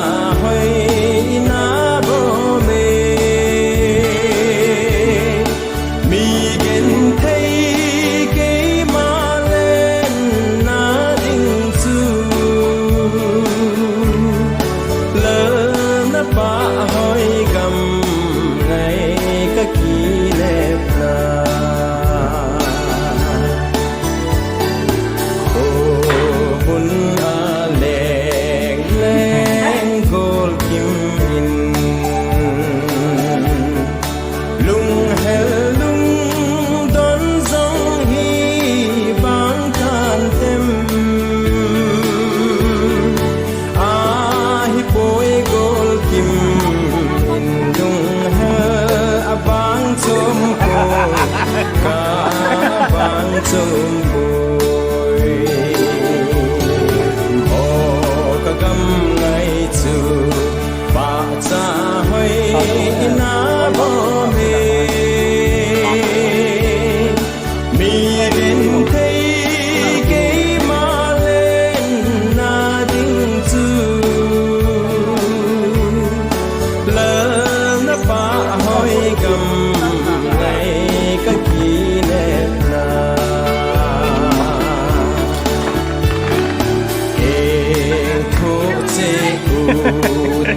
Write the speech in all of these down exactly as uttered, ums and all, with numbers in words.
Ahoi ina bom e, mi genthei keima lenna ding chu, lal na pahhoi gam ngai ka kinepna. Kho bun a leng leng gol kim in, lunghel lungdon jong hi bang kan tem. Ahipoi gol kim in lunghel a bang chom poi, ka bang chom poi. O ka gam ngai chu, pahcha hoi ina bom e. Mi genthei keima lenna ding chu, lal na pahhoi gam ngai ka kinepna. Engthoh cheh u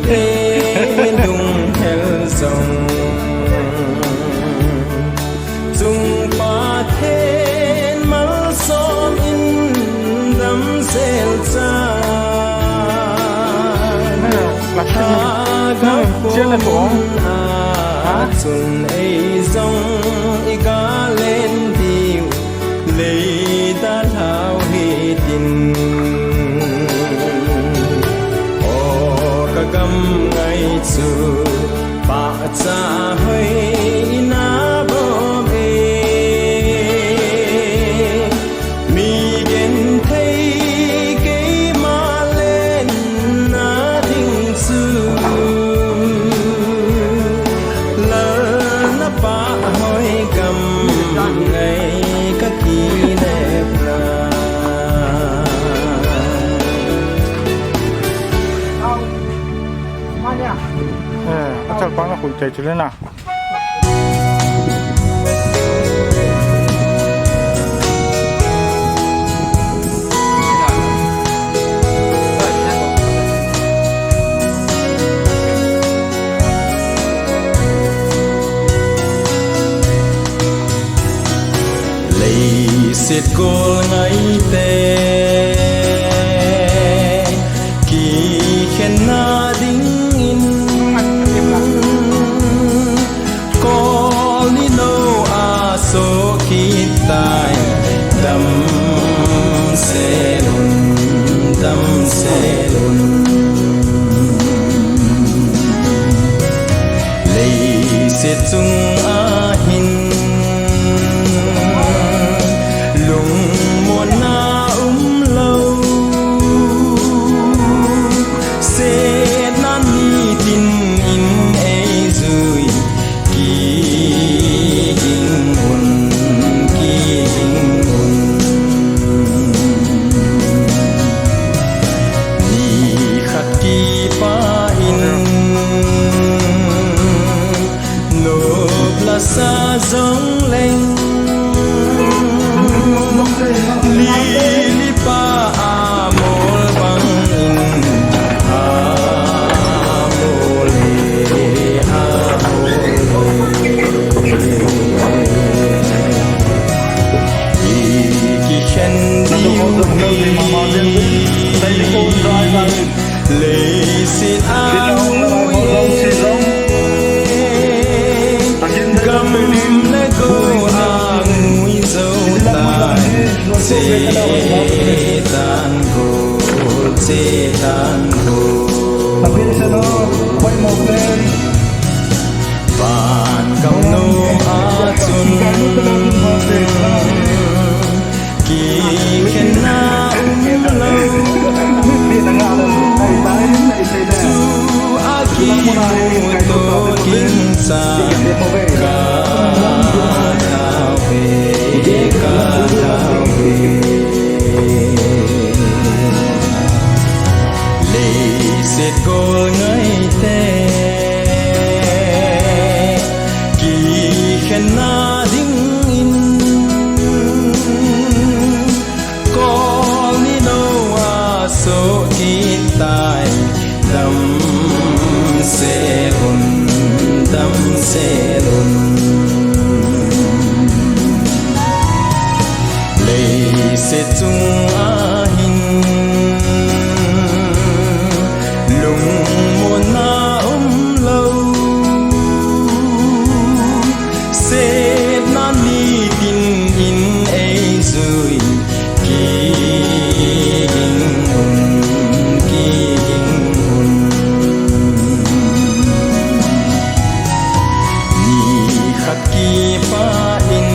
te lunghel jong, Chung Pathen malsom in damsel chan, lhagao pon a chun ei jong i galen diu, lei dalhau hitin. O ka gam ngai chu, pahcha hoi ina bom e. Mi genthei keima lenna ding chu, lal na pahhoi gam ngai ka kinepna. Eh, a chalpang na khui chai chule na. Leiset gol ngaite kikhenna dingin, kol nilou a soh kit tai, damsel un, damsel un. Leiset chung ahin lungmonna umlou, setna nitin in eijui, kiging un, kiging un. Nikhat kipah in nopla sa jongleng, lili pa amol bangin amol e, amol e. I kikhen diu hi leiset a ngui e, gam le go a ngui jou tai, chetan gol, chetan gol. Van gam nom a chun kikhenna umlou, tua kimuto ding chan ka thao e, ka thao e. Leiset gol ngaite, kikhenna dingin kol ni noa sohkit tai. Damsel un, damsel un. Leiset chunga hin lungmonna umlou, setna nitin in eijui, kiging un, kiging un. Nikhat kipah in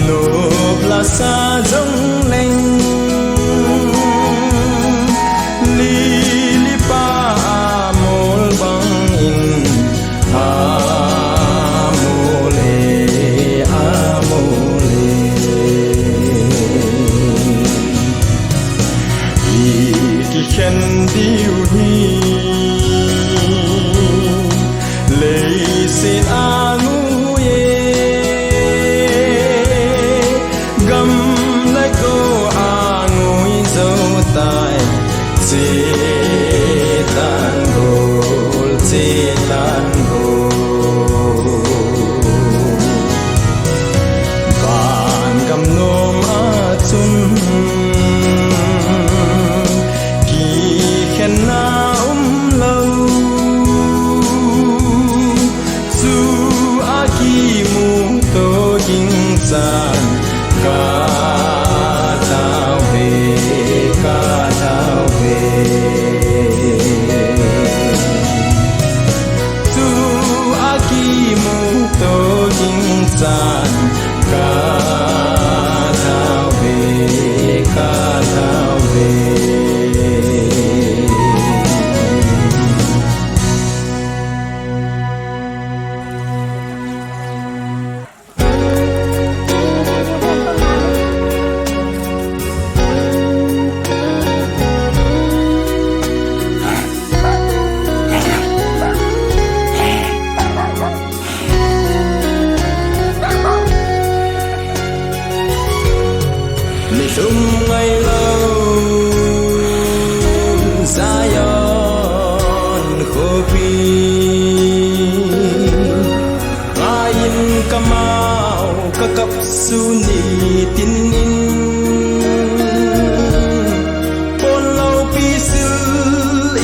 nop lasa jongleng, lili pa amol bangin amol e, amol e. Ikikhen diu hi leiset angui e, gam le go angui jou tai. Chetan gol, chetan gol. Van gam nom a chun kikhenna umlou, chua kimu to ging chan ka tao ve, ka tao ve. Chua kimu to ging chan ka tao ve, ka tao ve. Nilhum ngailou Zion khopi ngaiyin kamau kakap sun nitin in, pon loupi sil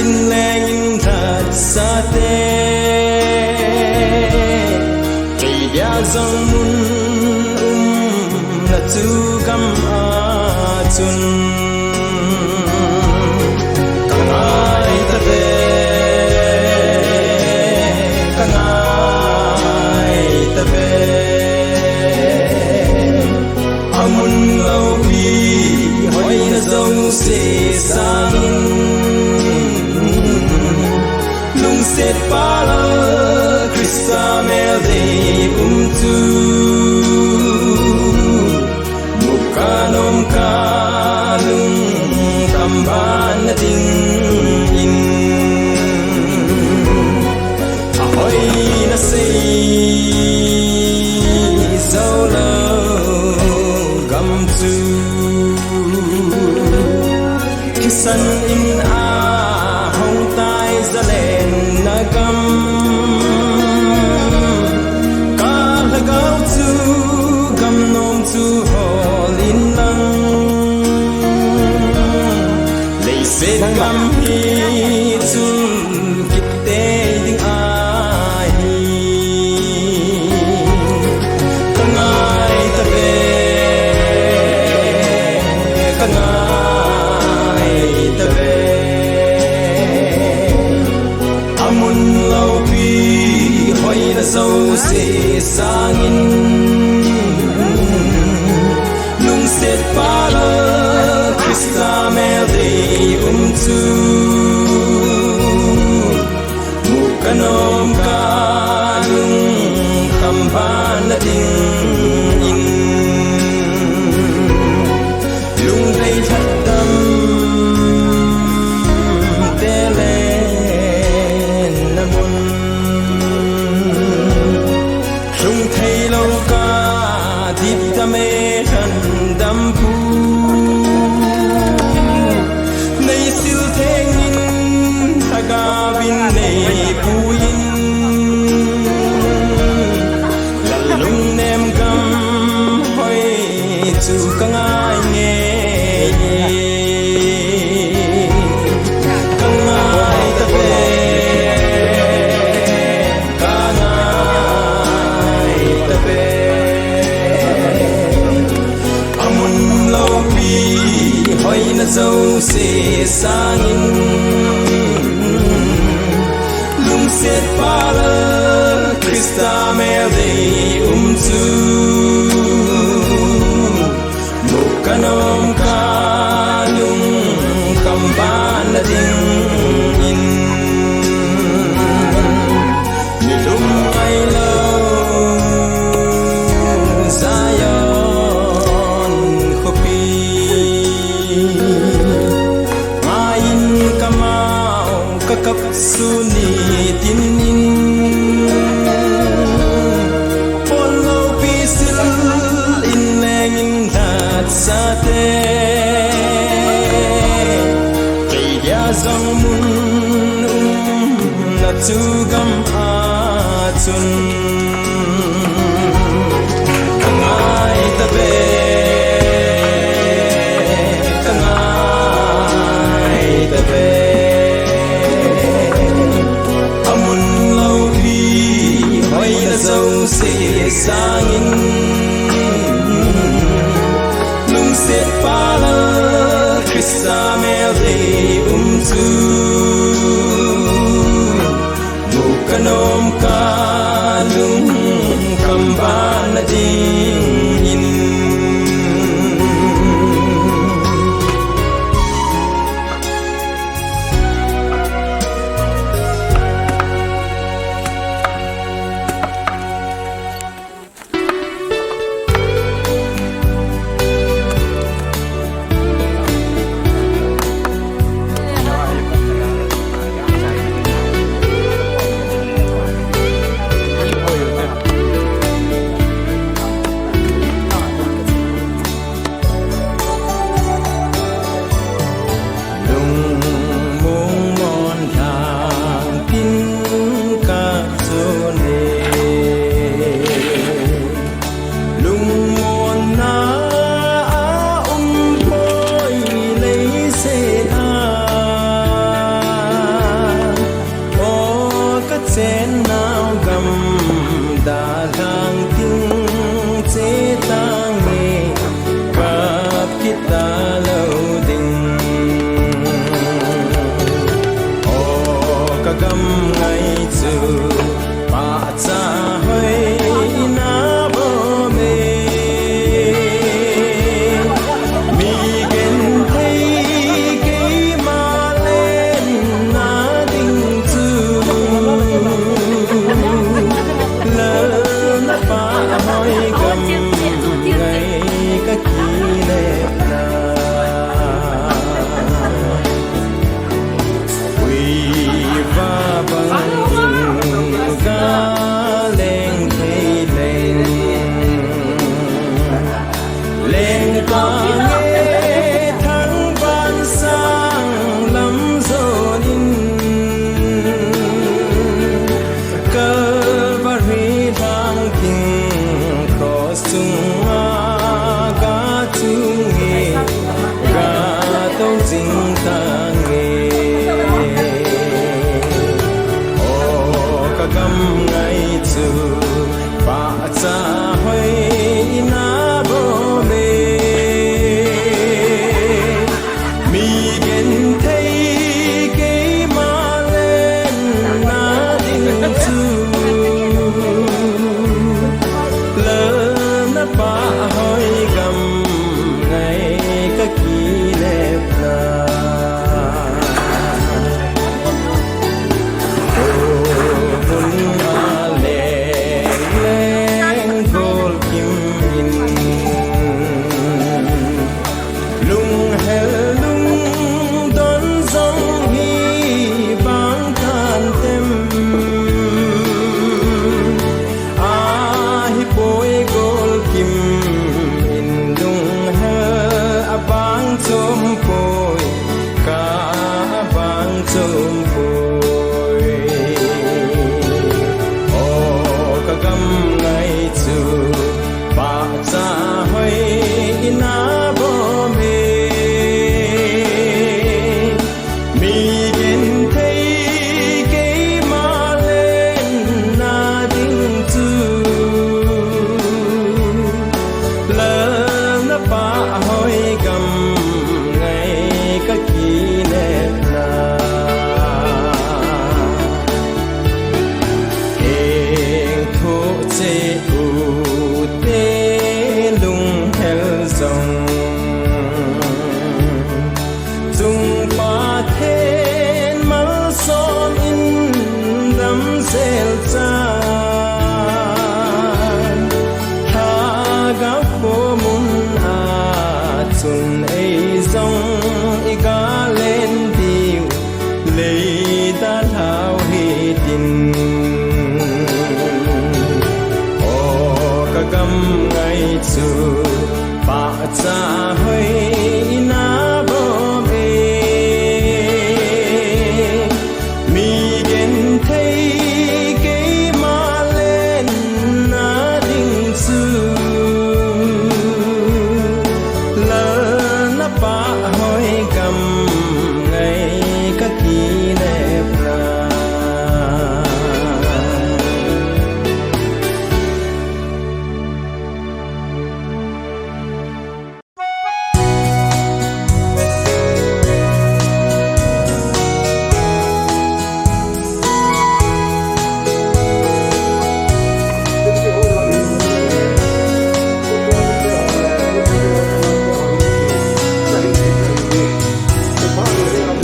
in leng in that sate, kei dia jong mun umna chu gam a chun. Ka ngai ta ve, ka ngai ta ve. Amun loupi hoina jouse sangin, lungset pal a Christa mel dei um chu mu ka nom ka lungkham ban na dingin, ahoina sei jou lou gam chu thisan in ahong tai, zalenna gam. Ka lhagao chu gam nom chu hol in lang, leiset gam hi chun kit tei ding ahi. Ka ngai ta ve, ka ngai ta ve. Amun loupi hoina jouse sangin, lungset pal a Christa mel dei um chu mu ka nom ka lungkham ban na dingin, lungdei lhadam Pal Christa mel dei um chu mu kanom ka lungkham ban na dingin, nilum ngai lo Zion khopi. Ngai in kamau ka kap sun nitin in, pon lopi sil in leng in lhat sate, kei dia jong mun um na chu gam a chun. Ka ngai ta ve, ka ngai ta ve. Amun lopi hoina jouse sangin, lungset pal Christa mel dei um chu mu kanom ka lungkham ban na dingin. Lungmong mon lhang tin ka chun e, lungmonna a um poi leiset a. O ka chennau gam dalhang ting che tange, kap kit talou ding. O ka gam ngai chu pahcha hoina bou me. Mi genthei keima lenna ding chu, lalna pahhoi gam ngai ka kile na. Ui va bang in ka leng thei leng. Leng ka nge thang ban sang lam zon in. Calvary lhang ting cross chunga ka chung e. Ka tou jing tange. O ka gam ngai chu pahcha hoina bou me. Mi genthei keima lenna ding chu, lalna pahhoi gam ngai ka kile na. O mun a leng leng gol kim in, lunghel lungdon jong hi bang kan tem. Ahipoi gol kim in lunghel abang chom poi, ka abang chom poi. O ka gam ngai chu pahcha hoina bou me. Mi genthei keima lenna ding chu, lalna pahhoi gam ngai ka kile na.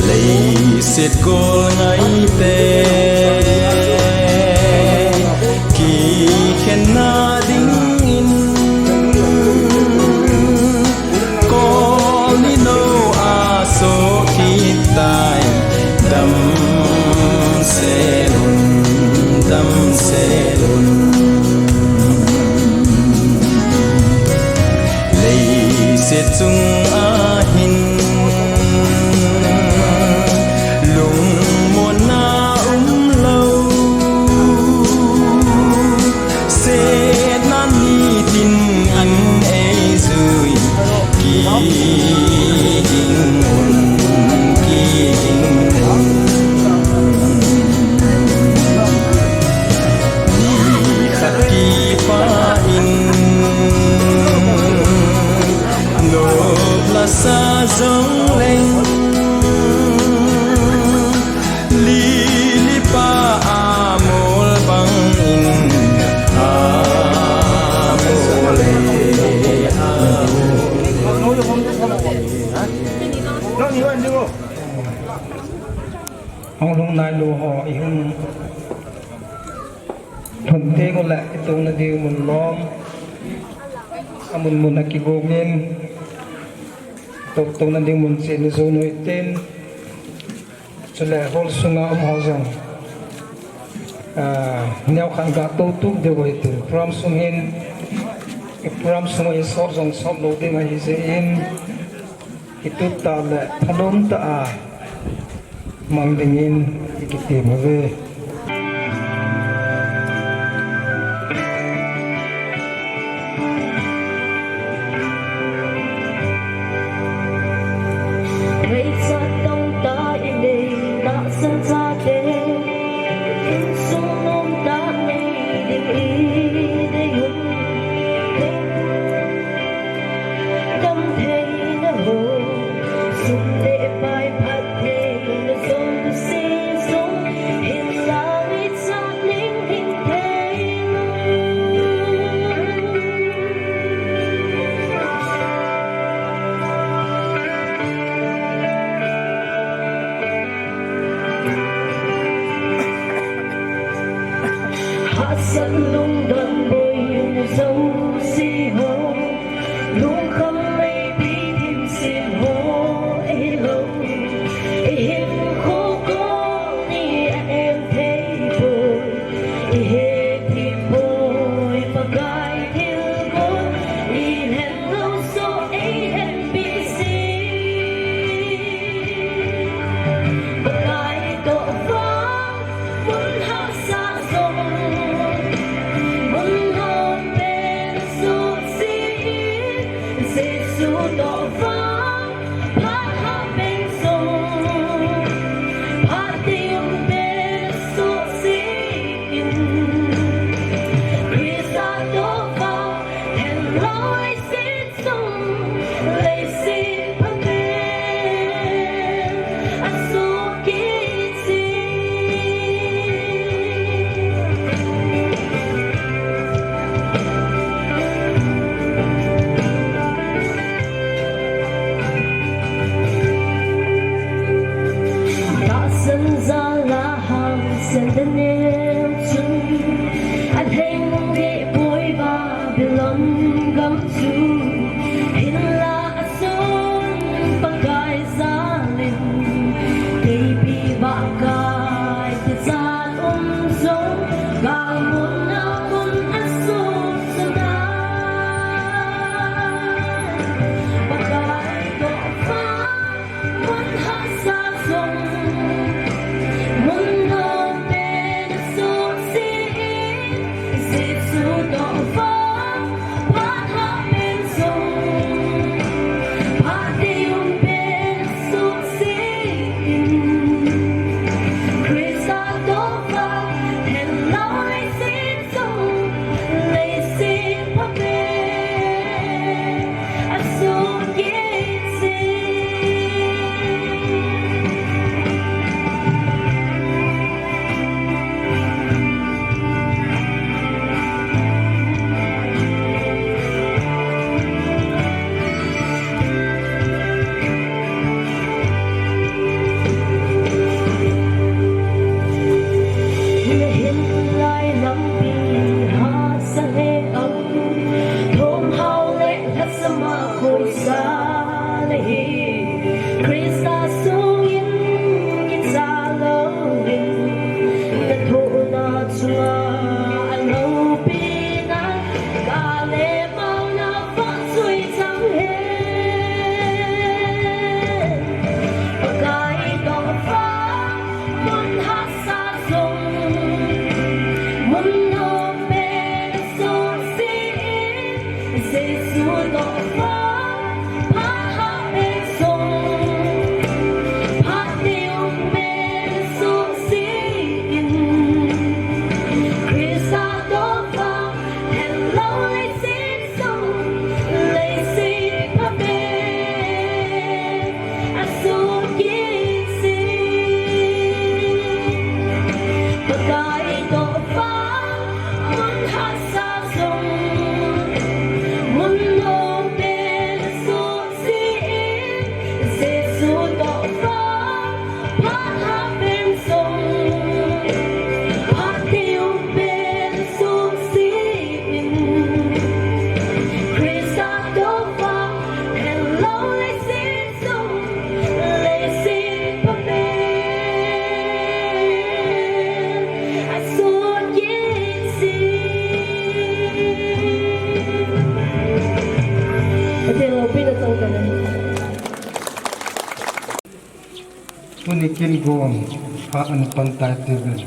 Leiset gol ngaite kikhenna dingin, kol ni nou a soh kit tai. Damsel un, damsel un. Leiset chung ahin lungmonna umlou, setna nitin in eijui. Kiging un, kiging un. Nikhat kipah in nop lasa jongleng, lili pa amol bangin amol e, amol e. Hung lhung nailou ho, ihung lhun teng uleh itouna ding mun lom, amun mun a kigongin, tou, touna ding mun cheh ni jou u hitin, chule hall sunga um ho jong, ah, neokhat ga tou tup diu hitin, program sung hin, program sung a isop jong sop lou ding ahi jeh in, kitup tah le phalom tah a mang dingin ikitem uve. Ngaichat tah a inei tahsan chate, insung nomtah nei ding idei un. Damtheina ho, sum le pai phattheina jouse jong, hinlah ichat ning hin thei. Hahsat lungdon boina jouse ho, lungkham meipi thim sem ho, eilou, ihinkho koni a em thei poi, ihe thim poi, Pakai thilgon, ihen lou joh eihen peh se. Pakai toh vang mun hahsat jong, mun hon pen jouse in, Jesu toh vang phat hah pen jong, phat ding pen jouse in, Christa toh vang hen loi se. Leiset phaten asuh kit jing. Tahsan jal a hangsan Daniel chun alheng geh poi, Babylon gam chu hinlah asun Pakai jal in, teipi vahkai kichat um jong, galmun a mun asuh chu tai. Pakai toh vang mun hahsat jong, mun hon pen Lai lampi hahsa le am, thong hao le lhasam a khoisa le hi, Christa sungin kicha louvin, na thohna chunga a loupina, ka le mauna vang sui chang hen. Pakai toh vang mun hahsa jong, mun nom pen sung si in, Jesu toh vang phat hah pen jong, phat ding pen sung si in, Christa toh vang hello leiset sung, leiset pha pen a sung kit si. Pakai toh vang mun hahsa jong, mun nom pen sung si in, Jesu toh vang phat hah pen jong, phat ding pen sung si in, Christa toh vang hello leiset sung, leiset pha pen a sung kit si. Pathen loupina chang tahen. Tuni kin gon phat ana pan tai tiuvin,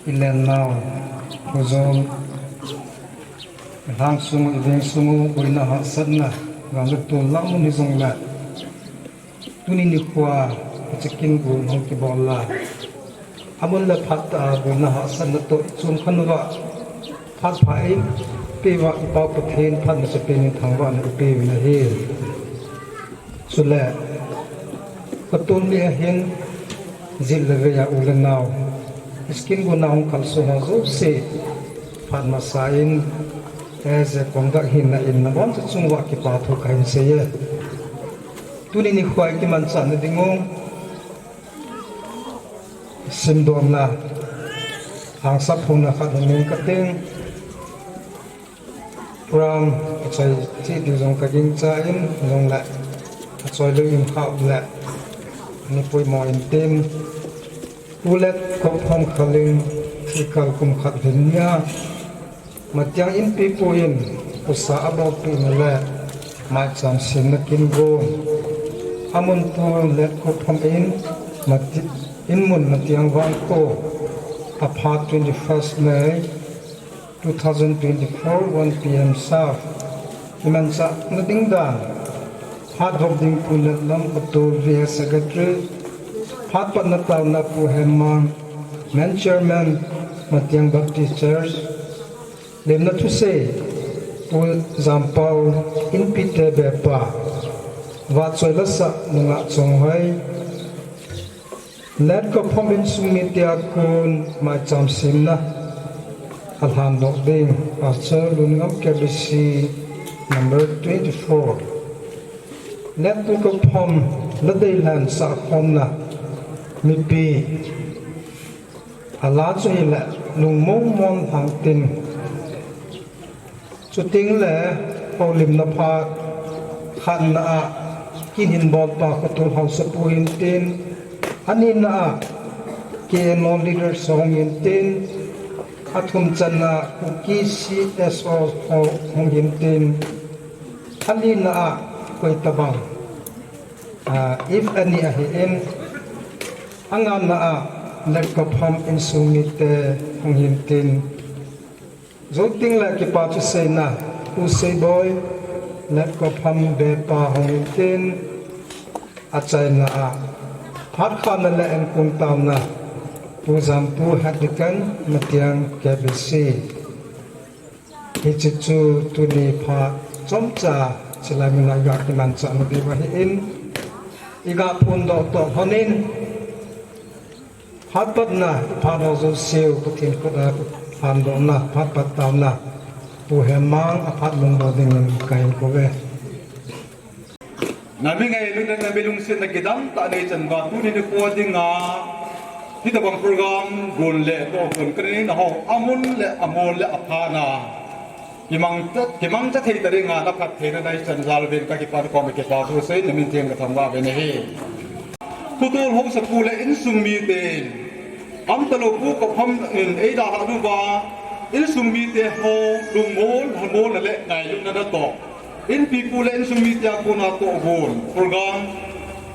i lennau, khojol, i lhang sung u, i veng sung u, boina hahsatna, gal le tol lah mun hijongle, tuni nikho a, hiche kin gon hung kibol a, amun le phat tah a boina hahsatna toh i chom khan uva, phat pha eipeh uva i Pa Pathen phat masapen in thangvahna i peuvin ahi. Chule, ka tuni a hin, jil le vei a u le nao, hiche kin gon a hung kalson ho jouse, phat masa in, as a conduct hina in nabonchauva kipa thu kahin sei e. Tuni nikho a i kimanchah na ding u, simdohna, hangsan phungna khat hung ning kating. Program achoi cheh diu jong ka gingchan, jongle achoi lou in khah le, ani poimo in tin. Pu Letkhophom Khaling, thi kal kum khat lhin nia, Matiang Inpipu in, husa abolpeh na le, maicham semna kin gon. Amun Pu Letkhophom in, Mati-, in mun Matiang Vangkho, aphat twenty-first May, two thousand twenty-four, one P M sharp. Kimanchah na ding dan. Phat vop ding Pu Letlam Patol V S Secretary. Phat patna taona Pu Hemmang, Men Chairman, Matiang Baptist Church. Lemna thusei, Pu Jampao, Inpi te bepa. Vahchoi lasah Nungah Chonghoi. Letkhophom insung mite a kon maicham semna alhan doh ding, Pastor Lunngam K B C number twenty-four. Letkhophom la deilhen sahkhomna mipi, ala chu hile Lungmongmon Lhangtin. Chuteng le, houlimna phat, khatna a, kin hin bolpa Khotol Haosapu hin tin, anina a, K N O leaders hung hin tin, athum channa a, Kuki C S O ho hung hin tin, alina a, koi tabang, ah, if any ahi in, angana a, Letkhophom insung mite hung hin tin, Jou teng le kipa thuseina, Pu Seiboi, Letkhophom bepa hung hin tin, achaina a, phat khahna le enkong taona, Pu Jampu Head Deacon, Matiang K B C. Hiche chu tuni phat chomcha chilai mun a i ga kimanchah na diu ahi in, i ga phondoh toh lhon in, Phat patna, phat ho jouse u, Pathen khut a phat dohna, phat pat taona, Pu Hemmang, aphat lungdoh dingin kahin kou ve. Na mi ngailutna, na mi lungsetna kidang tah nei chan uva, tuni nikho dinga, Hitabang program gon le toh gon kanin ho amun le amol le aphat na kimangcha, kimangcha thei tading a naphat theina neisan jal uvin kakipa koma kipa thu sei namin theng kathangvah uvin ahi. Khotol haosapu le insung miten, amtalou Pu Kopham in eidalhah uva, insung mite ho lungmol, lhamol na le ngailutna natoh, inpipu le insung mite a kona tohgon program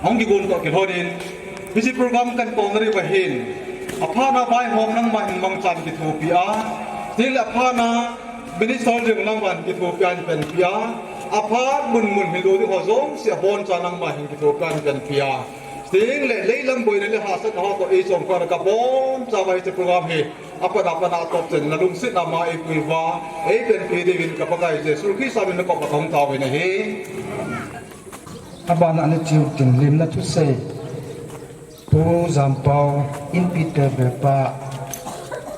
hung kigon toh kilhonin, hiche program kahin tolna diuva hin, aphat na vaihom nangma hin mangchan kithopi a, chule aphat na minister jong nangman kithopi a, hin panpi a, aphat mun mun hinlo ding ho jouse abonchan nangma hin kithopi a, hin panpi a, chule leilam boina le hahsatna ho toh eichom khah a kabonchauva hiche program hi apat apat a atop chan nalungsetna ma eipui uva, eipanpi diuvin ka Pakai Jesu Christa min a koma kahung taovin ahi. Abana ana cheu tin limna thusei. Pu Jampao, inpi te vepa,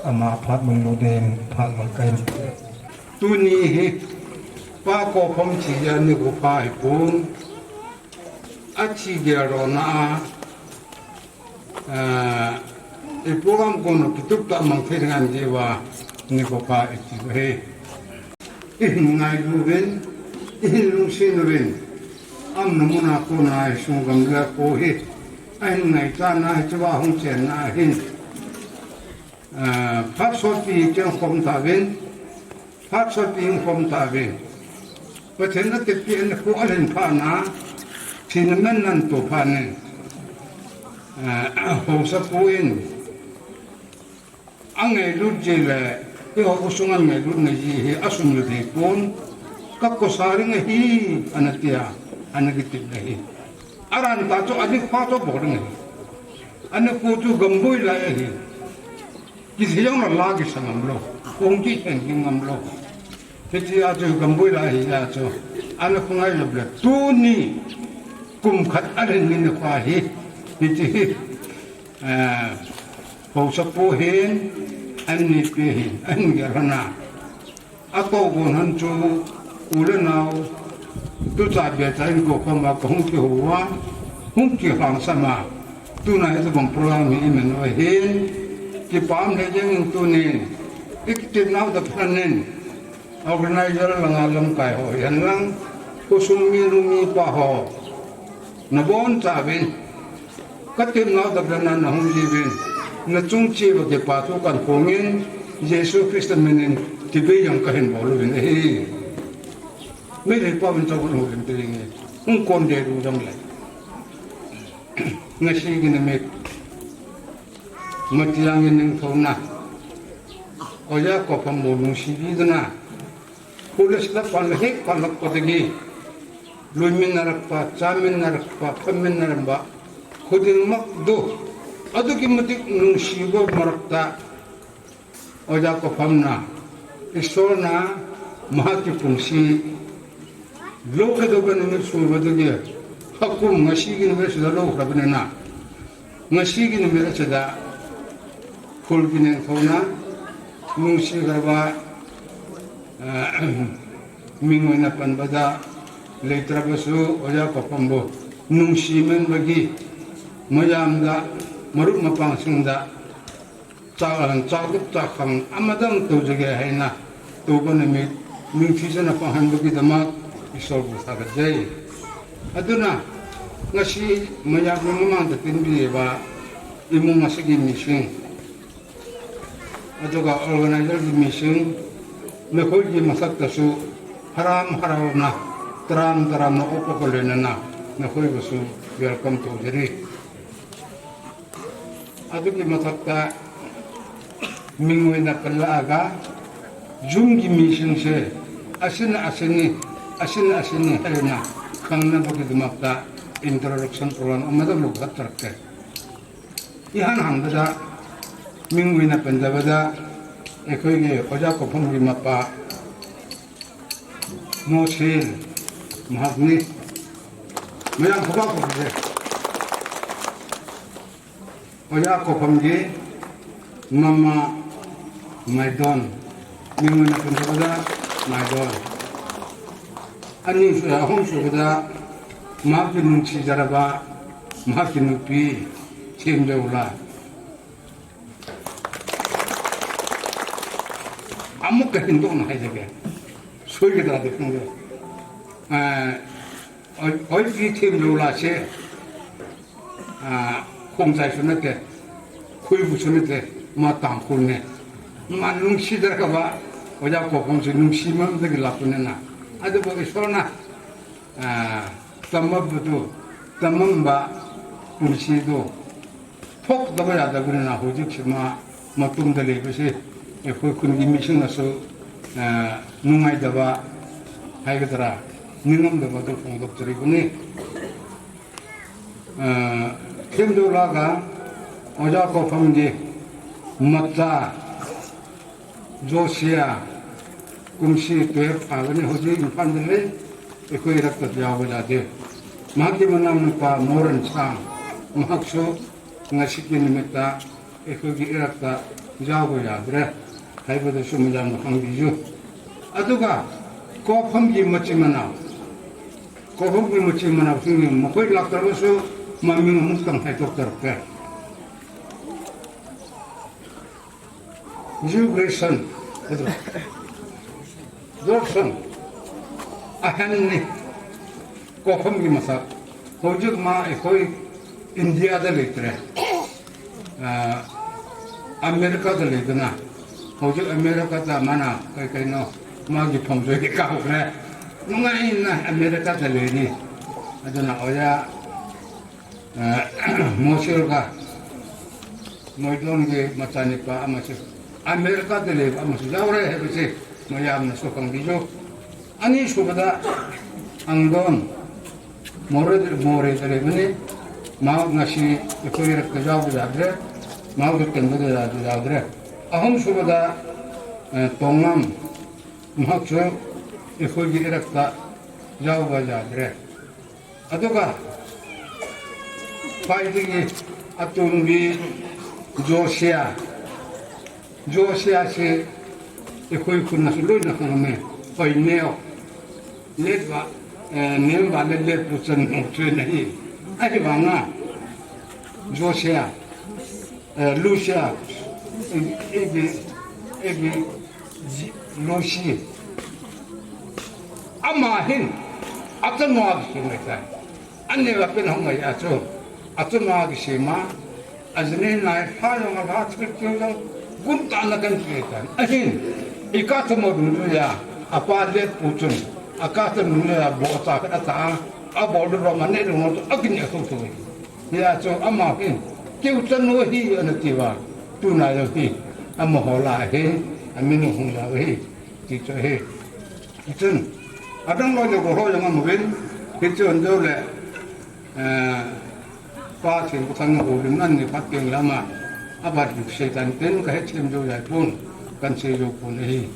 ama phat mun lo ding, phat mun kahin. Tuni hi, Pa Kopham thi a nikho pha hipon, athi gel lona a, ah, i program kona kitup tah mang thei ngan diuva, nikho pha iti hi. Ihin ngailu uvin, ihin lungset uvin, aumna muna kona isung gam le kho hi ahin ngaichatna, hichea hung chenna ahin, ah, phat sotpi cheng khom tauvin, phat sotpi hung khom tauvin. Pathen in atepi in khu alhin phat na, thina man nan to phat in, ah, haosapu in angailut ji le, eiho khosung angailutna ji hi asum le thei pon, ka kosa ding ahi, ana tia, ana kitepna hi. Aran ta chu anikho chu bol ding ahi. Anikho chu gamboi lai ahi. Kithei jong la la kisa ngam lou. Hung kikhen ding ngam lou. Hitia chu gamboi lai ahi a chu. Anikho ngailutna tuni kum khat alhin ni nikho hi. Hiti hi. Eh, haosapu hin, annipi hin, ahin gel lhon a. Atohgon lhon chu, u le nao, tucha becha in Kopham a kahung kihou a, hung kilhangsam a. Tuna hitabang program hi iman u ahin, kipah lheh jengin tunin, ikitepnau dap lhonin, organizer langa lamkai ho hihen lang, khosung minu mipa ho, nabonchauvin, katepnau dap lhon a nahung jiuvin, nachung cheh uva kipa thu kahin phongin, Jesu Christa minin kipah jong kahin bol uvin ahi. Meitei paovin chauva hung uvin ti ding ahi. Hung kon ding u jong le. Ngasi kinimit. Matiang in ningthona. Oja Kopham bou nungsi ding dana. Khules la pan la hek pan la kotagi. Lui min na rakpa, cha min na rakpa, pha min na ramba. Khuding mak do. Adu kimatik nungsi bou marakta. Oja Kopham na, Isor na, maha kipungsi, lou kado ka nungi suba dagi, hakum ngasi kinimit sida lou kado na, ngasi kinimit sida, khul kinen khona, nungsi garba, ah, mingoina panba da, leitra basu, Oja Kopham bou, nungsi men bagi, mayam da, marup mapang sing da, Chak, chak dup chak khang, amadang tou jage haina, tou bana mi, min thi sana pang han bagi dama, Isor bu thagat jai. Aduna, ngasi maya mi mamang ta tin bi ba, imung ngasi gi mission. Aduga organizer gi mission, nakhoi gi masak ta su, haram haram na, taram taram na opa ko lena na, nakhoi basu, welcome to jari. Adu ki mathak ta mingoina pala aga, jum ki mission se, asin asin ni, asin asin ni, helena, khangna baki dumak ta, introduction program, amada lok hat tarak te. Ihan hang bada, mingoina panda bada, ekhoi ge, oja ko pham ri mapa, Mosil, mahak ni, mayam khaba ko je. Oja ko pham ji, mama, maidon. Mingoina panda bada, maidon. Ani su ya hom su bada, ma ki nung si jaraba, ma ki nupi, sim jaula. Amuk ka hin dong na hai de ke. Soi ke da de kung de. Eh, oi, oi pi them lo la che. Ah, khong chai su na te. Khui bu su na te. Ma tang khun ne. Ma nung si da ka ba. Oja ko khong si nung si ma da ki la su ne na. A de bo ke so na. Ah, tamma bu tu. Tamma ba. Kun si tu. Phok da ba ya da gun na ho jik si ma. Ma tum da le ba si. E khoi kun gi mi sing na su. Ah, nungai da ba. Hai ka tara. Ningam da ba tu khong dok tari bu ni. Themjo laga, Oja Kopham ji, macha, Josia, kumsi twelve a gani hoji Imphal le, ikoi rakta jawa jade. Mahaki manam nupa Moran Sang, mahakso, ngasi ki nimita, Ikhoigi irakta jaogo yadre. Haibo de sum jam khang biju. Aduga, Kopham gi machi mana. Kopham gi machi mana sing ni makoi laktar so maming muk tang hai tok tar ke. Ju Grayson. Aduga. Johnson, ahen ni, Kopham gi masa, hojik ma ikoi India da leitre, ah, America da leitena, hojik America da mana, kai kai no, ma gi phom joi di ka hokre, nunga in na America da leini, aduna oya, Eh, Mosul ka, Moidon ke machani pa amasi, America de le amasi, jaure he bisi, mayam na sokang bijo. Ani subada, Angdon, More de, More de le mani, mau ngasi, ikoi rakta jaogo jadre, mau de kendo de jadre. Ahom subada, eh, Tongam, mahak su, ikoi gi rakta jaogo jadre. Aduga, pai digi atunbi Josia. Josia se ikoi kun na sului na kame. Pai neo. Let ba, eh, nem ba le let puchan mo chwe nahi. Ahi ba nga. Josia. Eh, Lucia, eh, eh, eh, Lucy. Ama hin, achanu a kisei mai ta. Anni va pen hung mai achu. Achanu a kisei ma, ajini nai pha jong a va chik chik jong, gun ta na kan chik ta. Ahin, i ka chamo dun ya, apa le pu chun, a ka chamo dun ya bo cha ka ta, a bo du ro ma ne du mo, a kin ya su su. Hia chu ama hin, keu chanu hi ana ti va, tuna jong hi, amaho la hi, aminu hung jao hi, ti chu hi. Hichun, adang loi le ko ho jong amu vin, hichun jo le, eh, pa thil ko thang ko vin nan ni phat keng lama, abat du Satan ten ka he chem jo jai pun, kan sei jo pun hi.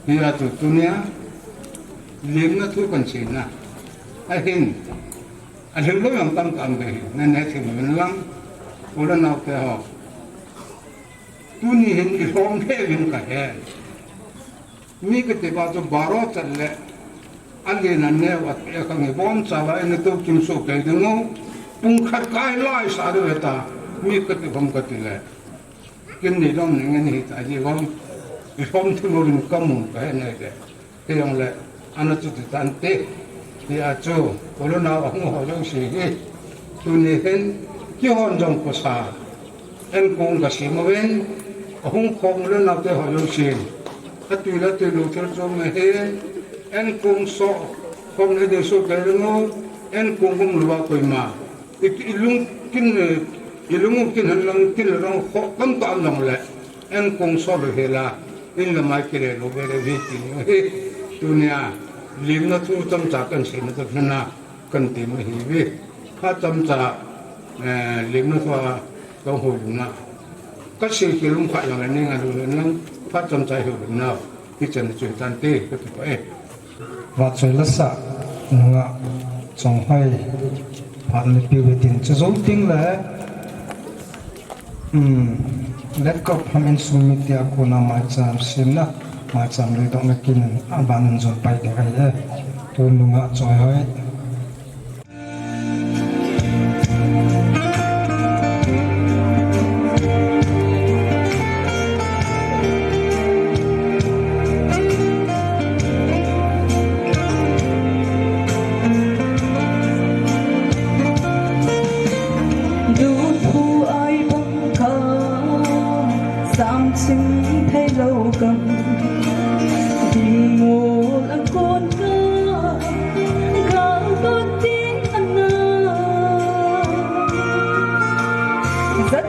Hia chu tunia, limna thu kan sei na. Ahin, Alhing lou jong tam tam kahi, nene thim vin lang, u le nao te ho. Tuni hin i lhom the vin kahe. Mi kati pa chu baro chat le, alen aneo a te khang i bon cha va ina to kim so kei ding u, pung khat kai lai sa de ta, mi kati khom kati le. Kin ni lom ni ngen hi ta ji khom, i lhom thim vin kamu kahe nei de. Hijongle, ana chuti tante. Hia chu, u le nao ahung ho jouse hi. Tuni hin, kihon jong kosa. Enkong kasem uvin, ahung khom u le nao te ho jousen. Atui le atui lou thil chom ahin, enkong so, khom le de so ke le ngo, enkong khom lou a koima. I, i lung kin, i lung u kin hen lang kin le lang kho kam kam lang le. Enkong so lo hela, in le mai kile lo ve le ve ti ni hi. Tunia, limna thu chomcha kan seina ta na kan ti ma hi ve. Phat chomcha, eh, limna thu a kan ho luna. Ka sei kilum kha yang le ning a lu le nang, phat chomcha ho luna. Hichan chu tante, ka ti ko e. Vahchoi lasa nunga chonghoi phat le piu tin chu jou ting le, um, Let Kopham insung mite a kona maicham semna, maicham le dong le kin a ban in jon pai ding ahi e. Tu nunga chonghoi.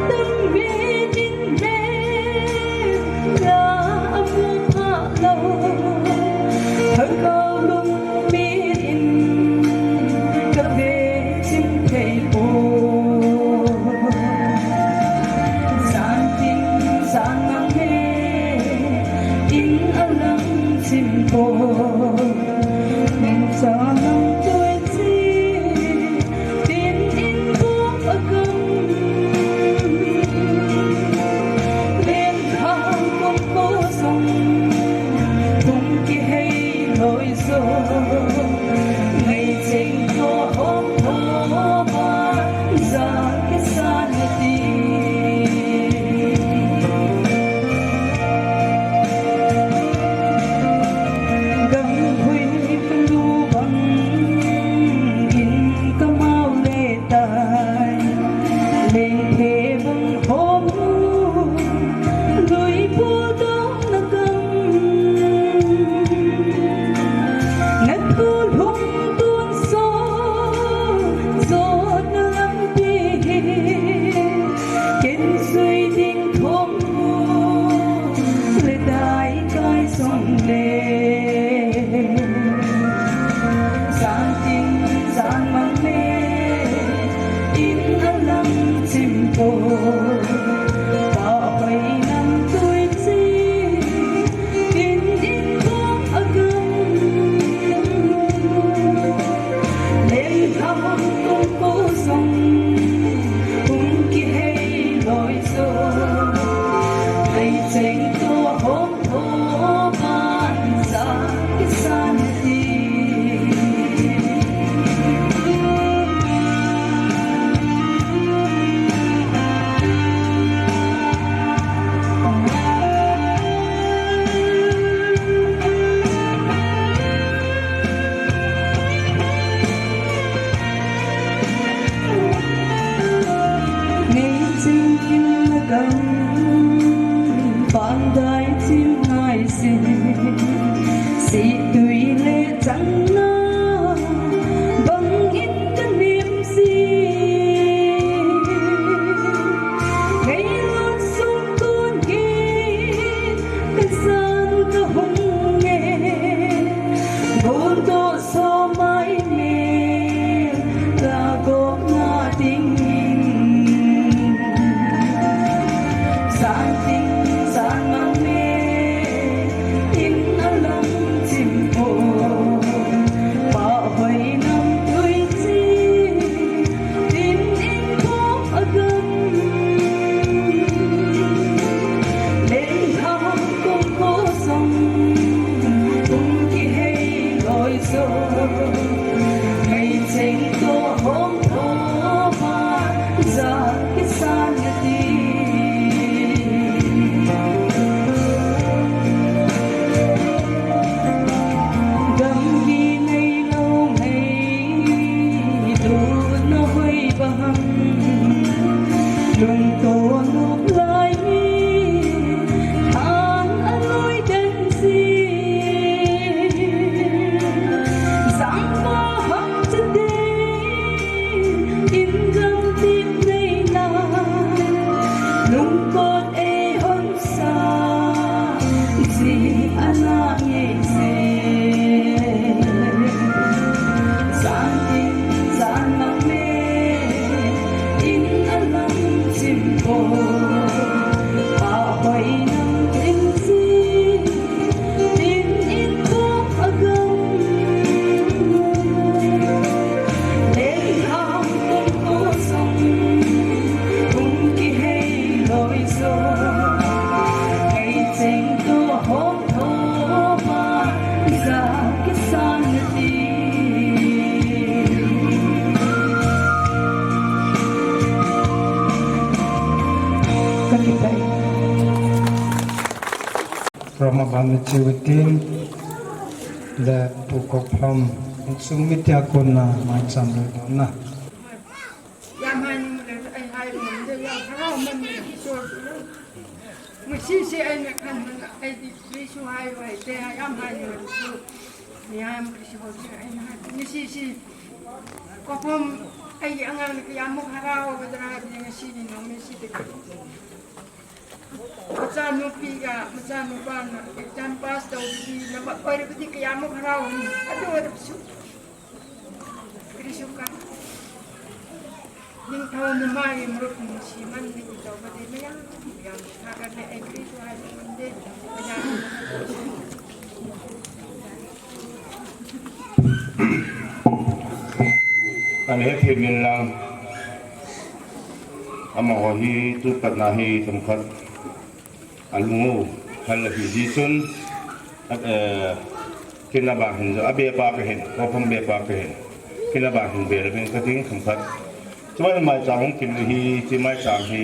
Tan min in me la a mu pha lo, thakau lung min in ka ve chim thei po. Zan tin zan mang me in a lang chim po. Min sa lang tui chi tin in bom a gam. Len thang kong ko song kong ki hei loi so. Mei cheng to hong ho ba za ki sa na ti. Gam hui ka lu bang in ka mau le tai. Leng the bang hom lui pu dong na gam. Na thu lhung tun so zot na lam pi. Ken sui ding thom pu le dai kai song le. Zan tin zan mang me in a lang chim po. Pa hoi nam tui chi tin in bom a gam. Leng thang kong ko song kong ki hei loi so. Mei cheng to hong Nei chim kim na gam, pan dai chim ngai si, si tui le chang na, bang in ka nem si. Nei lut sung tun hi, ka san ka hung nge, gol to so mai me. Ka gop na ding in. Zan tin zan mang me in a lang chim po. Pa hoi nam tui chi tin in bom a gam. Leng thang kong ko song kong ki hei loi so. Mei cheng to hong tho ba za ki san na ti. Gam hi nei lo mei du na hoi ba ham. Lung to nup lai mi han a loi den si. Zang ba ham cha de in gam tip nei na. Lung kot ei hon sa ji a na ngei se. Zan tin zan mang me in a lang chim po. Pa hoi nam tui chi tin in bom a gam. Leng thang kong ko song kong ki hei loi so. Mei cheng to hong tho ba za ki san na ti. Ka kitai. Roma ban ni chiu tin le Pu Kopham sung mi tia kon na mai cham le don na. Yam hai ni mun ai hai mun de yam harau man ni so. Masi si ai me khan man ai di Jesu hai wai te yam hai ni mun su. Ni ham Kristo ho si ai na. Masi si Kopham ꯑꯩꯒꯤ ꯑꯉꯥꯡꯅ ꯀꯌꯥꯃꯨꯛ ꯍꯔꯥꯎꯒꯗ꯭ꯔꯥ ꯍꯥꯏꯕꯗꯤ ꯉꯁꯤꯗꯤ ꯅꯣꯃꯤꯠꯁꯤꯗꯒꯤ ꯃꯆꯥꯅꯨꯄꯤꯒ ꯃꯆꯥꯅꯨꯄꯥꯅ exam pass ꯇꯧꯕꯗꯤ ꯅꯃꯛ ꯑꯣꯏꯔꯕꯗꯤ ꯀꯌꯥꯃꯨꯛ ꯍꯔꯥꯎꯒꯅꯤ꯫ ꯑꯗꯨ ꯑꯣꯏꯔꯕꯁꯨ ꯀꯔꯤꯁꯨ ꯀꯥꯏ ꯅꯤꯡꯊꯧꯅ ꯃꯥꯒꯤ ꯃꯔꯨꯞ ꯅꯨꯡꯁꯤꯃꯟꯕꯒꯤ ꯇꯧꯕꯗꯤ ꯃꯌꯥꯝ ꯌꯥꯝ ꯊꯥꯒꯠꯂꯦ꯫ ꯑꯩ ꯀꯔꯤꯁꯨ ꯍꯥꯏꯕ ꯉꯝꯗꯦ꯫ ꯃꯌꯥꯝ ꯑꯅꯦ thei min lang. Amaho hi tu patna hi themkhat alung u hal ahi jeh chun, eh, kei na bang hin jo, abepa kahin, kophang bepa kahin, kei na bang hin bel uvin kating themkhat. Chuma hi maicham hung kil hi, chi maicham hi,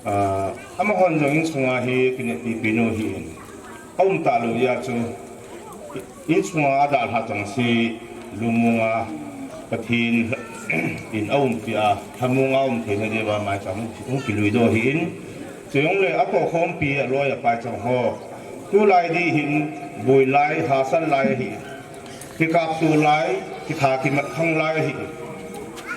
ah, amahon jong insunga hi kineppi pinu ahin. Aum talou jeh a chu, insunga adalhah chengse, lungmonga Pathen in aumpi a, lhamong a um theina diuva maicham hung kilui doh ahin. Chujongle atohkhompi aloi apai cheng ho, tulai ding hin, boilai, hahsat lai ahi. Kikapto lai, kitha kimat khang lai ahi.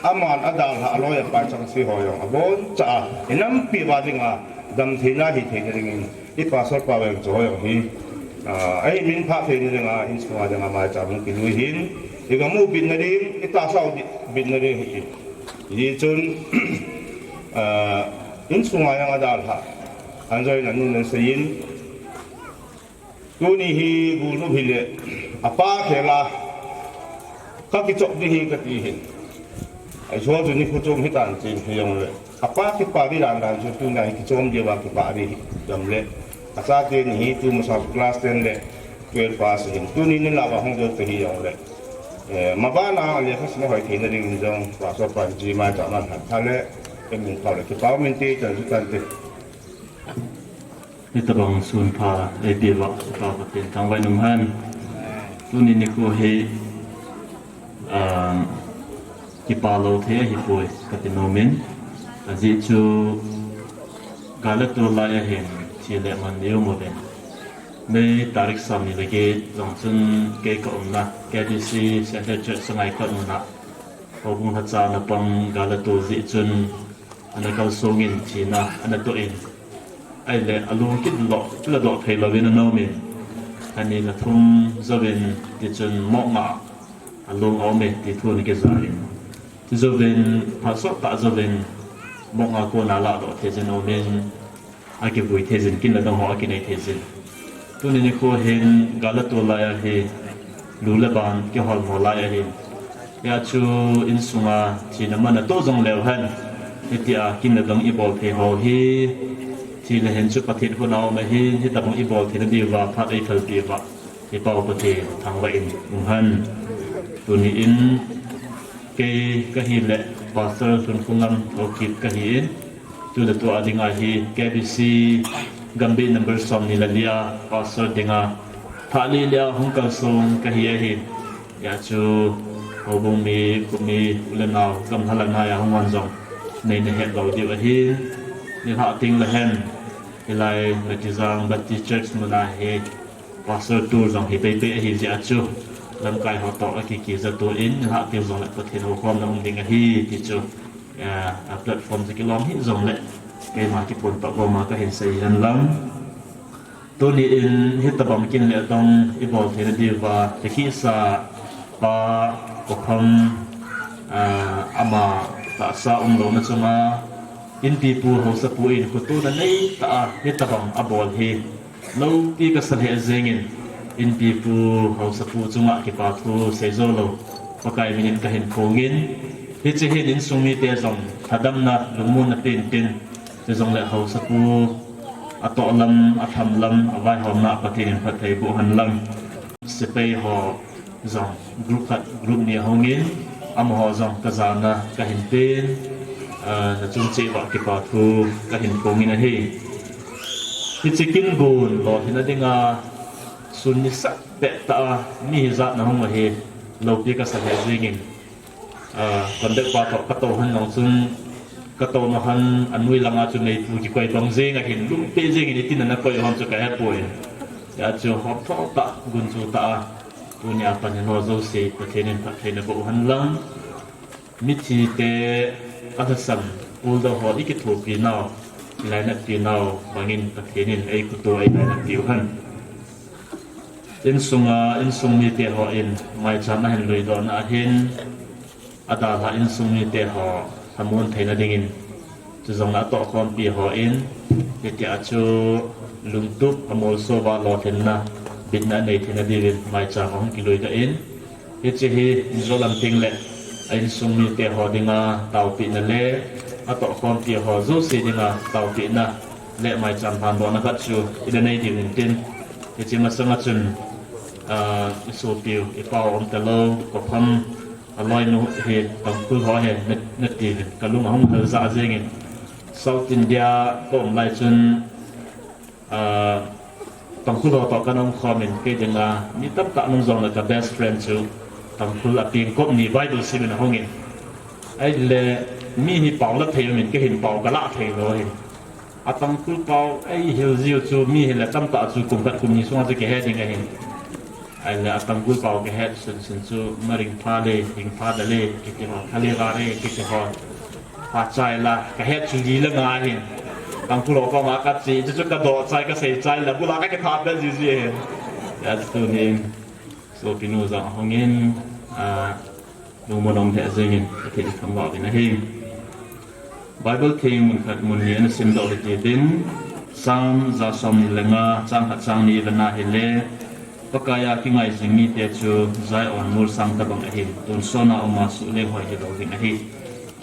Aman adalhah aloi apai chengse ho jong aboncha a, inampi uva dinga damtheina hitheina dingin, i pastor pa veng chu ho jong hi, ah, ahin minphah theina dinga, insunga dinga maicham hung kilui ahin, igamu bitna ding, itahsau bitna ding ahi. Hijeh chun, ah, insunga jong adalhah, anjoin anun ahin seiyin, tuni hi golnop hile, apa khela kakichop ding ahi kati ahin. Ahi chu nikho chom hitan tin hijongle, apa kipa ding dan dan chu tuna hi kichom diuva kipa ding ahi jongle, achate ni hi tu masang class ten le twelve pass ahin. Tuni nilhah uva hung jo ta hijongle, eh, mabana lekha sim hoi theina dingin jong pastor pan ji maicham ahin hat tha le, emin thau le kipa um inte, chan chu tante. Hitobang sunpha eipeh uva, Pathen thangvah in um hen. Tuni nikho hi, ah, kipa lou thei ahipoi kati nomin. Ajeh chu gal le tol lai ahin, thi le man nei um uvin. May tarik somni le get jong chun kei ka umna K B C Centre Church Sangaikot muna, houbung lhacha ana pang, gal le tol jeh chun ana kalsong in thina ana toh in, ahile alung kit lou, kila doh thei louvin ana um in, ani le thum jouvin, tichun morgue a alung aume ti thu ana kija in, ti jouvin phat sot tah jouvin morgue a kona ladoh thei jin aumin, akivui thei jin, kin le dong ho akinei thei jin. Tuni nikho hin gal le tol lai ahi, lu le ban kiholmo lai ahin. Hia chu insunga thina man atoh jongleu hen, hitia kin le dong ibol thei ho hi, thi le hin chu Pathen khut a um ahin, hitobang ibol theina diuva phat eiphalpeh uva, i Pa u Pathen thangvah in um hen. Tuni in kei kahile Pastor Lhunkhungam Haokip kahin, tu le tua dinga hi K B C Gambih number somni le li a Pastor dinga thah lih lih a hung kalsong kahi ahi. Hia chu houbung mi, khomi, u le nao, gamlha le nai a hung hon jong neina het lou diu ahin, nilhah teng le hen, hilai Latijang Baptist Church muna hi Pastor tour jong hi peipei ahi jeh a chu, lamkai ho toh akikija toh in, nilhah teng jongle Pathen houkhomna um ding ahi ti chu, eh, a platform chu kilom hih jongle, keima kipon toh koma kahin sei hen lang. Tuni in hitobang kin le dong ibol theina diuva, thekisa pa, kophang, ah, ama tahsa umlouna chunga, Inpipu haosapu in khotona neitah a hitobang abol hi loupi kasa lheh jengin, Inpipu haosapu chunga kipa thu seijou lou Pakai minin kahin phongin, hiche hin insung mite jong lhadamna lungmonna pein tin, chujongle haosapu atoh lam, atham lam, avaihomna a Pathen in phatthei boh hen lang. Sepai ho jong group khat, group ni ahungin, amaho jong kajana kahin pen, ah, nachung cheh uva kipa thu kahin phongin ahi. Hiche kin gon lolhinna dinga sun nisat pettah a mi hijat nahung u hi loupi kasa lheh jengin, ah, conductor pa toh katou hon jong chun, katouna hon anoi langa chu neipu kikoi bang jeng ahin, lumpeh jengin itin ana koi hon chu kahepoi. Hia chu hopthoh tah, gunchu tah a, tunia pan hin ho jouse Pathen in phatthei naboh hen lang. Mithi te alhasam puldoh ho ikithopi nau, ilainatpi nau bangin Pathen in eikhuto eilainatpiu hen. Insunga insung mite hon maicham ahin luidohna ahin, adalha insung mite ho lhamon theina dingin, chujongle atohkhompi hon hitia chu lungtup amolso uva lolhinna, bitna anei theina diuvin maicham ahung kiluidoh in, hiche hi mijolam tengle a insung mite ho dinga taopehna le atohkhompi ho jouse dinga taopehna le maicham lhandohna khat chu ina nei diuvin tin, hiche masanga chun isopiu, ipau umtalou, Papham aloinu hi Tangkhul ho hi natiuvin kalung ahung hel jah jengin, South India kaum lai chun Tangkhul ho toh kana umkhomin, kei dinga mi tamtah nung jongle ka best friend chu Tangkhul apeng kop ni Bible simin ahungin, ahile mi hi pao la thei umin, kei hin pao kalah theilou ahin. Atangkhul pao eihil jiu chu mi hile tamtah chu kum khat kum ni sunga chu kihe ding ahin. Ahile Atangkhul pao kahet sunsun chu Maringpha le, Ringpha dale kiti ho, Khalevare kiti ho, Phachaila kahet chu li le nga ahin. Tangkhul ho koma kache chu chu kadoh chai, kasei chai le bula kakitha pet jiji ahin. Hijeh chun tunin sopinu jong ahungin, lungmon um lheh jengin Pathen ithangvah uvin ahi. Bible theng mun khat mun ni ana simdoh hitiuvin, Psalm ja somni le nga chang khat chang ni ivena hile, Pakaiya kingai jing mite chu Zion molsang tobang ahin, tonsotna uma suh lenghoi hilou ding ahi.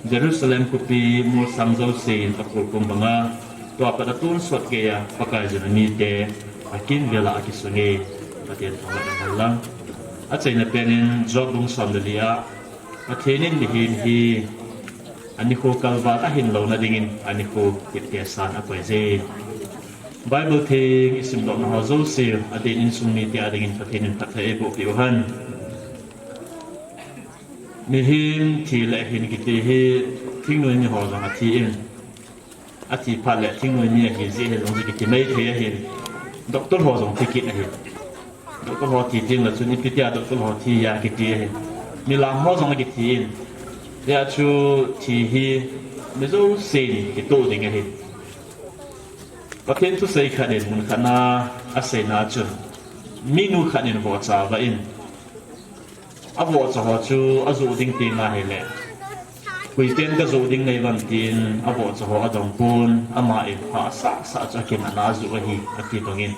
Jerusalem khopi molsang jousen akhol kom banga, tua pat atonsot geiya Pakai jina mite akimvela akisunge. Pathen thangvah in umhen lang. Achaina penin Job bung som le li a, Pathen in mihem hi anikho kalval ahin louna dingin anikho teptesan akoije. Bible theng isimdohna ho jouse adin insung mite adingin Pathen in phatthei eiboh peh uhen. Mihem thi le hin kiti hi thingnoi miho jong athi in, athi phat le thingnoi mi ahi jeh hin jong chu kithi maithei ahin, doctor ho jong thi kit ahin. Doctor ho thi tengle chun ipi tia doctor ho thi ham kiti ahin. Milam ho jong akithi in. Hijeh chun thi hi mi jousen kitoh ding ahin. Pathen thusei khat in mun khat na aseina chun, minu khat in vohcha avah in, avohcha ho chu ajoh ding teng ahile, koiten kajoh ding neiuvem tin avohcha ho adong pon, ama in hahsahsah chu akimatna ajoh ahi, ati bangin.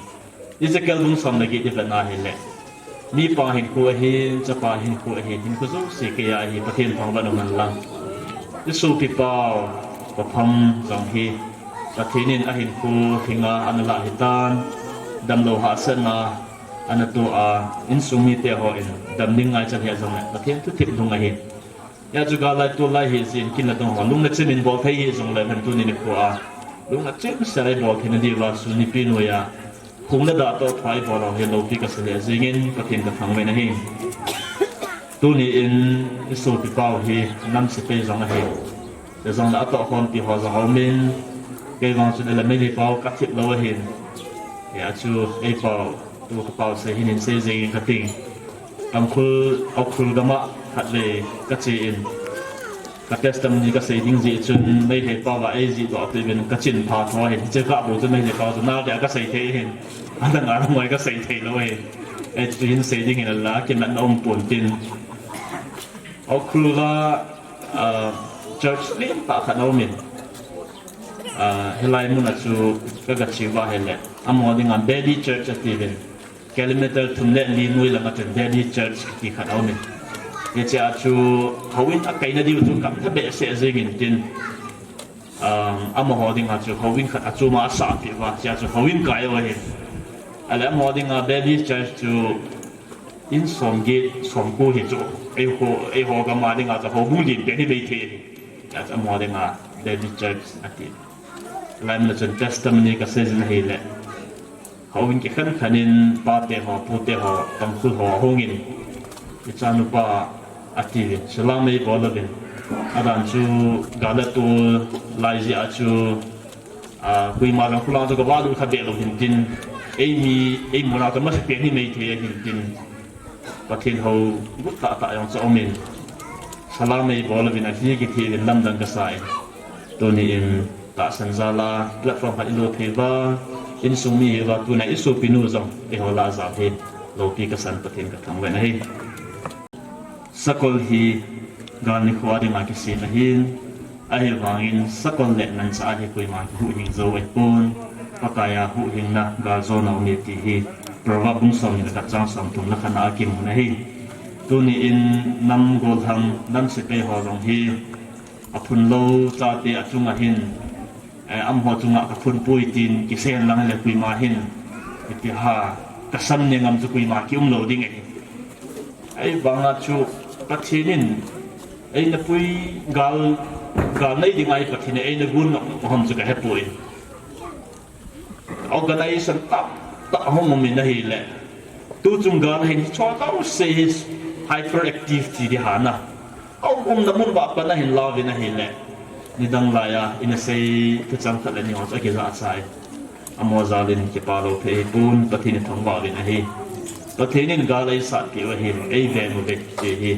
Ezekiel bung som le get ivet na hile, mipa hinkho ahin, chapa hinkho ahin, hinkho jouse keiya ahi, Pathen thangvah in umhen lang. Isopipau Papham jong hi Pathen in ahinkho hinga ana lah hitan, damlou hahsatna ana toh a, insung mite hon dam ding ngaichat hih jongle Pathen thuthip lhung ahin. Hijeh chun gal lai tol lai hijeh in kin le dong ho lung nachim in bol thei hih jongle, hen tuni nikho a lung nachim sel a ibol theina diuva sun ipi noiya hung le dah toh thua ibol ho hi loupi kasa lheh jengin Pathen kathangvah in ahi. Tuni in isopipau hi nam sepai jong ahi. Hijongle atohkhompi ho jong aumin, kei vang chun ele Meitei pao kathip lou ahin. Hijeh chun eipao tu kapao sei hin hin sei jengin kating. Tangkhul, Ukhrul gam a khatvei kache in, ka testimony kasei ding jeh chun Meitei pao va eijihdoh peh uvin kachin pha tho ahin, hiche kabol chu Meitei pao chu nal dia kasei thei ahin, adang a ngoi kasei theilou ahin. Hichu hin sei ding hinla kimatna umpon tin. Ukhrul a church lentah khat aumin, hilai mun a chu kagache uva ahile, amaho dinga baby church atiuvin, kilometer thum le li noi langa chun baby church kiti khat aumin, hichea chu houin akaina diu chu kamtha behseh jengin tin, amaho dinga chu houin khat achoma asahpeh uva, hichea chu houin kai u ahi. Ahile amaho dinga baby church chu in somget somko hi chu, eiho, eiho gam a dinga chu houbung len pen hi mei thei ahi. Hijeh chun amaho dinga baby church ati. Hilai mun a chun testimony kasei jin ahile, houin kikhen khen in pate ho pute ho Tangkhul ho ahungin, ichanupa atiuvin, salam eibol uvin, adan chu gal le tol lai jeh a chu, koima jong khulang chu kavalut kha behlou hintin, eimi, eimu nau chu masapen hi mei thei ahintin, Pathen hou gut tahtah jong chu aumin, Khalam ei bol uvin ahi kiti uvin lamdang kasa in. Tuni in tahsan jal a platform khat i lo thei uva, insung mi hi uva, tuni a i sopinu jong eiho lah a jal hi lopi kasan, Pathen kathangvah in ahi. Sakol hi gal nikho a dinga kisem ahin, ahivangin sakol le manchah a hi koima kihuhhing jou ahipon, Pakai a huhhingna galjona um e ti hi Proverb bung somni le khat chang somthum le khat na a kimu ahi. Tuni in nam gollhang, nam sepai ho jong hi aphun lou chate achunga hin, eh, amaho chunga kaphun poi tin kisei hen lang le koima hin, ipi ham, kasam ne ngam chu koima kium lou ding ahi. Ahivanga chu Pathen in eina pui gal, gal nei dinga hi Pathen in eina gon nop nop ham chu kahepoi. Organization tamtah hung um in ahile, tuchung gal hin hiche jouse hi hyperactive ti ding ham, aum umna mun uva pat a hin la uvin ahile, nidang laiya ina sei thuchang khat le ni ho chu akijahcha e. Amaho jal in kipa lou thei ahipon, Pathen ithangvah uvin ahi. Pathen in gal eisatpeh u ahin, eiveng uve ti hi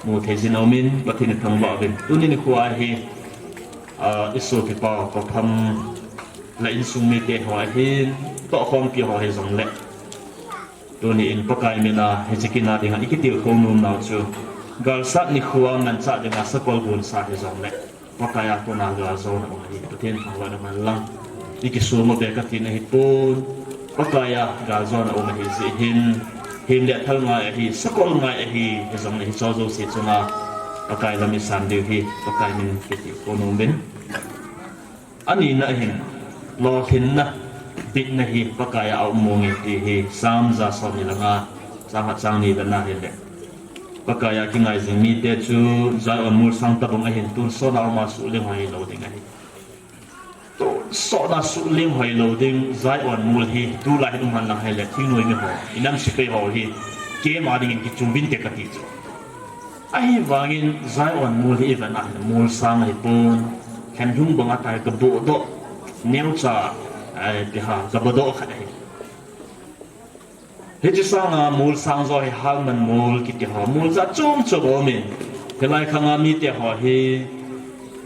mu thei jin aumin, Pathen ithangvah uvin. Tuni nikho a hi, ah, i sopipa Kopham le insung mite ho ahin, tohkhompi ho hijongle, tuni in Pakai mina hiche kin a dinga i kitilkhou nomnau chu, galsat nikho a manchah dinga sakol gonsa hijongle, Pakai a kona galjona um ahi, Pathen thangvahna man lang. I kisum uve katina ahipon, Pakai a galjona um ahi jeh hin, hem le thal ngai ahi, sakol ngai ahi, hijongle hicheho jouse chunga Pakai lam isan diu hi Pakai min kitilkhou nom uvin. Anina hin, lolhinna, bitna hi Pakai a aum monge ti hi Psalm ja somni le nga, chang khat chang ni le na hile, Pakai a kingai jing mite chu Zion mol sang tabang ahin, tonsot a um a suhling hoi lou ding ahi. Tonsot a suhling hoi lou ding Zion mol hi tulai hin um hen lang hile, thingnoi mi ho, i nam sepai ho hi camp a dingin kichum uvinte kati chu. Ahivangin Zion mol hi i vet a hile, mol sang ahipon, lhenlhung banga tai kabohdoh, neocha, eh, ipi ham, kabohdoh khat ahi. Hiche sanga mol sang jo hi Halman mol kiti ho, mol jat chom chom aumin, hilai khanga mite ho hi,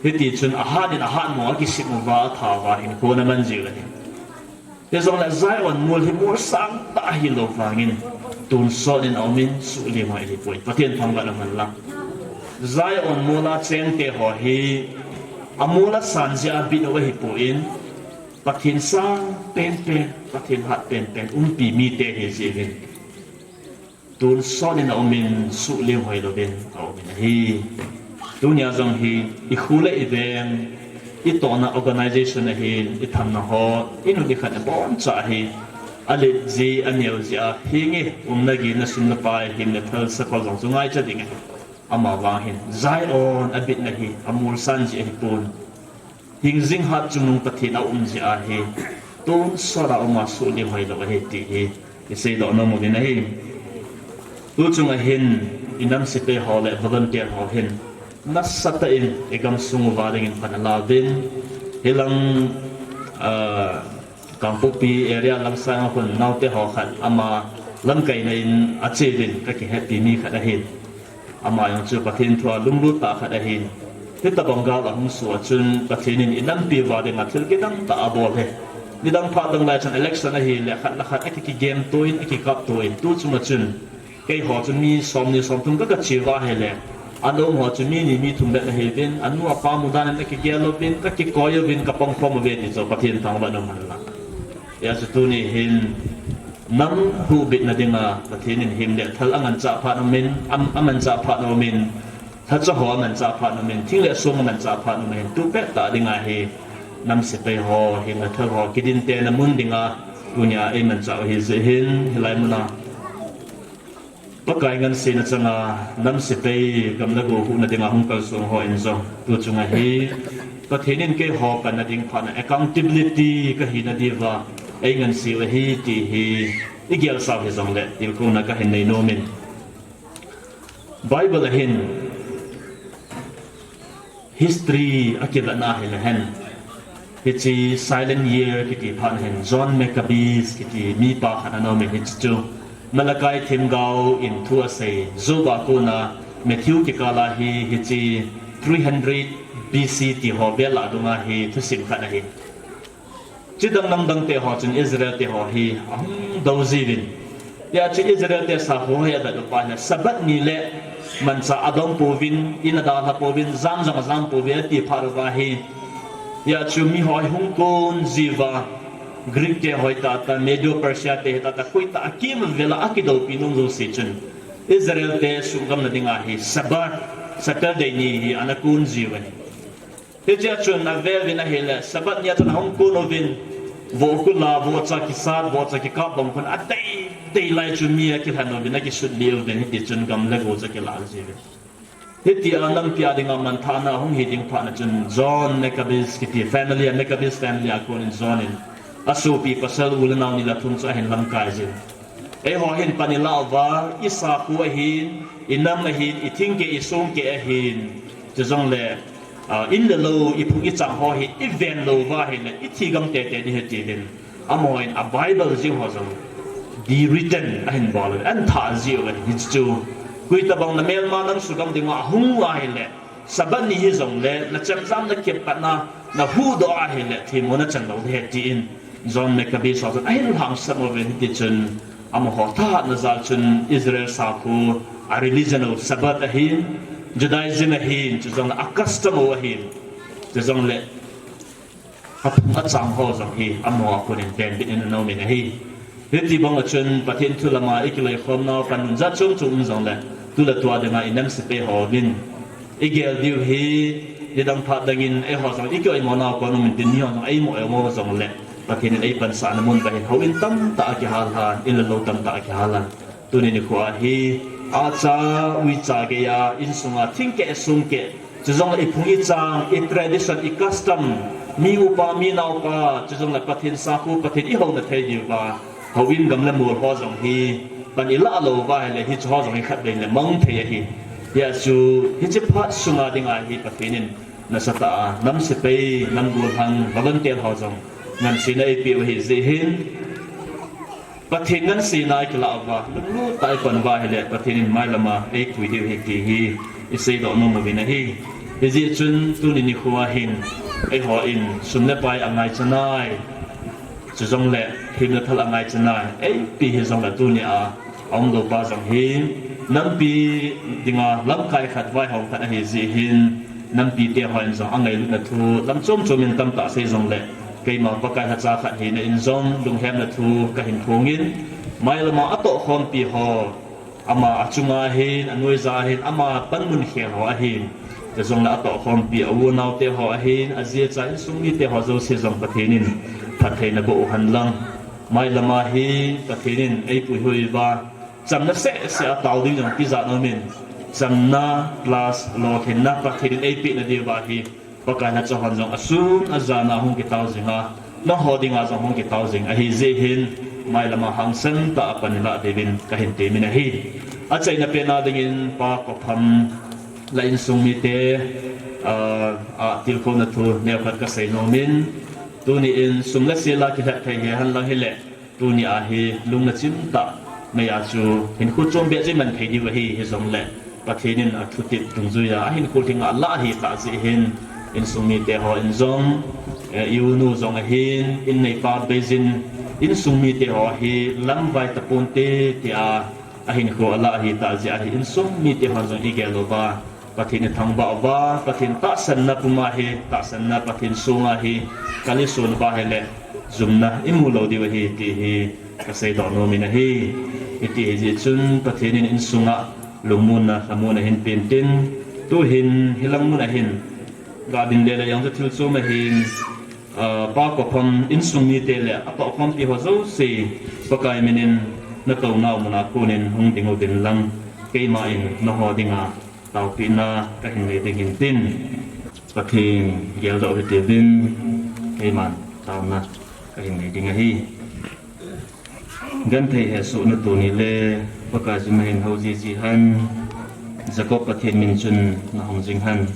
hiti chun ahat in ahat mo a kisim uva, atha uva hinkho ana man jiu ahi. Hijongle Zion mol hi mol sang tah ahilou vangin, tonsot in aumin, suhling hoi ahipoi. Pathen thangvahna man lang. Zion mol a chengte ho hi, amol asan jeh a bit u ahipon, Pathen sang penpen, Pathen hat penpen umpi mite ahi jeh uvin, tonsot in aumin, suhling hoi louvin aumin ahi. Tunia jong hi i khu le i veng, i tohna organization ahin, i thamna ho, i nu i khat aboncha hi alet ji, aneo ji a, hinge umna gihna sum le pai, hem le thal sakol jong chu ngaicha ding ahi. Amavang hin Zion abitna hi amol san ji ahipon, hingjing hat chungnung Pathen aum jeh a hi, tonsot a um a suhling hoi lou ahi ti hi iseidoh nom uvin ahi. Tuchung a hin, i nam sepai ho le volunteer ho hin, nasatah in i gamsung uva dingin pan ala uvin, hilang, ah, Kangpokpi area lamsang a khun naote ho khat ama lamkaina in ache uvin, kakihetpi mi khat ahin. Ama jong chu Pathen thu a lunglut tah khat ahin. Hitabang gal ahung soh a chun Pathen in i nampi uva dinga thil kidang tah abol e. Nidang phat dang lai chun election ahile khat le khat akikigem to in, akikap to in. Tuchung a chun keiho chu mi somni somthum ka, kache uva ahile, ana um ho chu mi ni mi thum bep ahiuvin, anu apa mudan in akigel uvin, kakikoi uvin, kapang khom uve ti chu Pathen thangvahna man lang. Hijeh a chu tuni hin nam huhbitna dinga Pathen in hem le thal anganchah phat umin, am-, amanchah phat umin, lhacha ho amanchah phat umin, thing le song amanchah phat umin, tu pettah dinga hi nam sepai ho, hem le thal ho kidintena mun dinga tunia eimanchah u ahi jeh hin, hilai muna Pakai ngansena changa nam sepai gam le go huhna dinga hung kalsong ho in jong, tuchunga hi Pathen in keiho panna ding phatna, accountability kahina diuva eingansei u ahi ti hi igelsau hijongle tilkhouna kahin nei nomin. Bible a hin history akivetna ahile hen, hiche silent year kiti phat hin John Maccabees kiti mipa khat ana umin, hiche chu Malachi themgao in thu asei, Job a kona Matthew kikala hi hiche three hundred B C ti ho vel a dunga hi thusim khat ahi. Chidang namdang te ho chun Israel te ho hi ahung dou jiuvin. Hijeh chun Israel te sakho hi avet uva ahile Sabbath ni le manchah adong pouvin, in adalha pouvin, jam jong ajam pouvin ati phat uva hi. Hijeh chun mi ho hi hung kon jiuva, Greek te ho hitah tah, Medo Persia te hitah tah, koi tah a kim vela akidoupi nom jouse chun Israel te suhgamna dinga hi Sabbath, Saturday ni hi ana kon jiu ahi. Hichea chun avel uvin ahile, Sabbath nia chun ahung kon uvin, vohkul a, vohcha kisat, vohcha kikap bang khun adei dei lai chun mi akilhen uvin, akisut lih uvin, hiti chun gam le go chu akilah jiuvin. Hitia nampi a dinga manthahna ahung hi ding phat na chun John Maccabees kiti family a, Maccabees family a konin John in asopi pasal u le nao ni le thum chu ahin lamkai jin. Eiho hin pan ilah uva, isakho ahin, inam ahin, ithingkeh, isongkeh ahin. Chujongle, ah, in le lou, iphung ichang ho hi iven lou uva ahile, ithi gam tete ding ahi tiuvin. Amahon a Bible jeng ho jong be written ahin bol uve, ahin thah jiu ahi. Hichu koi tabang na melma nang sugam dinga ahung uva ahile, Sabbath ni hijongle, na chemjam, na kipat na, na huhdoh ahile, themmo na chan lou ding ahi tin John Maccabees ho chun ahin lhangsam uve. Hiti chun amaho thahatna jal chun Israel sakho a religion u Sabbath ahin, Judaism ahin, chujongle a custom u ahin, chujongle aphung achang ho jong hi amaho a konin venbit in ana um in ahi. Hiti bang a chun Pathen thu lama ikiloikhom nau panmun jat chom chom um jongle, tu le tua dinga inam sepai hovin igel diu hi, nidang phat dangin eiho jong ikioimo nau kon um in tin, miho jong eimo eimo jongle Pathen in eipansahna mun uva hin houin tamtah akihal han, in le lou tamtah akihal han. Tuni nikho a hi, acha uicha geiya, insunga thingkeh songkeh, chujongle iphung ichang, i tradition, i custom, mi upa, mi naopa, chujongle Pathen sakho, Pathen ihouna thei diuva, houin gam le mol ho jong hi pan ilah lou uva ahile, hiche ho jong hi khatvei le mang thei ahi. Hijeh chun hiche phat sunga dinga hi Pathen in nasatah a nam sepai, nam gollhang, volunteer ho jong ngansena eipeh u ahi jeh hin, Pathen ngansena ikilah uva, lunglut tah a ipan uva ahile, Pathen in mailama eipui diu ahi ti hi iseidoh nom uvin ahi. Hijeh chun tuni nikho a hin, eihon sum le pai angaichanai, chujongle himna thal angaichanai, eipi hijongle tunia aumlou pa jong hi nampi dinga lamkai khat, vaihom khat ahi jeh hin, nampite hon jong angailutna thu lam chom chom in tamtah sei jongle, keima Pakai lhacha khat hina in jong lunghemna thu kahin phongin, mailama atohkhompi ho, ama achunga hin, anoija hin, ama panmun khel ho ahin, chujongle atohkhompi a u anaote ho ahin, aji acha insung mite ho jouse jong Pathen in phattheina boh uhen lang. Mailama hi Pathen in eipuihoi uva, chamna sehseh a tao ding jong tijat aumin, chamna plus lolhinna Pathen in eipehna diuva hi, Pakai lhacha hon jong asun ajana hung kitao jinga, nangho dinga jong hung kitao jing ahi jeh hin, mailama hangsan tah a pan ilah diuvin kahin temin ahi. Achaina pen a dingin Pa Kopham le insung mite, ah, a tilkhouna thu neokhat kasei nomin, tuni in sum le sel a kilhep thei hihen lang hile, tunia hi lungna chimtah, meiya chu hinkho chombeh chu iman thei diu ahi, hijongle Pathen in athutep dungjuiya ahinkho lhinga alah ahitah jeh hin, insung mite hon jong, eh, i-u nu jong ahin, inneipa beijin, insung mite ho hi lamvai taponte tia ahinkho alah ahitah jeh ahi, insung mite hon jong igel uva, Pathen ithangvah uva, Pathen tahsanna puma hi, tahsanna Pathen songa hi kal isun uva ahile, jumna imu lou diu ahi ti hi kaseidoh nomin ahi. Hiti ahijeh chun Pathen in insunga lungmonna, lhamonna ahin pen tin, tuhin hilang mun ahin, gadin lele jong chu thil chom ahin, ah, Pa Kopham insung mite le atohkhompi ho jouse, Pakai minin natounau muna konin hung ding uvin lang, keima in nangho dinga taopehna kahin nei ding ahin tin, Pathen geldoh hitiuvin, keiman taona kahin nei ding ahi. Genthei hesohna tuni le Pakai jin nahin hou jiji hen, Jacob Pathen min chun nahong jing hen.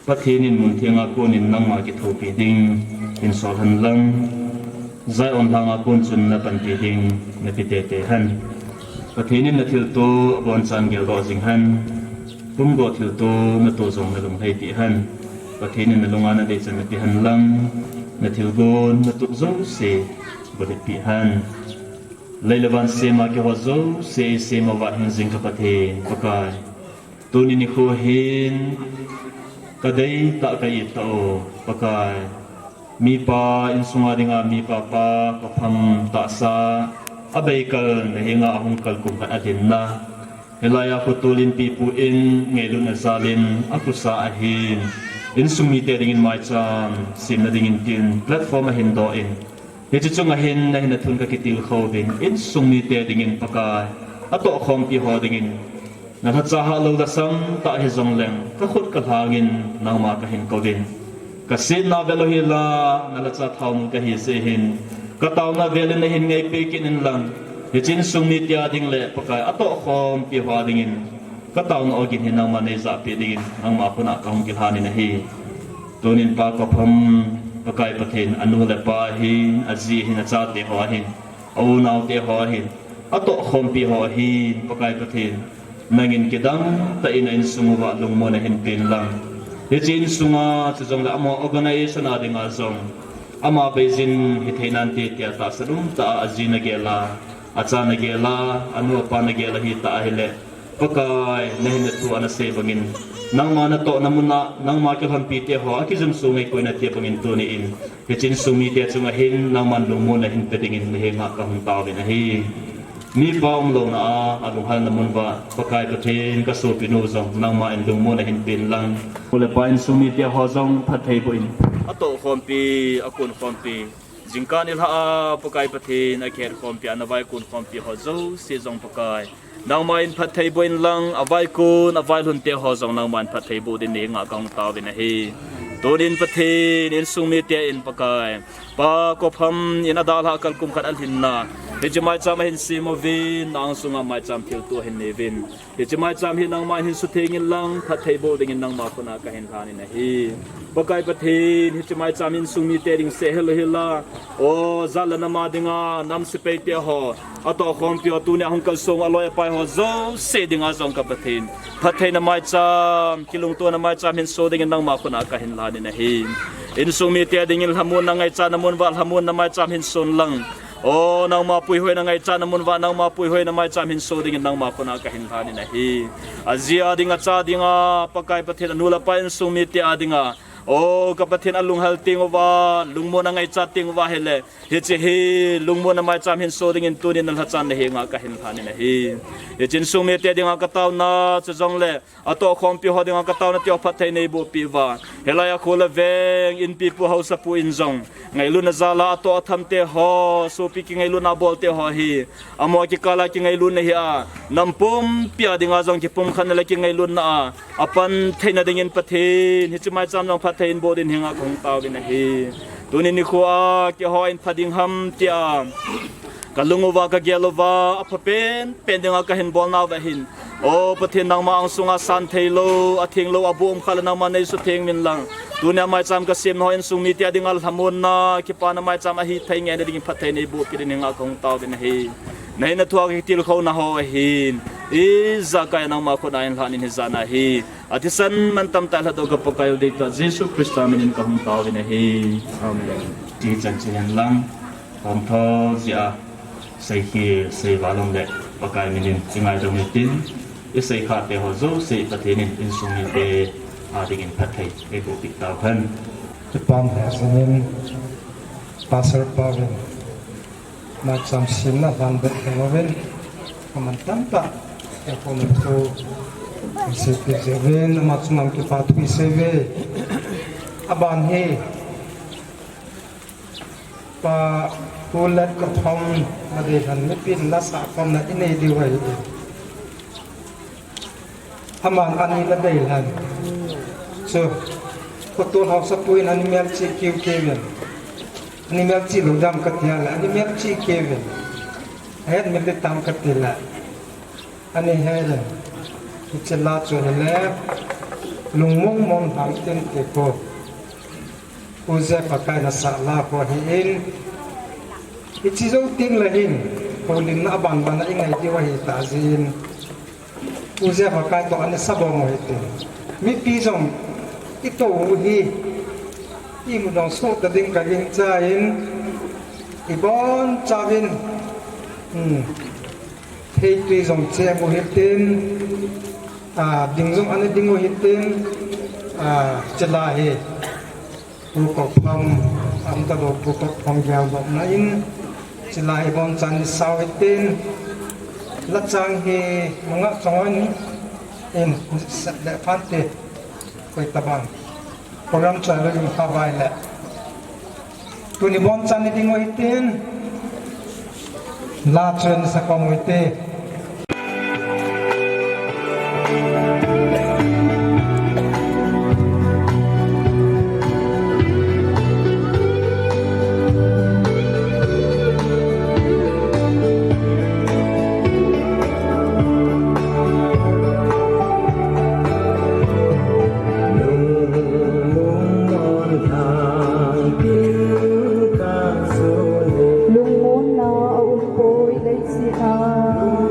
Pathen in mun thenga konin nangma kithopi ding hinsol hen lang, Zion lhanga kon chun napanpi ding napi tete hen. Pathen in nathilto abonchan geldoh jing hen. Pumgo thilto natoh jong nalung lhai peh hen. Pathen in nalunga nadei chan napeh hen lang, nathilgon natoh jouse bulhit peh hen. Lei le van sema keiho jouse eisem uva hingjing ka Pathen Pakai, tuni nikho hin kadeitah ka-it tah u Pakai, mipa insunga dinga mipa pa kopham tahsa a beikal nahenga ahung kal kum khat alhinna, hilaiya khotol in pipu in ngailutna jal in akhusa ahin, insung mite dingin maicham semna dingin tin platform ahin doh in, hiche chunga hin nahin nathun kakitilkhou uvin, insung mite dingin Pakai, atohkhompi ho dingin nalhacha hahlou lhasam tah hijongleng kakhut kalhangin nangma kahin kouvin, kasetna vel u hila nalhacha thaonu kahi jeh hin, kataona vel in nahin ngaipeh kit inlang, hiche insung mite a ding le Pakai, atohkhompi ho a dingin kataona ogin hin nangman neijahpeh dingin nangma khut a kahung kilhan in ahi. Tunin pa kopham, Pakai Pathen, anu le pa ahin, aji ahin, achateho ahin, a-unaoteho ahin, atohkhompi ho ahin, Pakai Pathen, nangin kidangtah in a-insung uva lungmon nahin pen lang, hiche insunga chujongle amaho organization a dinga jong ama beijin hithei nante tia tahsan umtah a aji nagel a, acha nagel a, anu apa nagel ahitah ahile, Pakai, nahin nathu a nasei bangin, nangma natohna muna nangma kilhonpiteho akijumso ngaikoi nate bangin tuni in, hiche insung mite chunga hin nangman lungmon nahin pe dingin nahenga kahung taovin ahi. Mipa umlouna a, alunghalna mun uva Pakai Pathen, kasopinu jong nangma in lungmon nahin pen lang, u le pa insung miteho jong phatthei boh in, atohkhompi, akonkhompi, jingkah nilhah a Pakai Pathen, akihetkhompi a navaikon khompi ho jouse jong Pakai, nangma in phatthei boh inlang, avaikon availhun teho jong nangma in phatthei boh dingin nahenga kahung taovin ahi. Tunin Pathen, insung mite in Pakai, pa kopham in adalhah kal kum khat alhinna, hiche maicham ahin sem uvin, na-angsunga maicham thilto ahin neiyuvin, hiche maicham hi nangma in hin sutheng inlang, phatthei boh dingin nangma khut a kahin lhan in ahi. Pakai Pathen, hiche maicham insung mite ding sehel u hila, o, jat le nam a dinga nam sepai teho, atohkhompi ho, tunia hung kalsong aloi apai ho jouse dinga jong ka Pathen, phattheina maicham, kilungtona maicham hin so dingin nangma khut a kahin lhan in ahi. Insung mite dingin lhamonna ngaichatna mun uva lhamonna maicham hin son lang, o, nangma puihoina ngaichatna mun uva nangma puihoina maicham hin so dingin nangma khut a kahin lhan in ahi. Aji a dinga, acha dinga, Pakai Pathen, anu le apa insung mite a dinga, o, ka Pathen, alunghel teng uva, lungmonna ngaichat teng uva ahile, hiche hi lungmonna maicham hin so dingin tunin nalhachan nahenga kahin lhan in ahi. Hiche insung mite dinga kataona, chujongle atohkhompi ho dinga kataona teho phatthei neibohpeh uva, hilaiya kho le veng inpipu haosapu in jong ngailutna jal a atoh athamteho, sopi kingailutna abolte ho hi, amaho kikal a kingailutna hi a, nam pumpi a dinga jong kipumkhatna le kingailutna a apan theina dingin Pathen, hiche maicham jong phatthei in boh dingin nahenga kahung taovin ahi. Tuni nikho a keiho in pha ding ham tia kalung uva kagel uva, apha penpen dinga kahin bolnauva hin, o Pathen, nangma angsunga san theilou, atheng lou aboh umkha le nangman neisutheng uvin lang, tunia maicham kasemna ho insung mite a dinga lhamonna, kipana maicham ahithei ngeina dingin phatthei neibohpeh dingin nahenga kahung taovin ahi. Nahin nathu a kakitilkhouna ho ahin, ijakai a nangma khut a hin lhan in hijat na hi athisan mantamtah lhatdoh ka Pakai u deitah Jesu Christa min in kahung taovin ahi. Amen. Hichan cheh hen lang, khomtho jeh a seikhel seival um le Pakai min in ingaidam utin, iseikhah teho jouse Pathen in insung mite a dingin phatthei eibohpeh tauhen. Kipah lheh jingin, Pastor pa uvin maicham semna lhan bep lheh uvin, aman tamtah eikhomna thu eiseipeh jeh uvin ama chunga kipathu isei uve. Aban hi Pa Pu Let Kopham, nadei lhan mipin nasah khomna inei diu ahi. Aman ani nadei lhan chu, khotol haosapu in ani melchih keu keu in, ani melchih lou dam katia le ani melchih keu in, ahet mil ding tam kati le ani he in, hiche la chu hile lungmong mong lhang tin ti ko. Pu Jep Pakai nasah la kho ahin, hiche jou teng le hin houlimna abanban a ingai diu ahi tah jeh in, Pu Jeva kai to ana sabong u hite. Mipi jong ito u hi imu dong so ta ding ka gingcha in, ibon chauvin, hmm, thei tui jong che mu hitin, a, ding jong ana ding u hitin, a, chila hi. Pu Kokpham, amta lo Pu Kokpham gel lo na in, chila hi bon chan ni sao itin, la chang hi manga chong in, in, le phante, koi tabang. Program chai lo in khavai le. Tuni bon chan ni ding u hitin, la chun sa kom u hite. Lungmonna a um poi leiset a.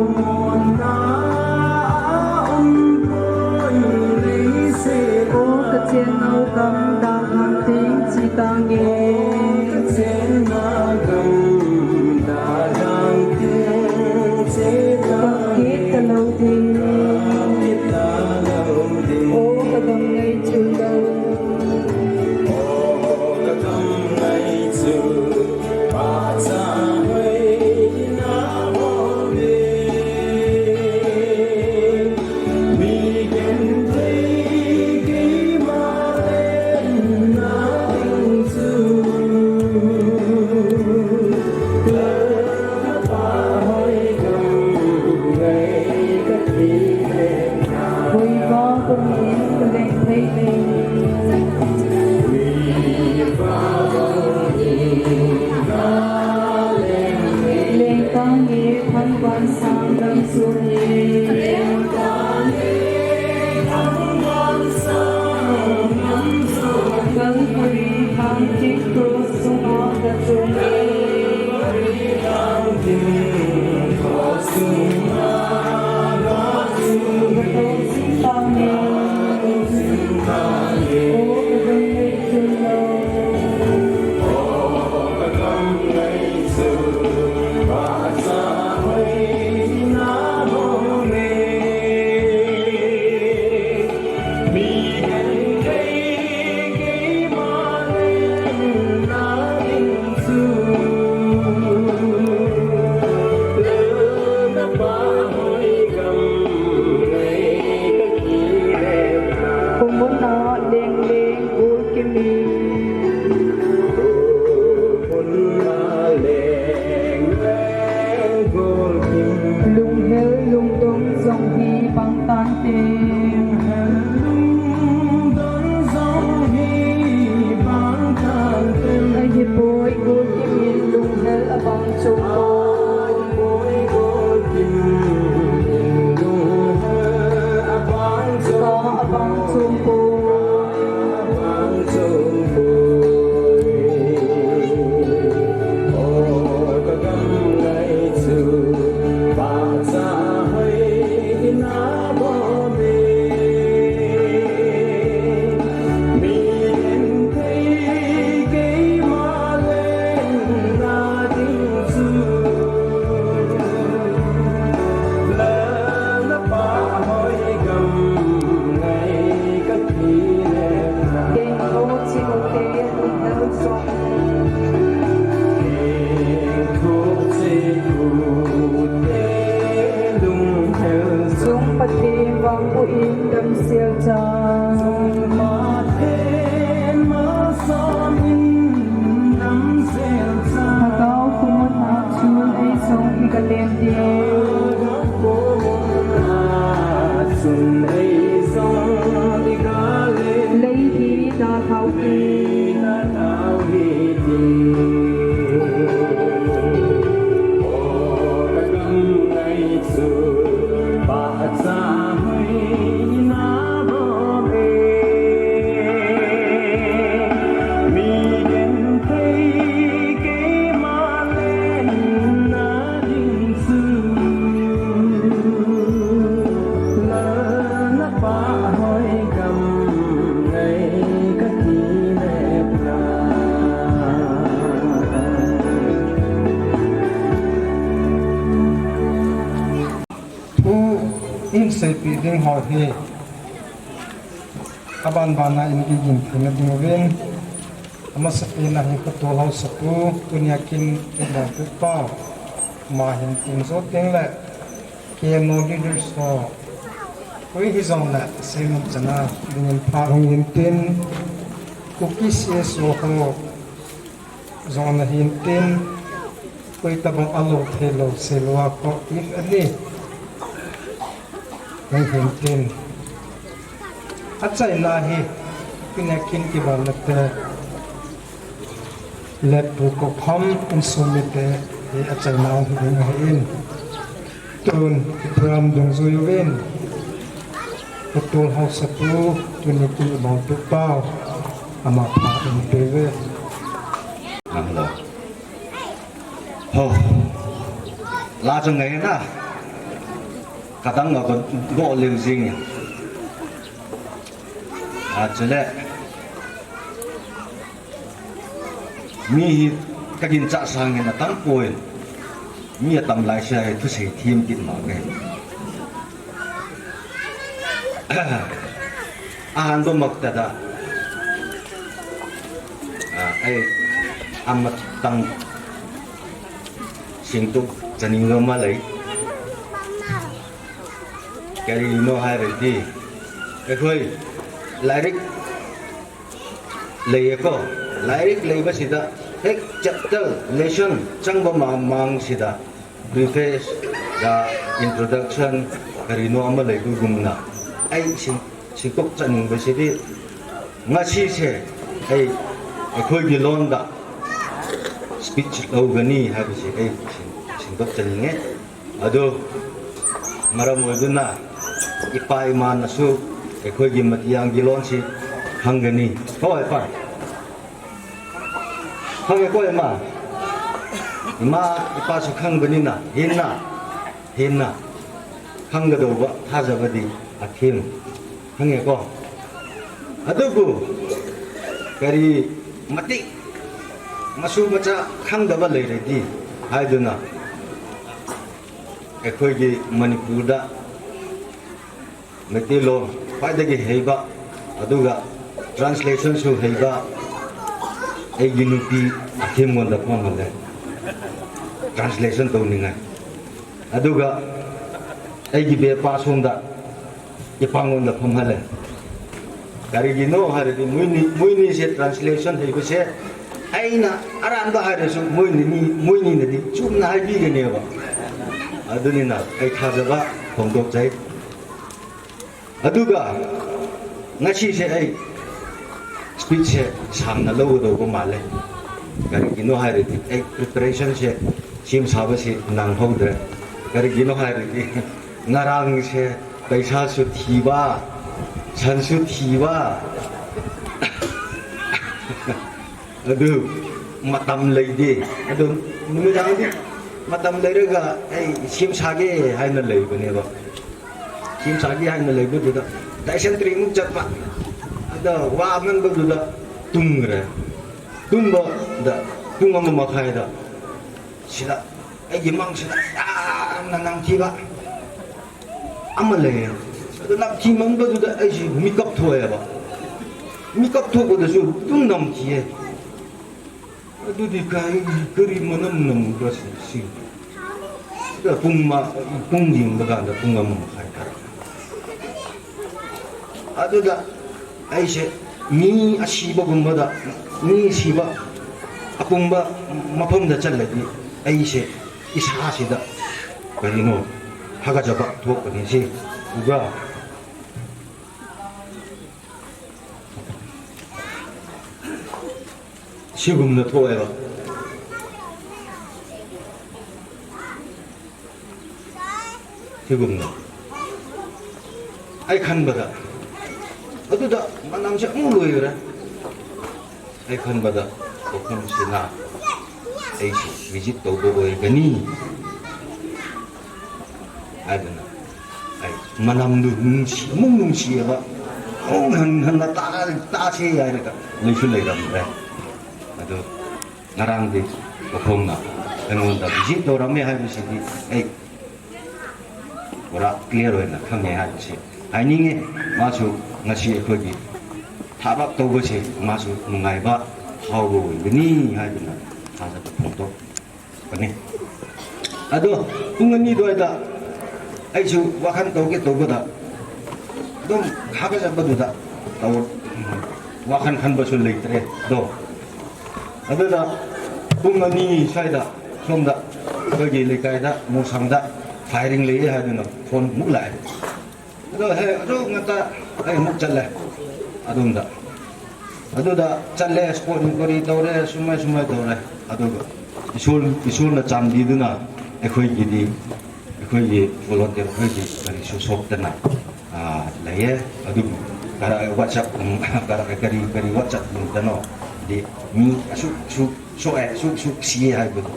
Seipeh ding ho hi, aban bana in igin theina dinguvin, amasapen a hi Khotol Haosapu, tunia kin ibol tupa, ama hin tin jo teng le, K N O leaders ho, koi hijongle, seinom chana dingin pha hung hintin, Kuki C S O ho, jong ana hintin, koi tabang alo theilou, seilou a ko, if any, hung hintin. Achaina hi, tunia kin kibol nate, Pu Kokham insung mite, hi achaina hung hiding ahin. Tun, program dungjui uvin, Khotol Haosapu, tunia kin ibol tupa, ama pha in peuve. Hello. Ho. La chu ngai na. Kadang a ko go leu jing. Achule. Mi hi kaginchat sangin atam poi. Mi atam laisea hi thusei them kit mong e. Ahan domak tada. Ai, amatang singtuk chaning lou malei. Kari no hai reti. Ekhoi, lairik lei ko, lairik lei ba sida, hek chapter, lesson, chang ba ma mang sida, preface, da introduction, kari no ama lei gumna. Ai sing, singkok chaning ba sidi, ngasi se, ai, ekhoi gilon da, speech lou gani, hai ba si, ai, sing, singkok chaning e. Adu, maram oiduna, ipa ima nasu, ekhoi gimati ang gilon si, khang gani. Hoi, pa. Khang e ko ima. Ima, ipa su khang gani na, hinna, hinna. Khang gadou ba, thaja ba di, athim. Khang e ko. Adugu, kari mati, masu macha khang daba lei reti, haiduna. Ekhoi gi Manipur da Meitei lou, khwaidagi heiba, aduga translation su heiba, eigi nupi athim ngonda phon hale. Translation tou ningai. Aduga, eigi bepa sunda, ipa ngonda phon hale. Kari gino hari di muini, muini se translation heiba se, Aina, aran ba hai su, moini, moini na di, chumna hai bi gane ba. Aduni na, ai thaja ba, hong dok chai. Aduga, ngasi se ai, speech se, samna lou do ko male. Kari gino hai reti, ai preparation se, sim saba se, nang hou dre. Kari gino hai reti, ngarang se, paisa su thiba, san su thiba. Adu, matam lei di. Adu, numidang di, matam lei rega, ai, sim sage, haina lei bane ba. Sim sage, haina lei ba duda. Dai sentri muk chat ba. Ada, wa man ba duda, tung re. Tung ba, da, tung ama makhai da. Sida, ai, gimang sida, ah, na nang thiba. Ama le, adu nap thi mang ba duda ai si mi kap thua ya ba. Mi kap thua ko da su, tun nam thi e. Adu di kai, kari manam nam ba si, si. Da pung ma, pung ding ba ga da pung am ma khai ka. Adu da, ai se, mi asiba gum ba da, mi siba, apung ba, mapam da chal la di, ai se, Isa sida, kari no, haga jaba, thok kani si, uga. Sigum na thok eva. Sigum na. Ai khan bada. Adu da, manam se mu lui ra. Ai khan bada, ko khan sina. Ai si, visit to bo oi gani. Ai dana. Ai, manam nu nungsi, mung nungsi ba. Hung han, han na ta, ta se ai ka. Lui su lai ram re. Adu, ngarang di, ko khong na. Ai ngon da, visit to ram me hai visit di. Ai, Pura clear ꯑꯣꯏꯅ ꯈꯪꯉꯦ ꯍꯥꯏꯕꯁꯤ ꯍꯥꯏꯅꯤꯡꯉꯤ꯫ ꯃꯥꯁꯨ ꯉꯁꯤ ꯑꯩꯈꯣꯏꯒꯤ ꯊꯕꯛ ꯇꯧꯕꯁꯦ ꯃꯥꯁꯨ ꯅꯨꯡꯉꯥꯏꯕ ꯐꯥꯎꯕ ꯑꯣꯏꯒꯅꯤ ꯍꯥꯏꯗꯨꯅ ꯊꯥꯖꯕ ꯐꯣꯡꯗꯣꯛꯄꯅꯤ꯫ ꯑꯗꯣ ꯄꯨꯡ ꯑꯅꯤ ꯑꯗꯨꯋꯥꯏꯗ ꯑꯩꯁꯨ ꯋꯥꯈꯜ ꯇꯧꯒꯦ ꯇꯧꯕꯗ ꯑꯗꯨꯝ ꯍꯥꯀꯠꯆꯕꯗꯨꯗ ꯇꯧ ꯋꯥꯈꯜ ꯈꯟꯕꯁꯨ ꯂꯩꯇ꯭ꯔꯦ꯫ ꯑꯗꯣ ꯑꯗꯨꯗ ꯄꯨꯡ ꯑꯅꯤ ꯁ꯭ꯋꯥꯏꯗ ꯁꯣꯝꯗ ꯑꯩꯈꯣꯏꯒꯤ ꯂꯩꯀꯥꯏꯗ ꯃꯣꯁꯥꯡꯗ firing ꯂꯩꯌꯦ ꯍꯥꯏꯗꯨꯅ phone ꯑꯃꯨꯛ ꯂꯥꯛꯑꯦ꯫ ꯑꯗꯣ ꯍꯦ ꯑꯗꯨ ꯉꯟꯇꯥ ꯑꯩ ꯑꯃꯨꯛ ꯆꯠꯂꯦ ꯑꯗꯣꯝꯗ꯫ ꯑꯗꯨꯗ ꯆꯠꯂꯦ, spot inquiry ꯇꯧꯔꯦ, ꯁꯨꯃꯥꯏ ꯁꯨꯃꯥꯏ ꯇꯧꯔꯦ꯫ ꯑꯗꯨꯒ ꯏꯁꯣꯔ ꯏꯁꯣꯔꯅ ꯆꯥꯟꯕꯤꯗꯨꯅ ꯑꯩꯈꯣꯏꯒꯤꯗꯤ ꯑꯩꯈꯣꯏꯒꯤ volunteer ꯑꯩꯈꯣꯏꯒꯤ ꯀꯔꯤꯁꯨ ꯁꯣꯛꯇꯅ ꯂꯩꯌꯦ꯫ ꯑꯗꯨꯕꯨ ꯀꯔ WhatsApp ꯀꯔꯤ ꯀꯔꯤ WhatsApp ꯗꯅꯣ ꯗꯤ ꯃꯤ ꯑꯁꯨꯛ ꯑꯁꯨꯛ ꯁꯣꯛꯑꯦ, ꯑꯁꯨꯛ ꯑꯁꯨꯛ ꯁꯤꯌꯦ ꯍꯥꯏꯕꯗꯣ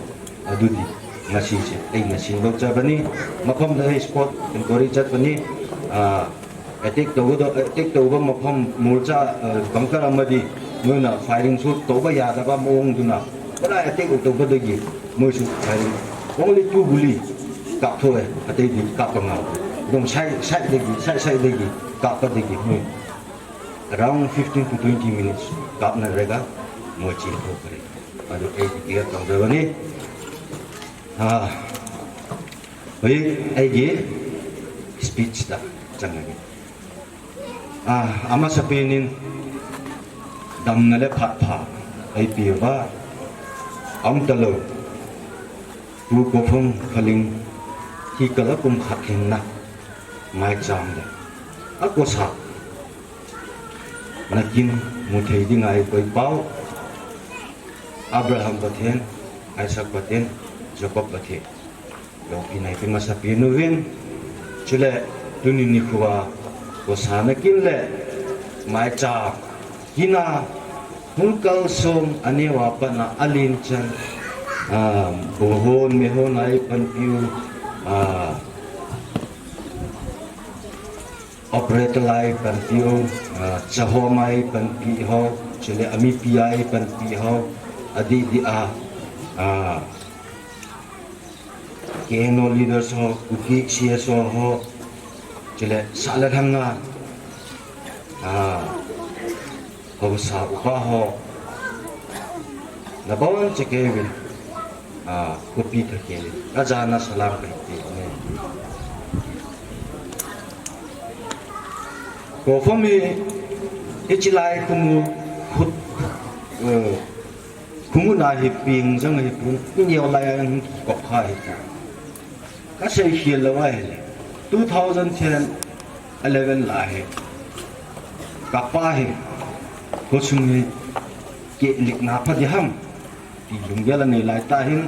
ꯑꯗꯨꯗꯤ ꯉꯁꯤꯁꯦ ꯑꯩꯅ ꯁꯦꯡꯗꯣꯛꯆꯕꯅꯤ꯫ ꯃꯐꯝꯗ ꯑꯩ spot inquiry ꯆꯠꯄꯅꯤ꯫ ꯑꯦꯇꯦꯛ ꯇꯧꯕꯗꯣ ꯑꯦꯇꯦꯛ ꯇꯧꯕ ꯃꯐꯝ ꯃꯣꯔꯆꯥ ꯕꯪꯀꯔ ꯑꯃꯗꯤ ꯃꯣꯏꯅ firing ꯁꯨ ꯇꯧꯕ ꯌꯥꯗꯕ ꯃꯑꯣꯡꯗꯨꯅ ꯄꯨꯔꯥ ꯑꯦꯇꯦꯛ ꯇꯧꯕꯗꯒꯤ ꯃꯣꯏꯁꯨ firing only two ꯒꯨꯂꯤ ꯀꯥꯞꯊꯣꯛꯑꯦ꯫ ꯑꯇꯩꯗꯤ ꯀꯥꯞꯄ ꯉꯝꯗꯦ꯫ ꯑꯗꯨꯝ side sideꯗꯒꯤ side sideꯗꯒꯤ ꯀꯥꯞꯄꯗꯒꯤ ꯃꯣꯏ around fifteen to twenty minutes ꯀꯥꯞꯅꯔꯒ ꯃꯣꯏ ꯆꯦꯟꯊꯣꯛꯈ꯭ꯔꯦ꯫ ꯑꯗꯨ ꯑꯩ declare ꯇꯧꯖꯕꯅꯤ꯫ ꯍꯧꯖꯤꯛ ꯑꯩꯒꯤ speechꯇ ꯆꯪꯉꯒꯦ꯫ ꯑꯃ ꯁꯄꯦꯅꯤꯟ ꯗꯝꯅ ꯂꯦ ꯐꯥꯠ ꯐꯥ ꯑꯩ ꯄꯤꯕ ꯑꯝꯇ ꯂꯧ꯫ ꯇꯨ ꯀꯣꯐꯝ ꯈꯂꯤꯡ ꯍꯤ ꯀꯂ ꯄꯨꯝ ꯈꯥꯛ ꯍꯦꯟꯅ ꯃꯥꯏ ꯆꯥꯝꯂꯦ꯫ ꯑꯀꯣꯁꯥ ꯅꯀꯤꯟ ꯃꯨꯊꯩꯗꯤꯉꯥꯏ ꯀꯣꯏꯄꯥꯎ ꯑꯕ꯭ꯔꯥꯍꯝ ꯄꯊꯦꯟ, ꯑꯥꯏꯁꯥꯛ ꯄꯊꯦꯟ, ꯖꯦꯀꯣꯕ ꯄꯊꯦꯟ꯫ ꯌꯣꯛꯄꯤ ꯅꯥꯏꯄꯤ ꯃꯁꯥꯄꯤ ꯅꯨꯋꯤꯟ ꯆꯨꯂꯦ ꯇꯨꯅꯤ ꯅꯤꯈꯨꯋꯥ ꯀꯣꯁꯥ ꯅꯀꯤꯟ ꯂꯦ ꯃꯥꯏꯆꯥ ꯀꯤꯅꯥ ꯍꯨꯡꯀꯜ ꯁꯣꯝ ꯑꯅꯦꯋꯥ ꯄꯠꯅ ꯑꯂꯤꯟ ꯆꯟ ꯕꯣꯍꯣꯟ ꯃꯦꯍꯣꯟ ꯑꯥꯏ ꯄꯟꯄꯤꯌꯨ꯫ Operator lai panpiu, chahom ai panpi ho, chule amipi ai panpi ho, adi di a, KNO leaders ho, Kuki CSO ho, chule sala thanga, Hausa upa ho, nabon chekevin, kopi thakevin, ajana salam kahipeh ne. Kofomi, ichilai kumu, khut, kumu na hiping, jang hipung, inyo lai ang kop kha hipung. Kasei khel lou ahile, two thousand ten, eleven lai hi, kapa hi, khosung hi, kilikna pha diham, ti lunggel anei lai tahin,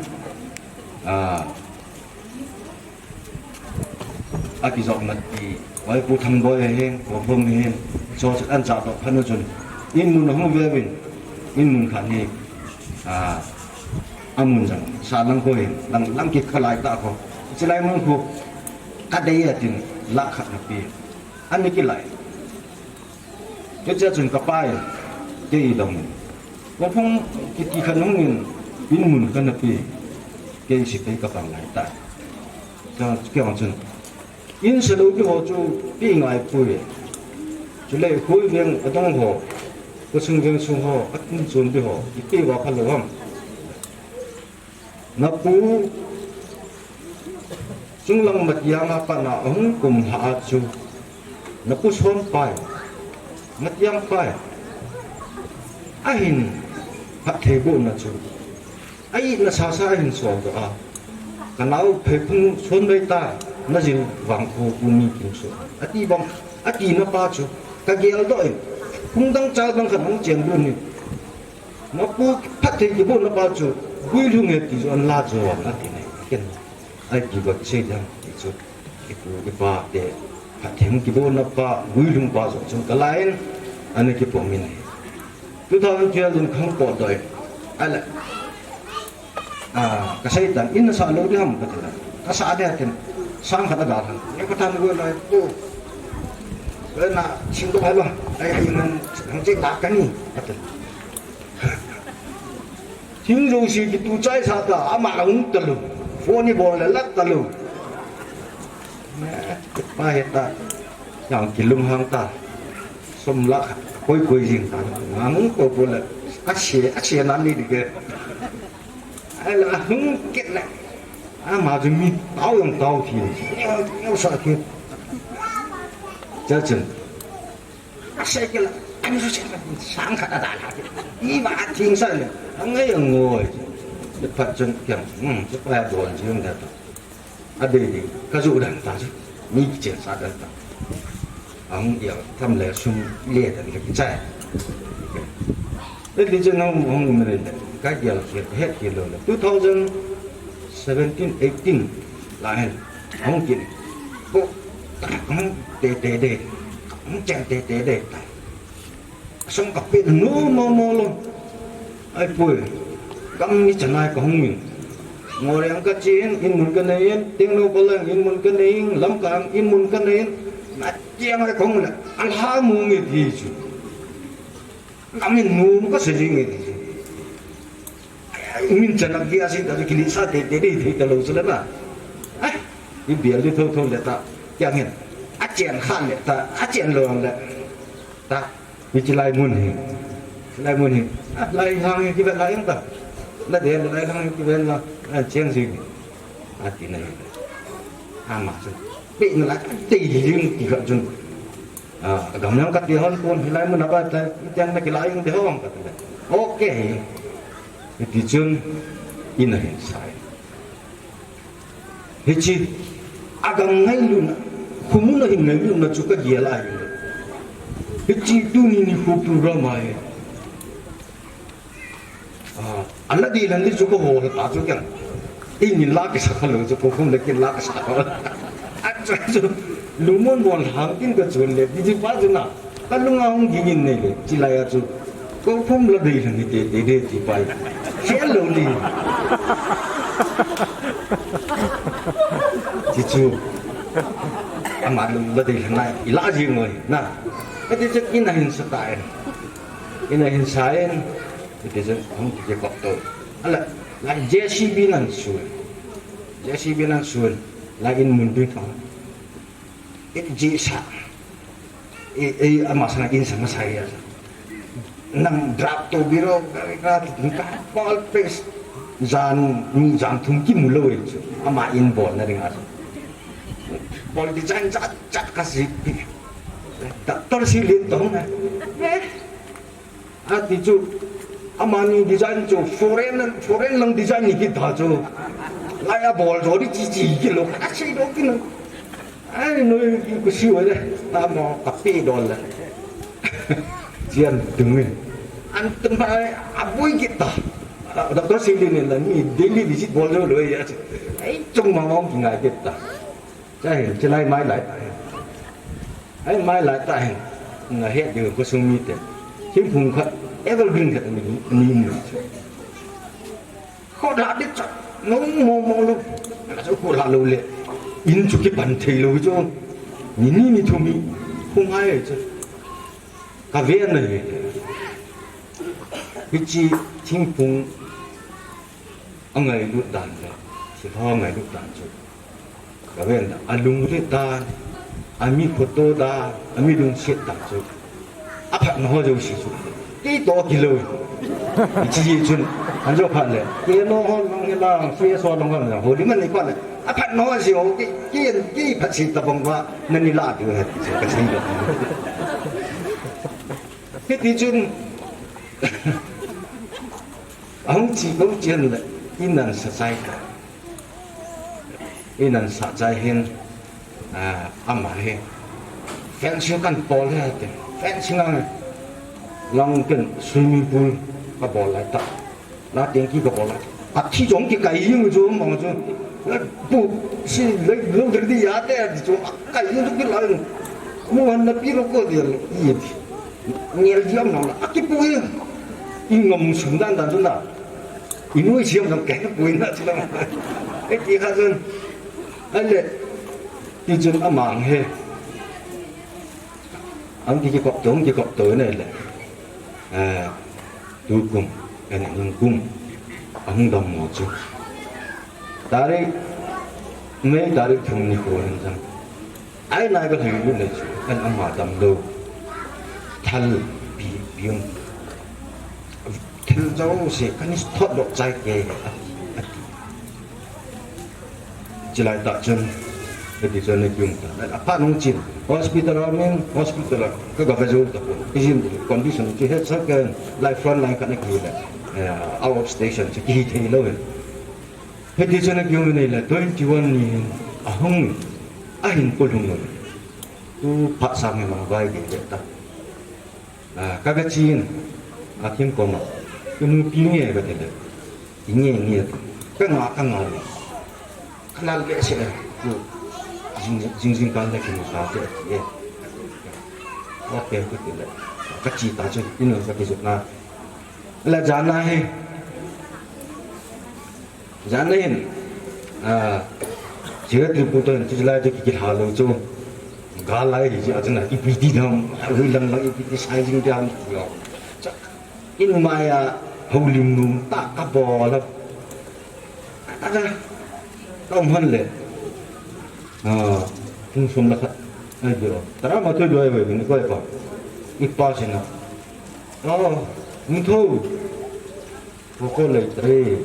akijopna ti, Vaipu Thangboi hin, Kofomi hin, so an jahdoh phat u chun, in mun ahung veuvin, in mun khat hi, amun jang, salang kho hin, lang, lang kikhalai tah kho. Chilai mun khu, kadei atin, lakh khat napi. Ani kilai. Hichea chun kapa in, kei dong in. Wapung kiti khat hung in, in mun kanapi. Kei sepai kapang lai tah. Kei chun. In salou di ho chu pi ngai pui. Chule khui veng adong ho. Khosung veng sung ho, atin chun di ho. Ipi va phalou ham. Napu chunglang matiang a pat na ahung kum lhah a chu. Napu son pai. Matiang pai. Ahin phattheibohna chu. Ahi nasasa ahin soldoh a. Kanao pheiphung son mai ta najil vang kho uni kin so. Ati bang, atina pa chu. Kageldoh in. Phung dang cha dang khat hung chen dun ni. Napu phatthei kibohna pa chu, guilhung e ti chu anla chu ati ne. Ken, ai kiba kisei dang ti chu, kipu kipa te, phatthei kibohna pa, guilhung pa chu, chun kalain, ana kipom in. Two thousand twelve in khang potdoh in. Ala, kasei tan, in sah lou di ham kati la. Kasah di atin, sang khat aga thang. Ye katan go lai pu. Kena sing to hai ba. Ai, ai, man, hang chek la kani. Atin. Thing jouse kitu chai sa ta, ama la hung talou. Phone ibol le la talou. Pa heta, yang kilunghang ta. Sum lakh koi koi jing ta. Ngang ko ko le. A se, a se na ni di ke. Ai la hung kit le. Ama chu mi tao jong tao thi. Neo, neo sa kit. Cha chen. A se ke la. Ani su chen. Sang khat a da la. I ba thing sa le. Ang ai ang ngoi. Phat chen kyang. Hmm, chu pa ya don jing da ta. A dei dei, ka ju dan ta chu, mi kichen sa dan ta. Ahung gel tham le sum le dan le kichai. Hiti chun hung, hung um le, ka gel khel, het khel lou le. Two thousand seventeen, eighteen la hen, ahung kin. Ko, ahung te te de, ahung chen te te de ta. Sum ka pe nu mo mo lou. Ai poi. Gam mi chanai ka hung in. Moreh ang ka chin, in mun ka nei in, Tengnoupal ang in mun ka nei in, Lamka ang in mun ka nei in. Na tiang ai ka hung le. Alha mu nge ti chu. Gam in nu ka se jing nge ti chu. Min chan a bia si ta, kili sa te te di, di ta lou chu le na. Ai, i bial di tho tho le ta, kiang hin. A chen khan le ta, a chen lou le ta. Hichi lai mun hi. Lai mun hi. A, lai hang hi kiven lai ta. La de lai hang hi kiven la. A chen si. A ti na hi. A ma chu. Pe na la te hi lim ti kha chun. A, gam nang ka ti hon kun hi lai mun a ba ta. Tiang na ki lai yung de hon ka ta. Okay. Hiti chun in a hin sai. Hichi, a gam ngailutna, khomun a hin ngailutna chu ka gel a hin. Hichi tuni nikho program a hi. A, ana di lan di chu ka hol ta chu kiang. Ei ni la kisa kha lou chu ko khum le kin la kisa kha. A chu chu, lu mon mon hang kin ka chun le, di di pa chu na. Ka lunga hung ging in nei le, chi lai a chu. Ko khum la dei lang hi te, te de ti pai. Khel lou ni. Chi chu. Ama lung la dei lang nai, i la jing ngoi, na. Ka ti chu in a hin sa ta en. In a hin sa en. Ka ti chu hung ki kop to. Ala, la J C B nan su. J C B nan su. La in mun dui thong. It ji sa. E, e, ama sana in sama saya. Nang drop to biro, ka, ka, ka, pal pes. Jan, ni jan thum ki mulo e chu. Ama in bol na ring a. Bol design jat, jat ka si. Doctor si lin tong na. Eh. Ati chu, amani design chu, foreign, foreign lang design ni kita chu. Lai a bol jo di chi chi kilo, ka sei do kilo. Ai, noi ki ku si wa le, amo ka pi do le. Chian tung ni. An tung ba, a bui kita. Doctor si lin la ni, daily visit bol jo lo ya. Ai, chung ma mong ki ngai kita. Chai, chilai mai lai ta hen. Ai mai lai ta hen. Nga het diu ko sung mi te. Thingphung khat, evergreen khat ni, ni mu. Kho la dit cha. No mo mo lo. Ka so kho la lo le. In chu ki pan thei lo chu. Ni ni ni thu mi. Khung ai chu. Ka ve na ve. Hichi thingphung a ngailut dan le. Thilha ngailut dan chu. Ka ven a lungrit dan, a mi khoto dan, a mi lungset dan chu. A phatna ho jouse chu. Kei to kilo. Hichi chun, an jo phat le. Kei no ho long he lang, fe so long lang, ho di man ni phat le. A phatna ho jouse ho, kei, kei, kei phat si ta bang ba, na ni la tu he, ka sei lo. Hiti chun, ahung chi ko chen le, in an sa chai ta. In an sa chai hin, ah, ama hi. Fencing kan bol hi ati. Fencing ang lang ken swimming pool ka bol lai ta. La teng ki ka bol lai. Ka thi jong kikai jing chu mong chu. Pu si le lo de di ya te chu kai jing chu ki lai. Mu han na pi lo ko de i. Ngel jam na la. Aki pu i. I ngam sum dan dan chu na. I nuai siam dang kei na pui na chu lang. Ei ti kha chun. Ai le. Ti chun a mang he. Ang ki kop to, ang ki kop to ne le. Eh, tu kum, en hung kum. Ahung dam mo chu. Tarik, May tarik thum ni ko hin chang. Ai nai ka lhei lu le chu, kan ama dam lo. Thal pi, pi um. Thil jouse kan is thot lo chai ke, ati, ati. Chilai ta chun, ati chun na kium ta. Apha nung chin, hospital a min, hospital a, ka ga ve jo ta ko. Kijin condition chu he sa kan, live front line kan ki le. Eh, out of station, chu ki thei lo. Hiti chun a kium nei le twenty-one ni hin ahung, ahin pulhung lo. Tu phat sang hin ahung vai gei le ta. Ah, ka ga chin, a thim koma. Kinu pi nge ka ti le. Ti nge nge. Ka nga, ka nga le. Ka lal be se le. Tu jing, jing, jing kal le kinu ka te ti e. Wa pe ka ti le. Ka chi ta chu, inu ka ti chu na. La jana he. Jan ahin, ah, Secretary pu toh hin, chu lai chu ki, kilha lo chu. Gal lai hi chu, a chun a, ipi ti dam, a hui lang lang ipi ti sai jing dam ti lo. Cha, in mai a, houlim num ta ka bol a. Ta ka, ka um han le. Ah, hung sum la khat. Ai, dilo. Tara ma tu doi wei, ni koi pa. Ipa sina. Oh, ni tho. Ko ko lei tre.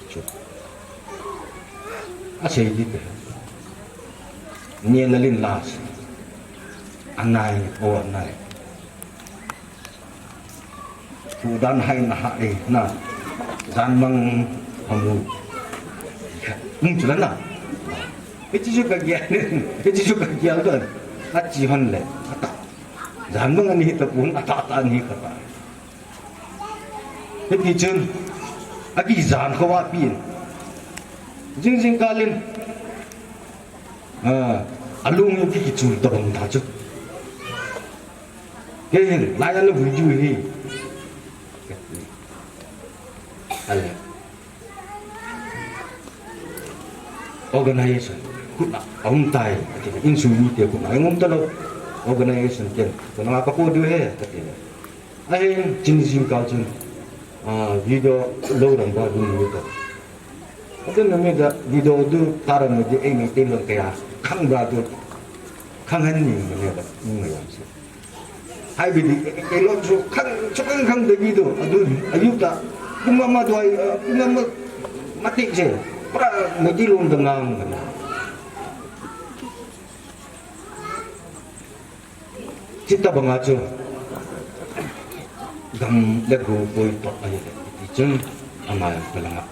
Chu. A sei di te. Ni na lin las. Anai, o anai. Ku dan hai na ha e na. Dan mang hamu. Ung chula na. Hichi chu ka gia. Hichi chu ka gia don. A chi hon le. A ta. Dan mang ani ta pun a ta ta ni ka ta. Hiti chun, a kijan kho a pi in. Jing jing kalin. Ah, a lung ki kichul ta bang ta chu. Kei hin, lai ana vui ju hi. Ale. Organization, khut a, a um tai, ati, insung mite khut a, engum ta lo, organization ten, ko na ka ko du he, ati. Ahin, chin jing kal chun, ah, video lo ram ba du ni ta. Ati na mi da video du ta ram ni di ei mi te lo ka ya, khang ba du, khang han ni ni ba, ni ma ya. Hai bi di, eh, eh, lo chu khang, chu khang khang de bi do, adu, ayu ta, pung ama do ai, eh, pung ama mati je, pra na di lom da ngang na. Chita banga chu, gam le go poi to ai le, ti chun, ama palanga.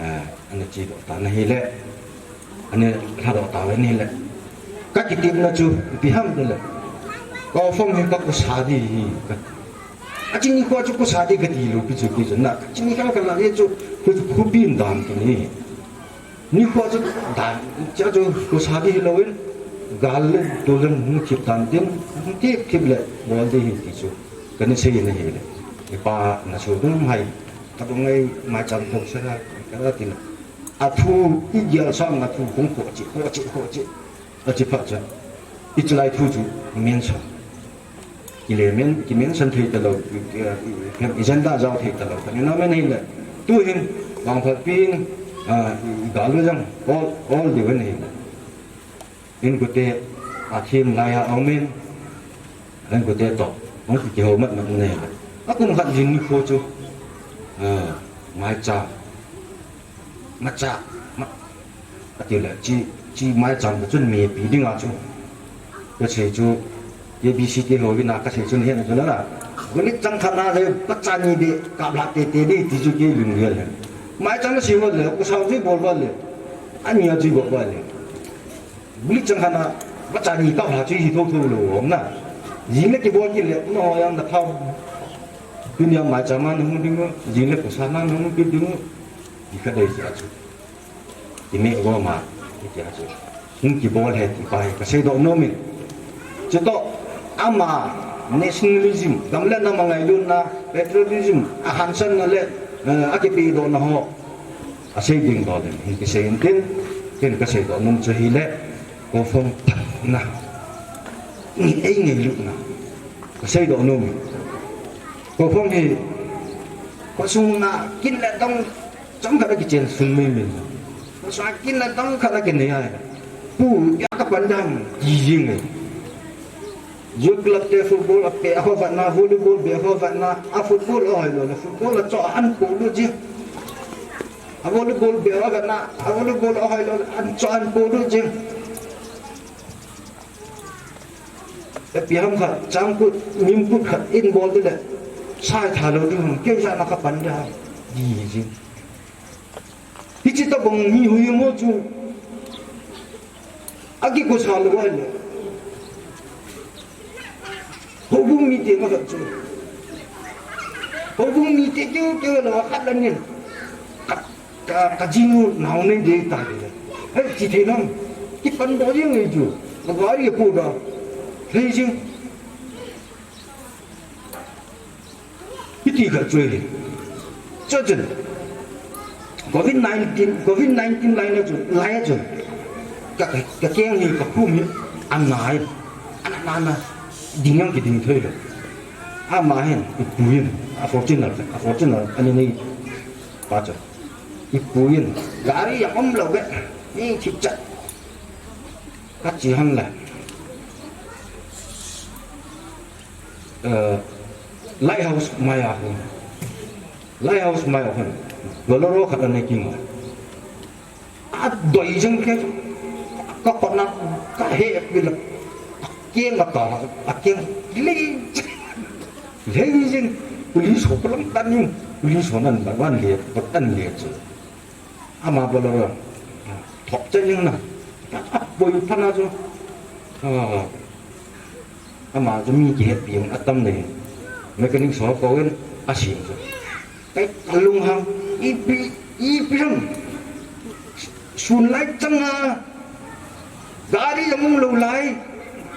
Eh, ana chi do ta na hi le, ana lha do ta ve ni le. Ka kitip na chu, ipi ham te le. Ka phong hi ka kusa di hi ka. A chini ko chu kusa di ka ti lo pi chu pi chu na. Ka chini ka ka la ye chu, ku, ku pin dan ti ni. Ni ko chu dan, cha chu kusa di lo in. Gal le tu le mu chip dan tin, mu chip chip le, bol di hi ti chu. Ka ni sei na hi le. Ipa na chu dum hai. Ka dong ngai mai cham thok sa ka, ka la ti na. A thu i gial sang a thu kong ko chi, ko chi, ko chi. A chi pha cha. I chi lai thu chu mention. Ki le men, ki mention thei ta lo, ki, ki, ki, agenda jao thei ta lo. Ka ni na men hi le. Tu hin, vang pha pin, a, i, i ga lu jang, all, all di wen hi le. In kute a thim lai a um in, in kute to, hung ki ho mat mat ne. A kum khat jin ni kho chu, a, mai cha, ma cha, ma, a ti le, chi, chi mai cham ta chun mi pi ding a chu. Ka sei chu, A B C te ho vin a ka sei chu ni hen chu la na. Gulit chang khat na le, pa cha ni de, ka bla te te de, ti chu ki lung le le. Mai cham si ho le, ku sao ji bol ba le. Ani a ji bol ba le. Buli chang hana, vacha ni ka ha chu hi tho tho lo, om na. Jing le kibol kit le, na ho yang na thau. Tun yang mai cha ma na hung ding, jing le ko sa na na hung kit ding. Di ka dei cha chu. Ki me go ma, ki cha chu. Hung kibol he ti pa he, ka sei do no min. Chu to, ama nationalism, gam le nam a ngailutna, patriotism, a hansan na le, eh, a kipe do na ho. A sei ding do le, hin ki sei in tin, ken ka sei do nung chu hi le, ko phong na. Ni ei ngei lu na. Ka sei do nung. Ko phong hi, ko sung na, kin le dong, chang ka ki chen sun mi min. Ko sung kin le dong ka la kin ne ai. Pu, ipi a kapan ding ham, ti jing e. Youth club te football a pe a ho vat na, volleyball be a ho vat na, a football a hoi lou le, football a cho an po lou jing. A volleyball be a ho vat na, a volleyball a hoi lou le, an cho an po lou jing. Ipi ham khat, chang kut, nim kut khat in bol ding le, sai tha lou ding ham, kei jana kapan ding ham, ti jing. Hiche tobang mi hui mo chu, akikosa lou a le. Houbung mite nga khat chu. Houbung mite keu keu lou a khat la nin. Ka, ka, ka jinu nau nei ding tai le. Hei, chi thei nam. Kipan doh jing e chu. Ka gari a pu da. Thei jing. Hiti khat chu ahi. Chuchun, covid nineteen, covid nineteen lai na chu, lai a chu. Ka, ka, ka keng hi, ka khum hi, ana nai. Ana, ana, ana. Ding jong kiding thei lou. Ama hin, ipu hin, a Fortuner, a Fortuner, ani nei pa chu. Ipu hin, gari jong um lou ve. Ni thip chat. Ka chi han le. Eh, Lighthouse mai a hung. Lighthouse mai a hung. Bolero khat anei king. A doi jeng ke. Ka kona ka he pila. A keng a ta la. A keng le. Le jeng. Police ho palang tan ni. Police ho nan ban wan le. Pat an le chu. Ama Bolero. Thop chen jeng na. A boi pha na chu. Ah. Ama chu mi kihetpi jong atam le. Mechanic ho kou in asem chu. Kei kalung hang, ipi, ipi ham. Sun lai chang a. Gari jong um lou lai.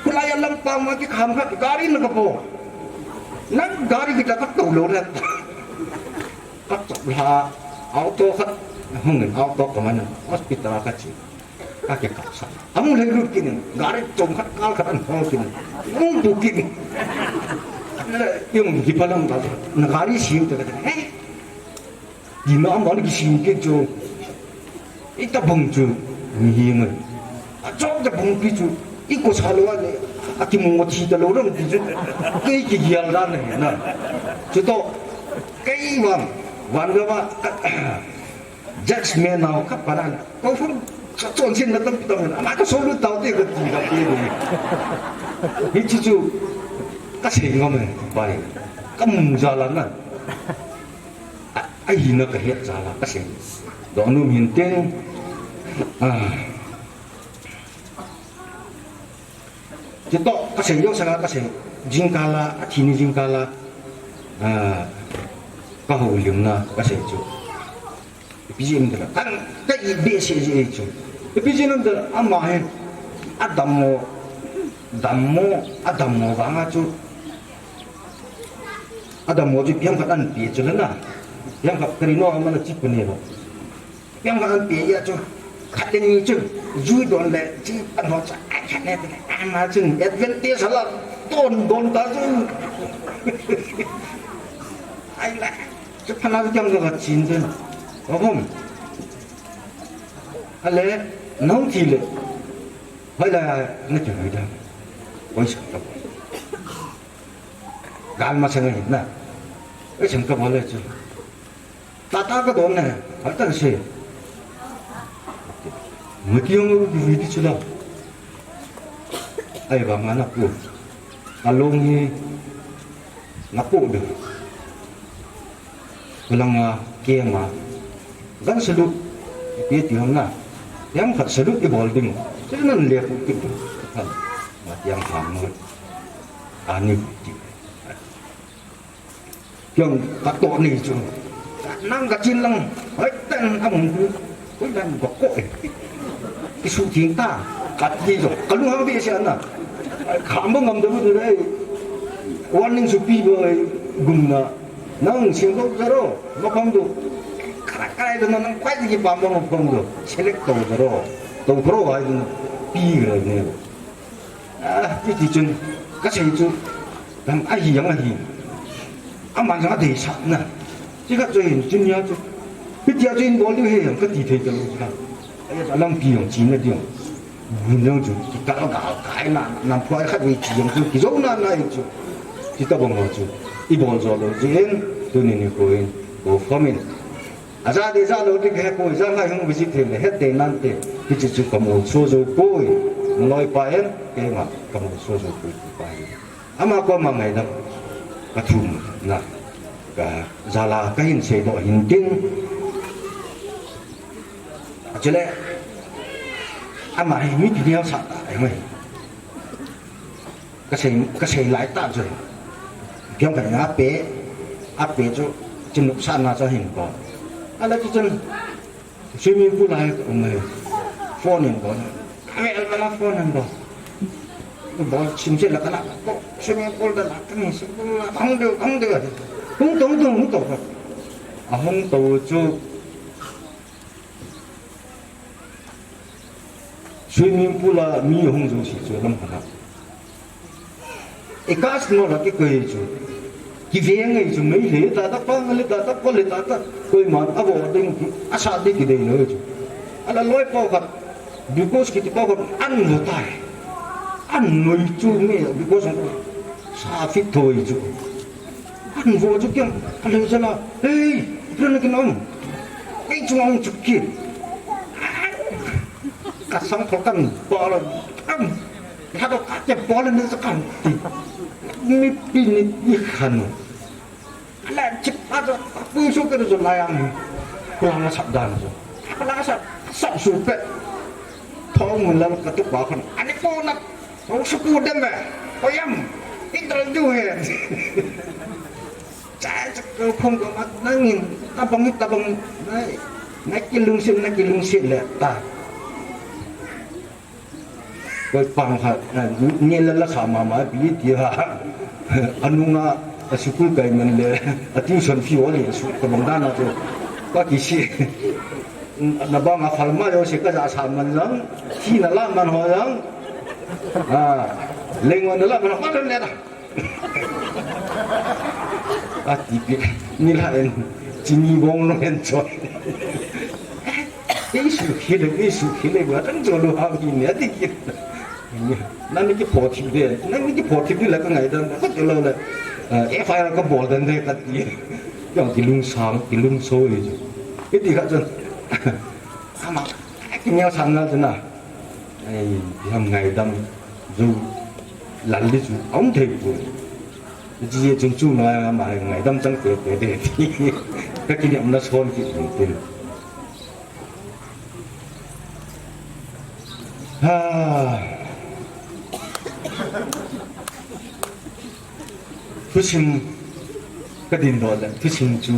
Khulai a lam pang ma kikham khat, gari na kapo. Nang gari kita katou lou le. Kachop lha, auto khat, hung in auto kaman, hospital a kache. Ka kikapsah. Amu lhai lut kit in, gari chom khat, kal khat an hol kit in. Amu bu kit in. Le, yung hipalam ba, na gari sim te ka, eh? Di na amu ni kisim kit chu. Itobang chu, mihem ahi. Achom tobang pi chu, ikosa lou a le, akimu thi ta lou ding ti chu. Kei kigel dan ahi na. Chutoh, kei vang, vang ga ba, judgment nau khat pa dan. Kou phun, ka chonsetna tampi tam, ama ka solu tau te kati kati ni. Hiche chu, kasei ngam e, pai. Kamu jal a na. A, ahina kahet jal a, kasei. Dohnom hin teng. Ah. Chutoh, kasei jousea, kasei. Jingkah a, athi ni jingkah a. Ah. Kahoulimna, kasei chu. Ipi jeh ham itile, kan, ka it behseh jeh chu. Ipi jeh ham itile, ama hi, adammo, dammo, adammo vanga chu. Adammo chu ipi ham khat anpe chu le na. Ipi ham khat kari no ama na chi pu ne lo. Ipi ham khat anpe a chu. Khat le ni chu. Jui don le chi pan ho cha. Ai khat ne te. Ama chu advantage la. Don don ta chu. Ai la. Chu phat na chu kiam ka chin chu. Ka hom. Ale, nahung thi le. Hoilai a na kivui ding. Koi sang ka bol. Gal masang ahi na. Koi sang ka bol le chu. Tata ka don ne. Hal tan se. Mati hung kivui di chu la. Ahivanga na pu. Along hi na pu de. Kalanga kema. Gan salut. Ipi ti ham na. Yang khat salut ibol ding. Salut nan le pu kit. Kan. Ma tiang ham mo. Ani ti. Jong katoh ni chu. Nang kachin lang. Hoi, tan amung chu. Hoi, dan bako e. Kisu thing ta. Kati chu. Kalung hang behseh na. Kham bang ngam deu deu le. Warning chu pi boi gum na. Nang sing bou jaro. Ma kham du. Kara kara du nang kwai di pam bang ma kham du. Select tou jaro. Tou khro ai du. Pi re ne. Ah, hiti chun, kasei chu, lam ahi jong ahi. Aman jong adeisah na. Chikhat chu hin, chun ya chu. Hitia chu hin bol diu ahi jong kati thei talou chu na. Ahi, alampi jong china diu. Mun jong chu, kikal gal kai na, nam phuai khat vei chi jong chu, kijou na na in chu. Ti tabang ho chu, i bol jo lou jeh in, tuni nikho in, go form in. Aja ding ja lou ding he poi, ja ngai hung visit thei le, het thei nante, hiche chu ka mol so jou poi, na loipa in, keima ka mol so jou poi, ti pa hi. Ama koma ngaidam ka thum na, ka jal a ka hin seidoh hin tin. Chule, ama hi mi kineo sah ta, ai mai. Ka sei, ka sei lai ta chu. Piang ka nga pe, a pe chu, chin nuk sa na chu hin ko. Ala chu chun, swimming pool a hi ka um e. Phone in ko. Ka ve al ka la phone in ko. Bol sim se la ka la ko. Swimming pool da la ka ni swimming pool la hung deu, hung deu. Hung to, hung to, hung to. A hung to chu. Swimming pool a mi hung jouse chu lam khat a. Eka snow la kikoi chu. Kiveng ngai chu, Meitei ta ta, Pangal ta ta, Kol ta ta. Koiman avo ding, asa ding kidei lou chu. Ala loipa khat, because kiti pa khat, an lo tai. An noi chu me, because sa fit thoi chu. An vo chu kiang, ka leng jala, "Hei, ipi na kin um? Kei chunga hung chu ki." Ka sang tho kan bol, am, ha to ka te bol ni sa kan ti. Mipi ni i khan. Ala chip pa to, ka pui su ka to la yang. Ko la sap dan so. Ko la sap, sap su pe. Thong mun la ka tu pa khan. Ani ko na Hung suku dem e, koyam, idol du he. Cha cha ko khong ko mat nangin, tabang tabang, nai, nai kilungset, nai kilungset le ta. Koi pang kha, ni la la sa mama, pi ti ha. Anunga, a school kai man le, a tuition fee o le, su tabang dana chu. Ka kisi. Na banga phal ma jouse ka ja sa man lang, thina la man ho lang. Ah, lengona la man ho lang le da. Ati pi, ni la en, chini bong lo en choi. Isu khile, isu khile, ba tang jo lo ha ki ni ati ki. Nani kiphoh thip de, nani kiphoh thip de la ka ngaidam, ka ti lou le. Eh, F I R ka bol den de ka ti. Jong kilungsang, kilungso e chu. Kiti kha chun. Ama, kineo sang na chu na. Ai, ham ngaidam, jou lal di chu, aum thei poi. Ji chun chu na ama ngaidam chang te te de. Ka kiniam na son ki tin. Ha. Thusim ka din doh le, thusim chu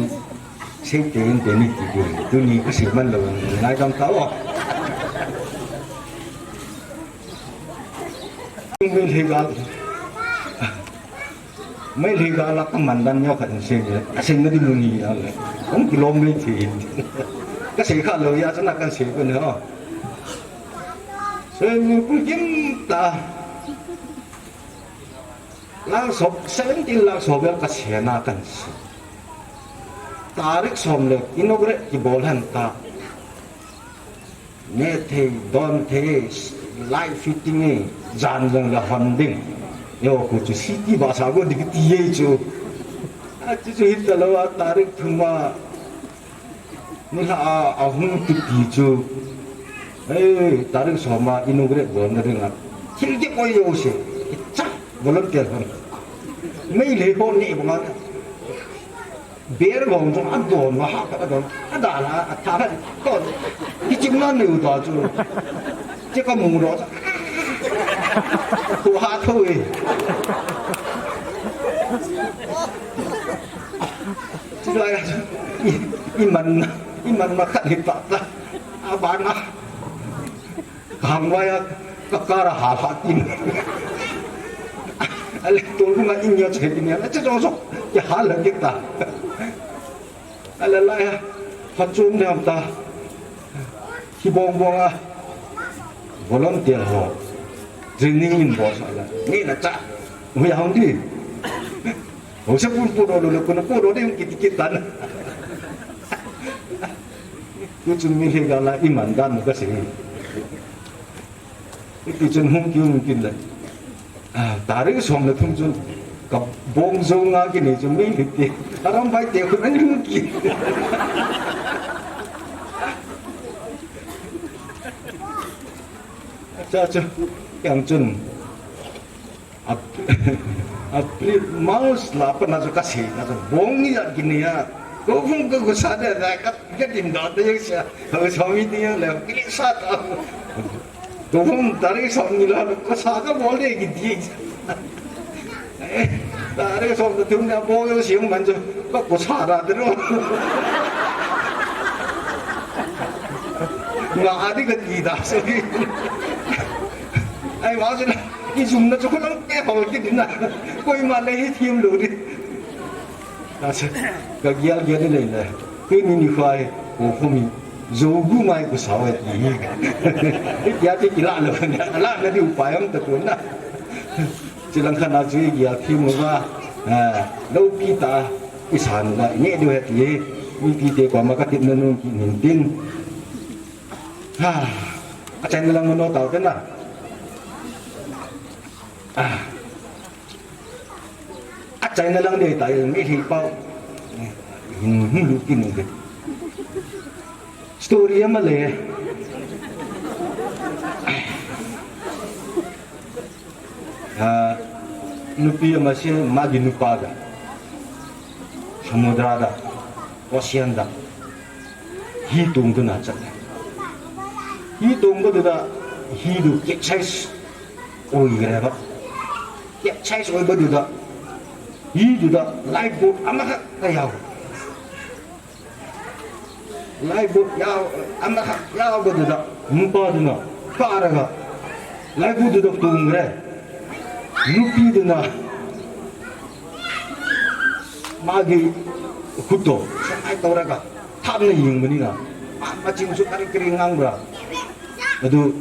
sei te in te ni ti ding. Tuni ka sei man lou, ngaidam ta o. Meitei gal. Meitei gal a ka man dan neo khat in sei le. Ka sei na di mun hi a le. Hung kilom Meitei. Ka sei kha lou a, chana kan sei ko ne o. Swimming pool kim ta. Lakh som, seventeen lakh som bel ka sena kan si. Tarik som le inaugurate kibol hen ta. Ne thei, don thei, light fitting e, jan jong le hon ding. Yo, ko chu city bus a go ding ti ye chu. A chu chu hita lou a, tarik thum a, Nilhah a, ahung kiti chu. Ei, tarik som a inaugurate bolna dinga. Thil kikoi jouse. Kicha, volunteer hon. Meitei ho ni banga. Ber gong chu adon ma ha ka don. Adala, atha ha. Ton. Kichim na neu ta chu. Che ka mu ro. Ko ha tho e. Chulai a chu, i, i man, i man ma khat hi ta ta. A bana. Ka hang vai a, ka kara ha ha tin. Ale tol bunga in ya che tin ya, che jong so, ya ha la kita. Ale la ya, ha chum de ta. Hi bong bong a. Volunteer ho. Training in bol sa la. Ni na cha. Hui hang di. Ho se pun pun ro lo ko na ko ro de kiti kiti tan. Ku chun mi he ga la iman dan ka se. Hiti chun hung kit, hung kit le. Ah, tarik som le thum chun kabong jo nga kinei chu mi hiti. Arambai te khun ahin hung kit. Acha, acha. Kei chun. Ap-, April, March lah pat na chu kasei na chu bong ni jat kinei a. Kou phong ka khosa de, ka, ka din da de sia. Ka khosa mi ti le, kile sa ta. Kou phong tarik som ni la, khosa kabol de kiti. Tarik som ta thum na bong yo siung man chu, ka khosa da de lo. Nga adi kati da so. Ai, ma chu na. Ijumna chu khulang pe hol kit na. Koima le hithem lou di. Asa, kagel gel le le. Tuni nikho hi, kou phong mi. Jou gu mai kou sao e ti. Hitia ti kila lou na. Ala na di upai um ta tu na. Chilang khat na chu igel them uva. Ah, loupi ta. Isan na. Nge du he ti. Mipi te koima katipna nom kit nin tin. Ha. Achaina lang mano tao te na. Ah. Achaina lang de ta, mi hi pao. Hin, hin lu kin de. Story ama le. Ah, nupi ama se magi nupa ga. Samudra da, ocean da. Hi tong tu na chat. Hi tong ba du da, hi du capsize oi re ba. Capsize oi ba du da. Hi du da, lifeboat ama khat ka yao. Lifeboat yao, ama khat yao ba du da. Nupa du na, ka ra ga. Lifeboat du da tong re. Nupi du na. Magi khut to, sa ai to ra ga. Thap na ying mani na. Ma, ma ching su kari kari ngang bra. Adu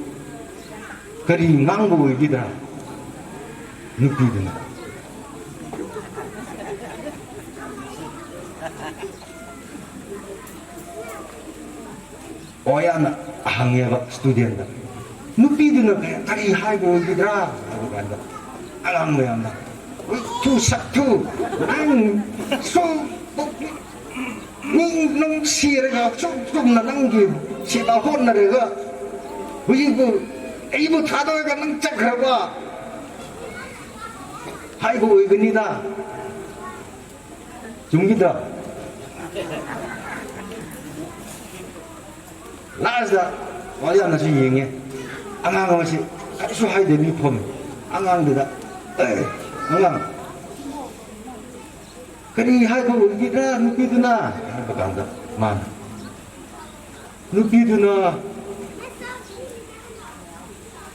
kari ngang bo oi di da. Nupi du na. Oya na ahang ya ba student da. Nupi du na kari hai bo oi di da. Abu kan da. Alang mo ya na. Ui, tu sak tu. Ang so Ni nung sira ga, sum, sum na nang gi, sira hon na re ga. Hui bu, ei bu tha do ga nang chak ra ba. Hai bu oi ga ni da. Chung gi da. Last da, wali ana si yeng e. Angang si, kai su hai de mi phom. Angang de da. Eh, angang. Kari hai ko ui kit ra, nupi tu na. Hai ba kan da, man. Nupi tu na.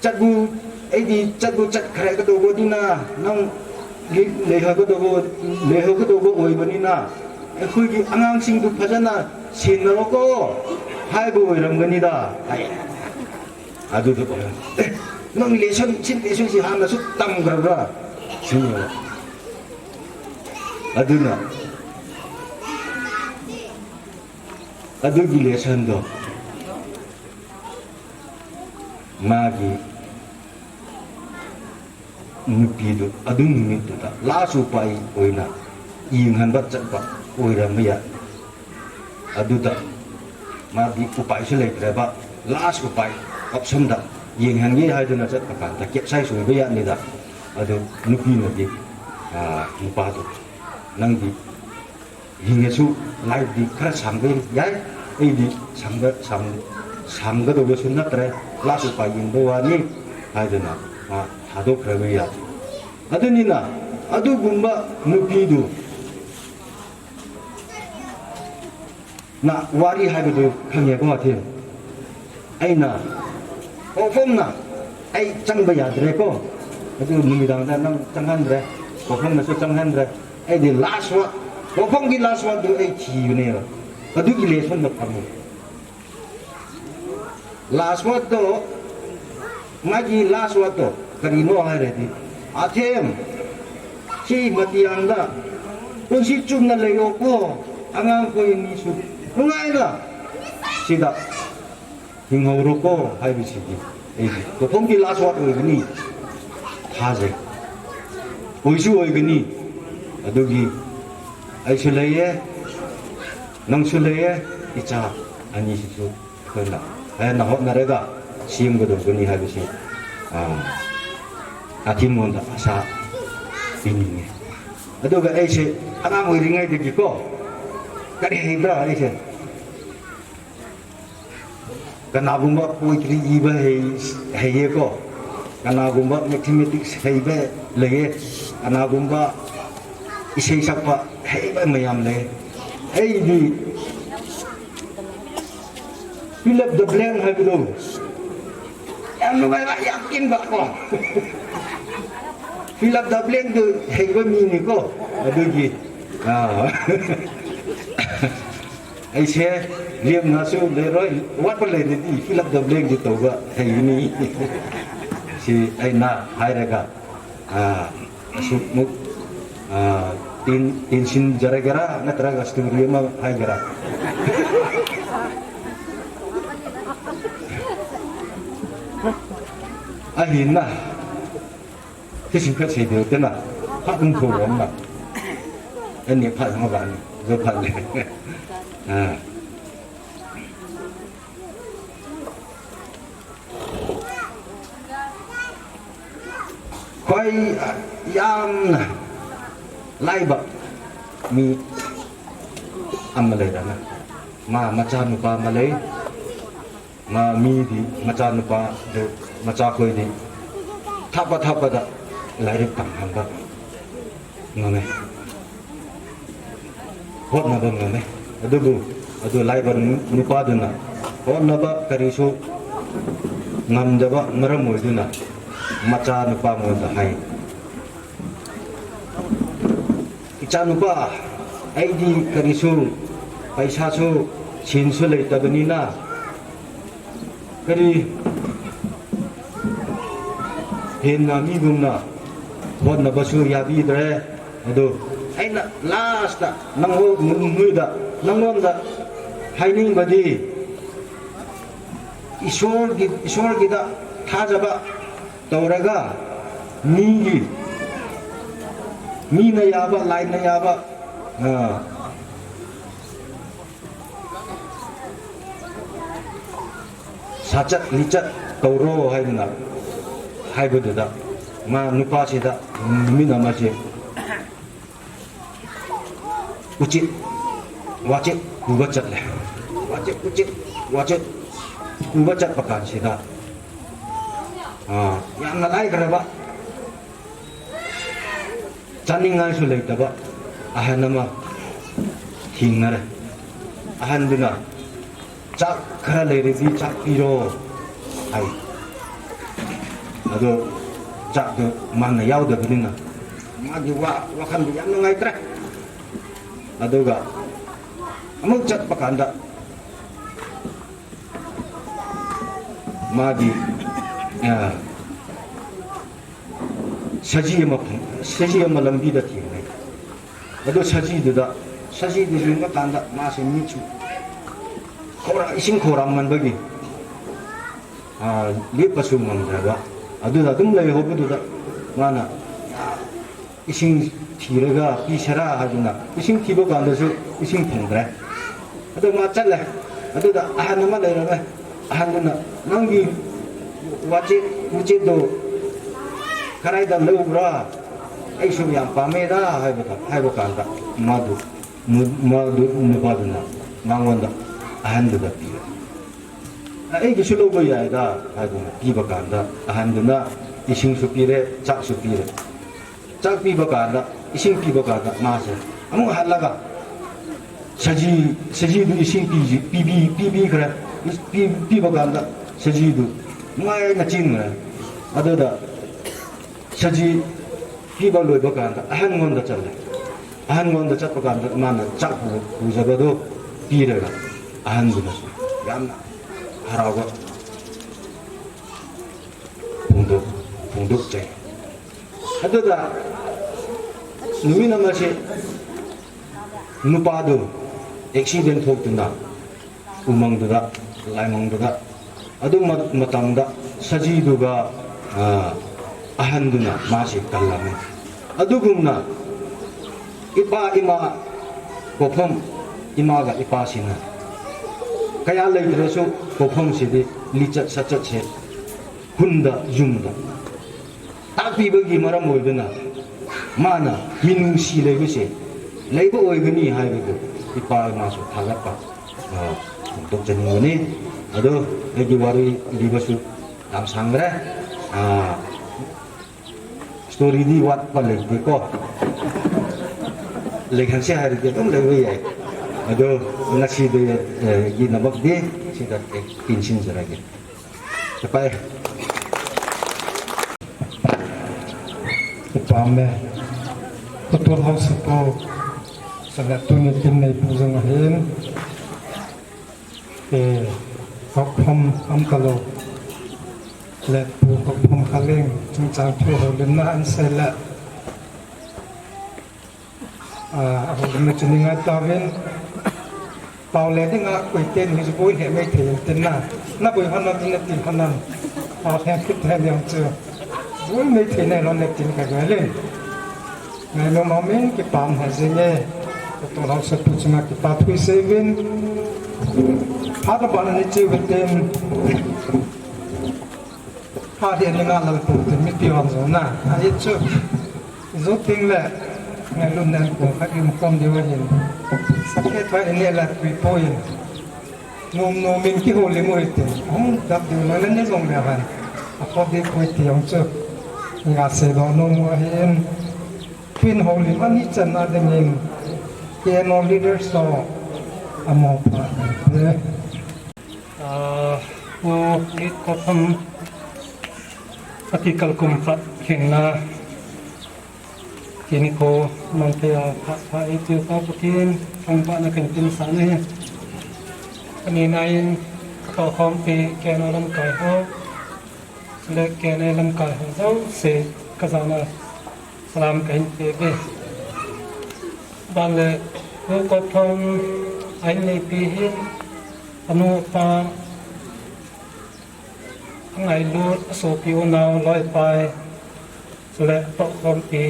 Chat gu, ei di chat gu chat khare ka do go di na. Nang le, le ha ka do go, le ha ka do go oi ba ni na. E khui ki angang sing tu pha ja na, sin na lo ko. Hai go oi ram ga ni da. Hai. Adu tu ko. Eh, nang lesson, sin lesson si hana su tam gra gra. Sin na. Aduna. Adu gi lesson do. Magi. Nupi du. Adu numit du ta. Last upai oina. Ing han bat chat ba. Oi ram ya. Adu da, ma di upai se lei tre ba, last upai, option da, yeng han ye hai du na chat pa kan da, capsize oi ba ya ni da, adu nupi na di, ah, nupa du, nang di, hing ye su, life di, khara sang be, yai, ei di, sang ba, sang, sang ga do be su na tre, last upai yeng ba wa ni, hai du na, ah, ha do khara be ya. Adu ni na, adu gum ba, nupi du, Na wari hai ba du khang ye ko thim. Ai na. Ko phom na. Ai chang ba ya dre ko. Adu numidang da nang chang han dre. Ko phom na su chang han dre. Ai di last word. Ko phom ki last word du ai thi yu ne. Adu ki lesson na pham. Last word to, magi last word to, kari no hai re di. Athem, si mati ang da, kung si chum na le yo ko, angang ko ini su, lungai da, si da, hing ho ro ko, hai bi si di. ꯑꯩꯒꯤ ꯇꯧꯐꯝꯒꯤ last word ꯑꯣꯏꯒꯅꯤ꯫ ꯊꯥꯖꯩ꯫ ꯑꯣꯏꯁꯨ ꯑꯣꯏꯒꯅꯤ꯫ ꯑꯗꯨꯒꯤ ꯑꯩꯁꯨ ꯂꯩꯌꯦ, ꯅꯪꯁꯨ ꯂꯩꯌꯦ, ꯏꯆꯥ ꯑꯅꯤꯁꯤꯁꯨ ꯑꯩꯈꯣꯏꯅ ꯍꯦꯟꯅ ꯍꯣꯠꯅꯔꯒ ꯁꯦꯝꯒꯗꯧꯕꯅꯤ ꯍꯥꯏꯕꯁꯤ, ꯑꯥ, ꯑꯊꯤꯡꯕꯣꯟꯗ ꯑꯁꯥ ꯄꯤꯅꯤꯡꯉꯤ꯫ ꯑꯗꯨꯒ ꯑꯩꯁꯦ ꯑꯉꯥꯡ ꯑꯣꯏꯔꯤꯉꯩꯗꯒꯤꯀꯣ, ꯀꯔꯤ ꯍꯩꯕ꯭ꯔꯥ ꯑꯩꯁꯦ? ꯀꯅꯥꯒꯨꯝꯕ poetry ꯏꯕ ꯍꯩ-, ꯍꯩꯌꯦꯀꯣ, ꯀꯅꯥꯒꯨꯝꯕ mathematics ꯍꯩꯕ ꯂꯩꯌꯦ, ꯀꯅꯥꯒꯨꯝꯕ ꯏꯁꯩ ꯁꯛꯄ ꯍꯩꯕ ꯃꯌꯥꯝ ꯂꯩ꯫ ꯑꯩꯗꯤ fill up the blank ꯍꯥꯏꯕꯗꯣ ꯌꯥꯝ ꯅꯨꯡꯉꯥꯏꯕ, ꯌꯥꯝ ꯏꯪꯕ ꯀꯣ꯫ Fill up the blank ꯗꯨ ꯍꯩꯕ ꯃꯤꯅꯤꯀꯣ꯫ ꯑꯗꯨꯒꯤ, ꯑꯥ, ꯑꯩꯁꯦ ꯂꯦꯝꯅꯁꯨ ꯂꯩꯔꯣꯏ, ꯑꯋꯥꯠꯄ ꯂꯩꯔꯗꯤ fill up the blank ꯗꯤ ꯇꯧꯕ ꯍꯩꯒꯅꯤ꯫ ꯁꯤ ꯑꯩꯅ ꯍꯥꯏꯔꯒ, ꯑꯥ, ꯑꯁꯨꯛꯃꯨꯛ, ꯑꯥ, ꯇꯦꯟ-, ꯇꯦꯟꯁꯤꯟꯖꯔꯒꯦꯔꯥ ꯅꯠꯇ꯭ꯔꯒ story ꯑꯃ ꯍꯥꯏꯒꯦꯔꯥ? ꯑꯍꯤꯅ ꯁꯤꯁꯤꯡ ꯈꯔ ꯁꯩꯗꯦ ꯇꯦꯅ ꯐꯥꯛ ꯎꯝ ꯊꯧꯔꯣ ꯑꯃ ꯑꯅꯤ ꯐꯥꯛ ꯑꯃ ꯕꯥꯅꯤ ꯖꯣ ꯐꯥꯛ ꯂꯩ꯫ ꯑꯥ꯫ ꯈ꯭ꯋꯥꯏ ꯌꯥꯝꯅ ꯂꯥꯏꯕ ꯃꯤ ꯑꯃ ꯂꯩꯔꯅ, ꯃꯥ ꯃꯆꯥꯅꯨꯄꯥ ꯑꯃ ꯂꯩ꯫ ꯃꯥ ꯃꯤꯗꯤ ꯃꯆꯥꯅꯨꯄꯥꯗꯨ, ꯃꯆꯥꯈꯣꯏꯗꯤ ꯊꯥꯞꯄ ꯊꯥꯞꯄꯗ ꯂꯥꯏꯔꯤꯛ ꯇꯝꯍꯟꯕ ꯉꯝꯃꯦ꯫ ꯍꯣꯠꯅꯕ ꯉꯝꯃꯦ꯫ ꯑꯗꯨꯕꯨ ꯑꯗꯨ ꯂꯥꯏꯕ ꯅꯨ-, ꯅꯨꯄꯥꯗꯨꯅ ꯍꯣꯠꯅꯕ ꯀꯔꯤꯁꯨ ꯉꯝꯗꯕ ꯃꯔꯝ ꯑꯣꯏꯗꯨꯅ ꯃꯆꯥ ꯅꯨꯄꯥ ꯃꯉꯣꯟꯗ ꯍꯥꯏ, "ꯏꯆꯥ ꯅꯨꯄꯥ, ꯑꯩꯗꯤ ꯀꯔꯤꯁꯨ ꯄꯩꯁꯥꯁꯨ ꯁꯦꯟꯁꯨ ꯂꯩꯇꯕꯅꯤꯅ ꯀꯔꯤ ꯍꯦꯟꯅ ꯃꯤꯒꯨꯝꯅ ꯍꯣꯠꯅꯕꯁꯨ ꯌꯥꯕꯤꯗ꯭ꯔꯦ꯫ ꯑꯗꯨ ꯑꯩꯅ last ꯅꯉꯣꯟ-, ꯅꯣꯏꯗ, ꯅꯉꯣꯟꯗ ꯍꯥꯏꯅꯤꯡꯕꯗꯤ ꯏꯁꯣꯔꯒꯤ, ꯏꯁꯣꯔꯒꯤꯗ ꯊꯥꯖꯕ ꯇꯧꯔꯒ ꯃꯤꯒꯤ, ꯃꯤꯅ ꯌꯥꯕ, ꯂꯥꯏꯅ ꯌꯥꯕ, ꯑ, ꯁꯥꯆꯠ ꯂꯤꯆꯠ ꯇꯧꯔꯣ" ꯍꯥꯏꯗꯅ ꯍꯥꯏꯕꯗꯨꯗ, ꯃꯥ ꯅꯨꯄꯥꯁꯤꯗ ꯅꯨꯃꯤꯠ ꯑꯃꯁꯦ ꯎꯆꯦꯛ, ꯋꯥꯆꯦꯛ ꯄꯨꯕ ꯆꯠꯂꯦ꯫ ꯋꯥꯆꯦꯛ, ꯎꯆꯦꯛ, ꯋꯥꯆꯦꯛ ꯄꯨꯕ ꯆꯠꯄ ꯀꯥꯟꯁꯤꯗ, ꯑꯥ, ꯌꯥꯝꯅ ꯂꯥꯏꯈ꯭ꯔꯕ, ꯆꯥꯅꯤꯡꯉꯥꯏꯁꯨ ꯂꯩꯇꯕ ꯑꯍꯟ ꯑꯃ ꯊꯦꯡꯅꯔꯦ꯫ ꯑꯍꯟꯗꯨꯅ, "ꯆꯥꯛ ꯈꯔ ꯂꯩꯔꯗꯤ ꯆꯥꯛ ꯄꯤꯔꯣ" ꯍꯥꯏ꯫ ꯑꯗꯣ ꯆꯥꯛꯇꯣ ꯃꯥꯅ ꯌꯥꯎꯗꯕꯅꯤꯅ ꯃꯥꯒꯤ ꯋꯥ-, ꯋꯥꯈꯜꯗꯨ ꯌꯥꯝ ꯅꯨꯡꯉꯥꯏꯇ꯭ꯔꯦ꯫ ꯑꯗꯨꯒ ꯑꯃꯨꯛ ꯆꯠꯄ ꯀꯥꯟꯗ ꯃꯥꯒꯤ, ꯑ, ꯁꯖꯤ ꯑꯃ ꯐꯪ-, ꯁꯖꯤ ꯑꯃ ꯂꯝꯕꯤꯗ ꯊꯦꯡꯅꯩ꯫ ꯑꯗꯨ ꯁꯖꯤꯗꯨꯗ, ꯁꯖꯤꯗꯨ ꯌꯦꯡꯕ ꯀꯥꯟꯗ ꯃꯥꯁꯦ ꯃꯤꯠꯁꯨ ꯈꯧꯔꯥ-, ꯏꯁꯤꯡ ꯈꯧꯔꯥꯡꯃꯟꯕꯒꯤ, ꯑ, ꯂꯦꯞꯄꯁꯨ ꯉꯝꯗ꯭ꯔꯕ꯫ ꯑꯗꯨꯗ ꯑꯗꯨꯝ ꯂꯩꯍꯧꯕꯗꯨꯗ ꯃꯥꯅ, ꯑ, ꯏꯁꯤꯡ ꯊꯤꯔꯒ ꯄꯤꯁꯤꯔꯥ ꯍꯥꯏꯗꯨꯅ ꯏꯁꯤꯡ ꯊꯤꯕ ꯀꯥꯟꯗꯁꯨ ꯏꯁꯤꯡ ꯐꯪꯗ꯭ꯔꯦ꯫ ꯑꯗꯨ ꯃꯥ ꯆꯠꯂꯦ꯫ ꯑꯗꯨꯗ ꯑꯍꯟ ꯑꯃ ꯂꯩꯔꯝꯃꯦ꯫ ꯑꯍꯟꯗꯨꯅ, "ꯅꯪꯒꯤ ꯋꯥꯆꯦꯠ, ꯎꯆꯦꯠꯇꯣ ꯀꯗꯥꯏꯗ ꯂꯧꯕ꯭ꯔꯥ? ꯑꯩꯁꯨ ꯌꯥꯝ ꯄꯥꯝꯃꯦꯗ" ꯍꯥꯏꯕꯗ, ꯍꯥꯏꯕ ꯀꯥꯟꯗ ꯃꯥꯗꯨ, ꯃꯥꯗꯨ ꯅꯨꯄꯥꯗꯨꯅ ꯃꯉꯣꯟꯗ, ꯑꯍꯟꯗꯨꯗ ꯄꯤꯔꯦ꯫ "ꯑꯩꯒꯤꯁꯨ ꯂꯧꯕ ꯌꯥꯏꯗ" ꯍꯥꯏꯗꯨꯅ ꯄꯤꯕ ꯀꯥꯟꯗ ꯑꯍꯟꯗꯨꯅ ꯏꯁꯤꯡꯁꯨ ꯄꯤꯔꯦ, ꯆꯥꯛꯁꯨ ꯄꯤꯔꯦ꯫ ꯆꯥꯛ ꯄꯤꯕ ꯀꯥꯟꯗ, ꯏꯁꯤꯡ ꯄꯤꯕ ꯀꯥꯟꯗ ꯃꯥꯁꯦ ꯑꯃꯨꯛ ꯍꯜꯂꯒ ꯁꯖꯤ, ꯁꯖꯤꯗꯨ ꯏꯁꯤꯡ ꯄꯤꯖꯤ-, ꯄꯤꯕꯤ-, ꯄꯤꯕꯤꯈ꯭ꯔꯦ꯫ ꯄꯤ-, ꯄꯤꯕ ꯀꯥꯟꯗ ꯁꯖꯤꯗꯨ ꯅꯨꯡꯉꯥꯏꯅ ꯆꯦꯟꯈ꯭ꯔꯦ꯫ ꯑꯗꯨꯗ ꯁꯖꯤ ꯄꯤꯕ ꯂꯣꯏꯕ ꯀꯥꯟꯗ ꯑꯍꯟꯉꯣꯟꯗ ꯆꯠꯂꯦ꯫ ꯑꯍꯟꯉꯣꯟꯗ ꯆꯠꯄ ꯀꯥꯟꯗ ꯃꯥꯅ ꯆꯥꯛ ꯄꯨ-, ꯄꯨꯖꯕꯗꯨ ꯄꯤꯔꯒ ꯑꯍꯟꯗꯨꯅꯁꯨ ꯌꯥꯝꯅ ꯍꯔꯥꯎꯕ ꯐꯣꯡꯗꯣꯛ-, ꯐꯣꯡꯗꯣꯛꯆꯩ꯫ ꯑꯗꯨꯗ ꯅꯨꯃꯤꯠ ꯑꯃꯁꯦ ꯅꯨꯄꯥꯗꯨ accident ꯊꯣꯛꯇꯨꯅ ꯎꯃꯪꯗꯨꯗ, ꯂꯥꯏꯃꯪꯗꯨꯗ Adu ma-, matang da, saji duga, ah, ahan duna, masi kalam e. Adu gumna, ipa ima, kophom, ima ga ipa sina. Kaya lai dresu, kophom sidi, lichat sachat se, hunda, jumda. Takpi bagi maram oiduna. Mana, minungsi leibese. Leiba oigani haiba ko. Ipa masu thagatpa. Ah, untuk chani ni. Ado, lagi wari di basu. Tam sangre. Ah, story di wat pa lagi ko. Lekan se hari ke tum lagi ya. Ado, nasi de, eh, gi nabak de. Sida ke, pinsin jara ke. Tapai. Upame. Kutul hausa po. Sagat tuni tin nei pu jong ahin. Eh, kokhom am kalo. Let pu kokhom kaling. Chungchang thu ho lim na an se la. Ah, ahung na chini ngai tavin. Pau le dinga koi ten hi boi he mai thei ten na. Na boi hana tin na tin hana. Pau he kit he yang chu. Boi mai thei na lo ne tin ka ga le. Ngai lo ma min kipam ha jing e. Kutul hausa pu chunga kipa thu seivin. Phat ba na ni chi ve ten. Pha dia ni nga lal pu te mi pi wan zo na. A ye chu. Zo ting le. Ngai lun nen ko kha im kom di wa hin. Sa ke thwa ni la pi po yin. Num num min ki ho le mo ite. Hum dap di na le ne zong le han. A ko di ko ti yong chu. Nga se do no mo hin. Pin ho le ma ni chan na de nin. Ke no leader so. Amo pa. Ye. Ah, u Lit Kophom ati kal kum khat lhingna. Kini ko mang thei a pha, pha e tiu ka Pathen, thangvahna kan tin sa ne. Ani na in, ka khom pe, ke na lamkai ho. Le ke na lamkai ho, zo se, ka za na. Salam kahin pe ve. Ban le, u Kophom, ahin neipi hin, anu apa, angailut, asopi unau, loi pai, chule, tohkhompi,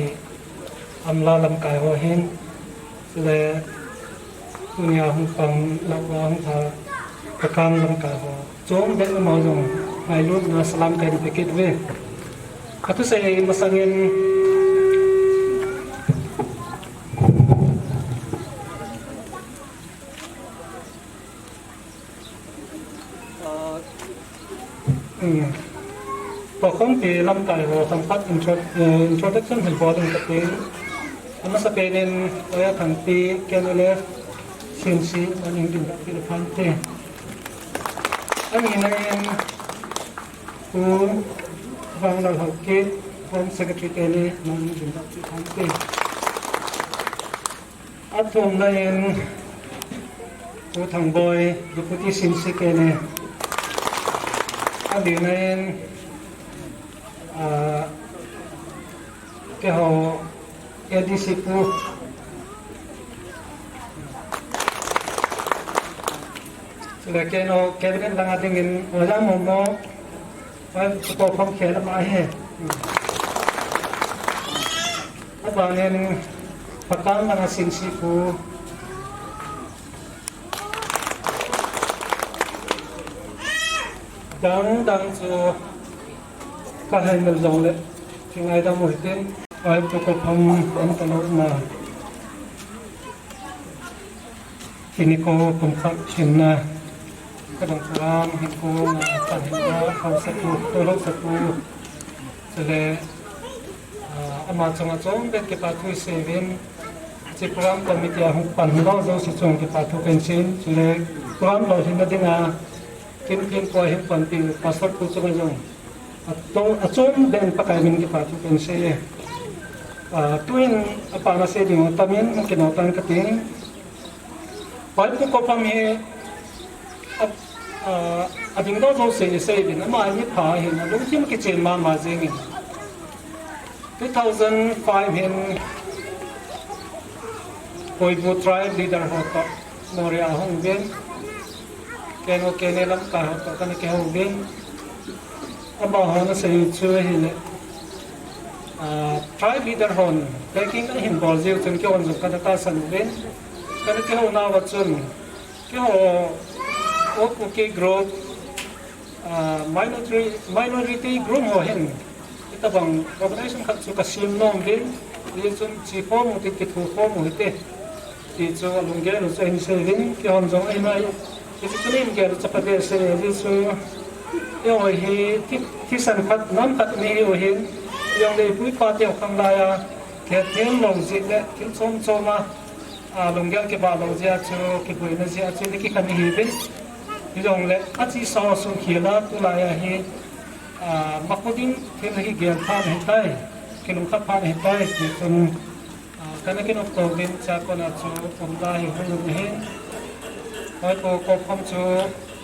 amla lamkai ho hin, chule, tunia hung pang, lau a hung tha, kakan lamkai ho. Chom deng amaho jong, ngailutna salam kahin pe kit uve. Kathusei masangin, ah, hmm, tohkhompi lamkai ho, thangpat intro-, eh, introduction hin bol ding kati. Amasapen in, Oya Thangpi, K N L F, C N C, man in ding kati le phante. Ani na in, Pu Vanglal Haokip, Home Secretary teni, man in ding kati phante. Athumna in, Pu Thangboi, Deputy C N C teni. Alina in, ah, keiho, A D C pu. Chule keiho cabinet langa dingin, Oja Momo, oi, Pu Kophom khel ama ahi. Abangin, Pakam langa C N C pu. Dang dang chu, Ka hei mel jong le, kingaidam u hitin, ai tu ka pham an ta lo na. Kini ko kum khat chin na, ka dang program hin ko na, ka hin na, ka sa tu, to lo sa tu. Chule, ah, ama chunga chom bek kipa thu i seivin, chi program committee a hung pan lo jouse chung kipa thu kan sin, chule program lo hin na dinga, kin kin ko hin pan pi pastor pu chunga jong. Ato, achom den Pakai min kipa thu kan sei e. Ah, tuin apa na sei ding tamin, kino tan ka ting. Pai pu ko pam hi, a, a, ading do jouse sei bin, ama ni pha hin, alungthim kichen mama jing in. Two thousand five hin, Koibu tribe leader ho to, Moria hung bin. Kei ho kei ne lamkai ho toh kana kihou uvin. Amaho ana sei chu ahile, ah, tribe leader hon packing ahin bol jiu chun keihon jong kana tahsan uvin. Kana kihou nauva chun keiho All Kuki group, ah, minority, minority group ho hin, hitabang organization khat chu kasem nom uvin, hichun che khom u hite, kitho khom u hite, ti chu alunggel u chu ahin sei uvin, keihon jong ahin ngai. Hichu tunin gel u chu phabep sei, hichu eiho hi thi, thisan khat, nam khat ni hiu hin, eiho le ipui ipa teu khanglai a, kihethem lou jeh le, thil chom chom a, a, lunggel kibah lou jeh a chu, kiboina jeh a chu, ni kikhen ihiuvin. Hijongle, achesa ho sungkhel a, tulai a hi, a, maku ding thil hi gel phat ahitai, kilungkhat phat ahitai, ti chun, a, kana kinopto uvin, chua kona chu, umlai hi hung um ahin. Hoipo Kophom chu,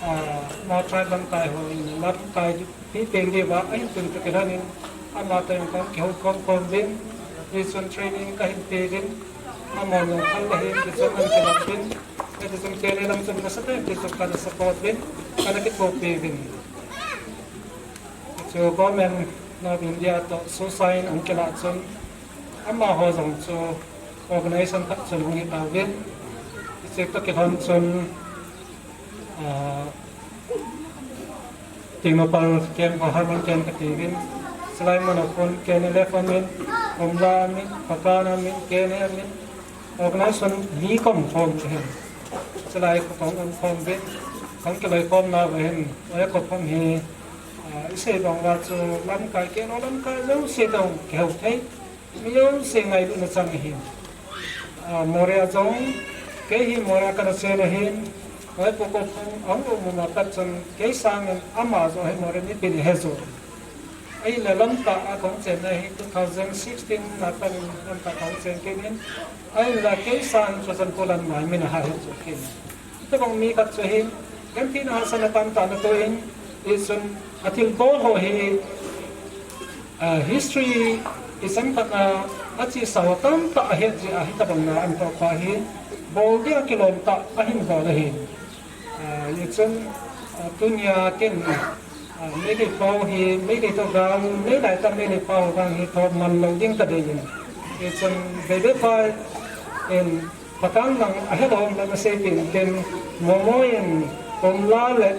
a, Hmar tribe lamkai hon, lamkai Hiti teng diuva, ahin tun toh kilhonin, ama toh jong kahung kihoukhom khom uvin, hichun training kahin pe uvin, amaho jong khang le hin, hichun ana kilah uvin, hichun K N A lam chun nasatah in, hichun kana support uvin, kana kithopi uvin. Hichu Government of India toh SOSA in ahung kilah chun, amaho jong chu organization khat chun hung hitauvin, hiche toh kilhon chun, ah, Tengnoupal camp ho Harmon camp kati uvin. Chulai mun a kon K N L F amin, Omla amin, Pakan amin, K N A amin, organization li kom khom ahin. Chulai kho kahung um khom uvin, kahung kiloikhom nauva hin, Oya Kophom hi, ah, isei bang uva chu lamkai, K N O lamkai jouse toh kihou thei. Mi jouse ngailutna chang ahin. Ah, Moreh a jong, kei hi Moreh a kana chen ahin, Oya Kophom ahung um um a pat chun, kei sangin ama joh hi Moreh mipin ahe jo. Ahile Lamka a kahung chenna hi two thousand sixteen a pat in Lamka kahung chen kit in, ahile kei sangin Churachandpur lam a min aha he jo kit in. Hitobang mi khat chu ahin, gentheina hahsatna tamtah natoh in, hichun athilbol ho hi, ah, history ichan khat a, achesa ho tamtah ahet jeh a hitobang na anatoh kha hi, bol ding a kilom tah ahin bol ahin. Ah, hichun, ah, tunia ken, ah, Meitei pau hi, Meitei toh gang, Meitei toh Meitei pau gang hi thoh man lou ding kadei in. Hichun, Vaiphei in, Pathen lang ahelou hon ana seipeh in, Momo in, Komla le,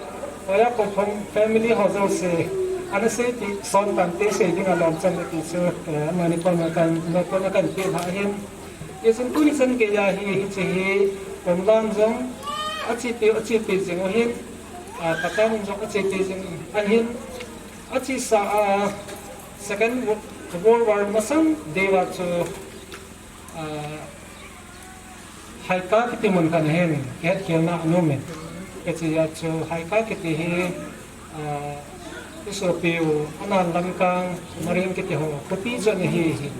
Oya Kophom family ho jouse, ana seipeh son tante sei dinga lomchan le ti chu, eh, amani koma kan, nopna kan pe lha ahin. Hichun tuni chan geiya hi, hiche hi, Komla in jong, achepi, achepi jing u ahin, ah, Pathen in jong achepi jing ahin, achesa a, Second Wo-, World War masang deuva chu, ah, Haika kiti mun khat ahin, kihetkhelna ana um in. Hichea chu Haika kiti hi, ah, isopiu, anan Lamkang, Maring kiti ho, khopi chu ana hi ahi.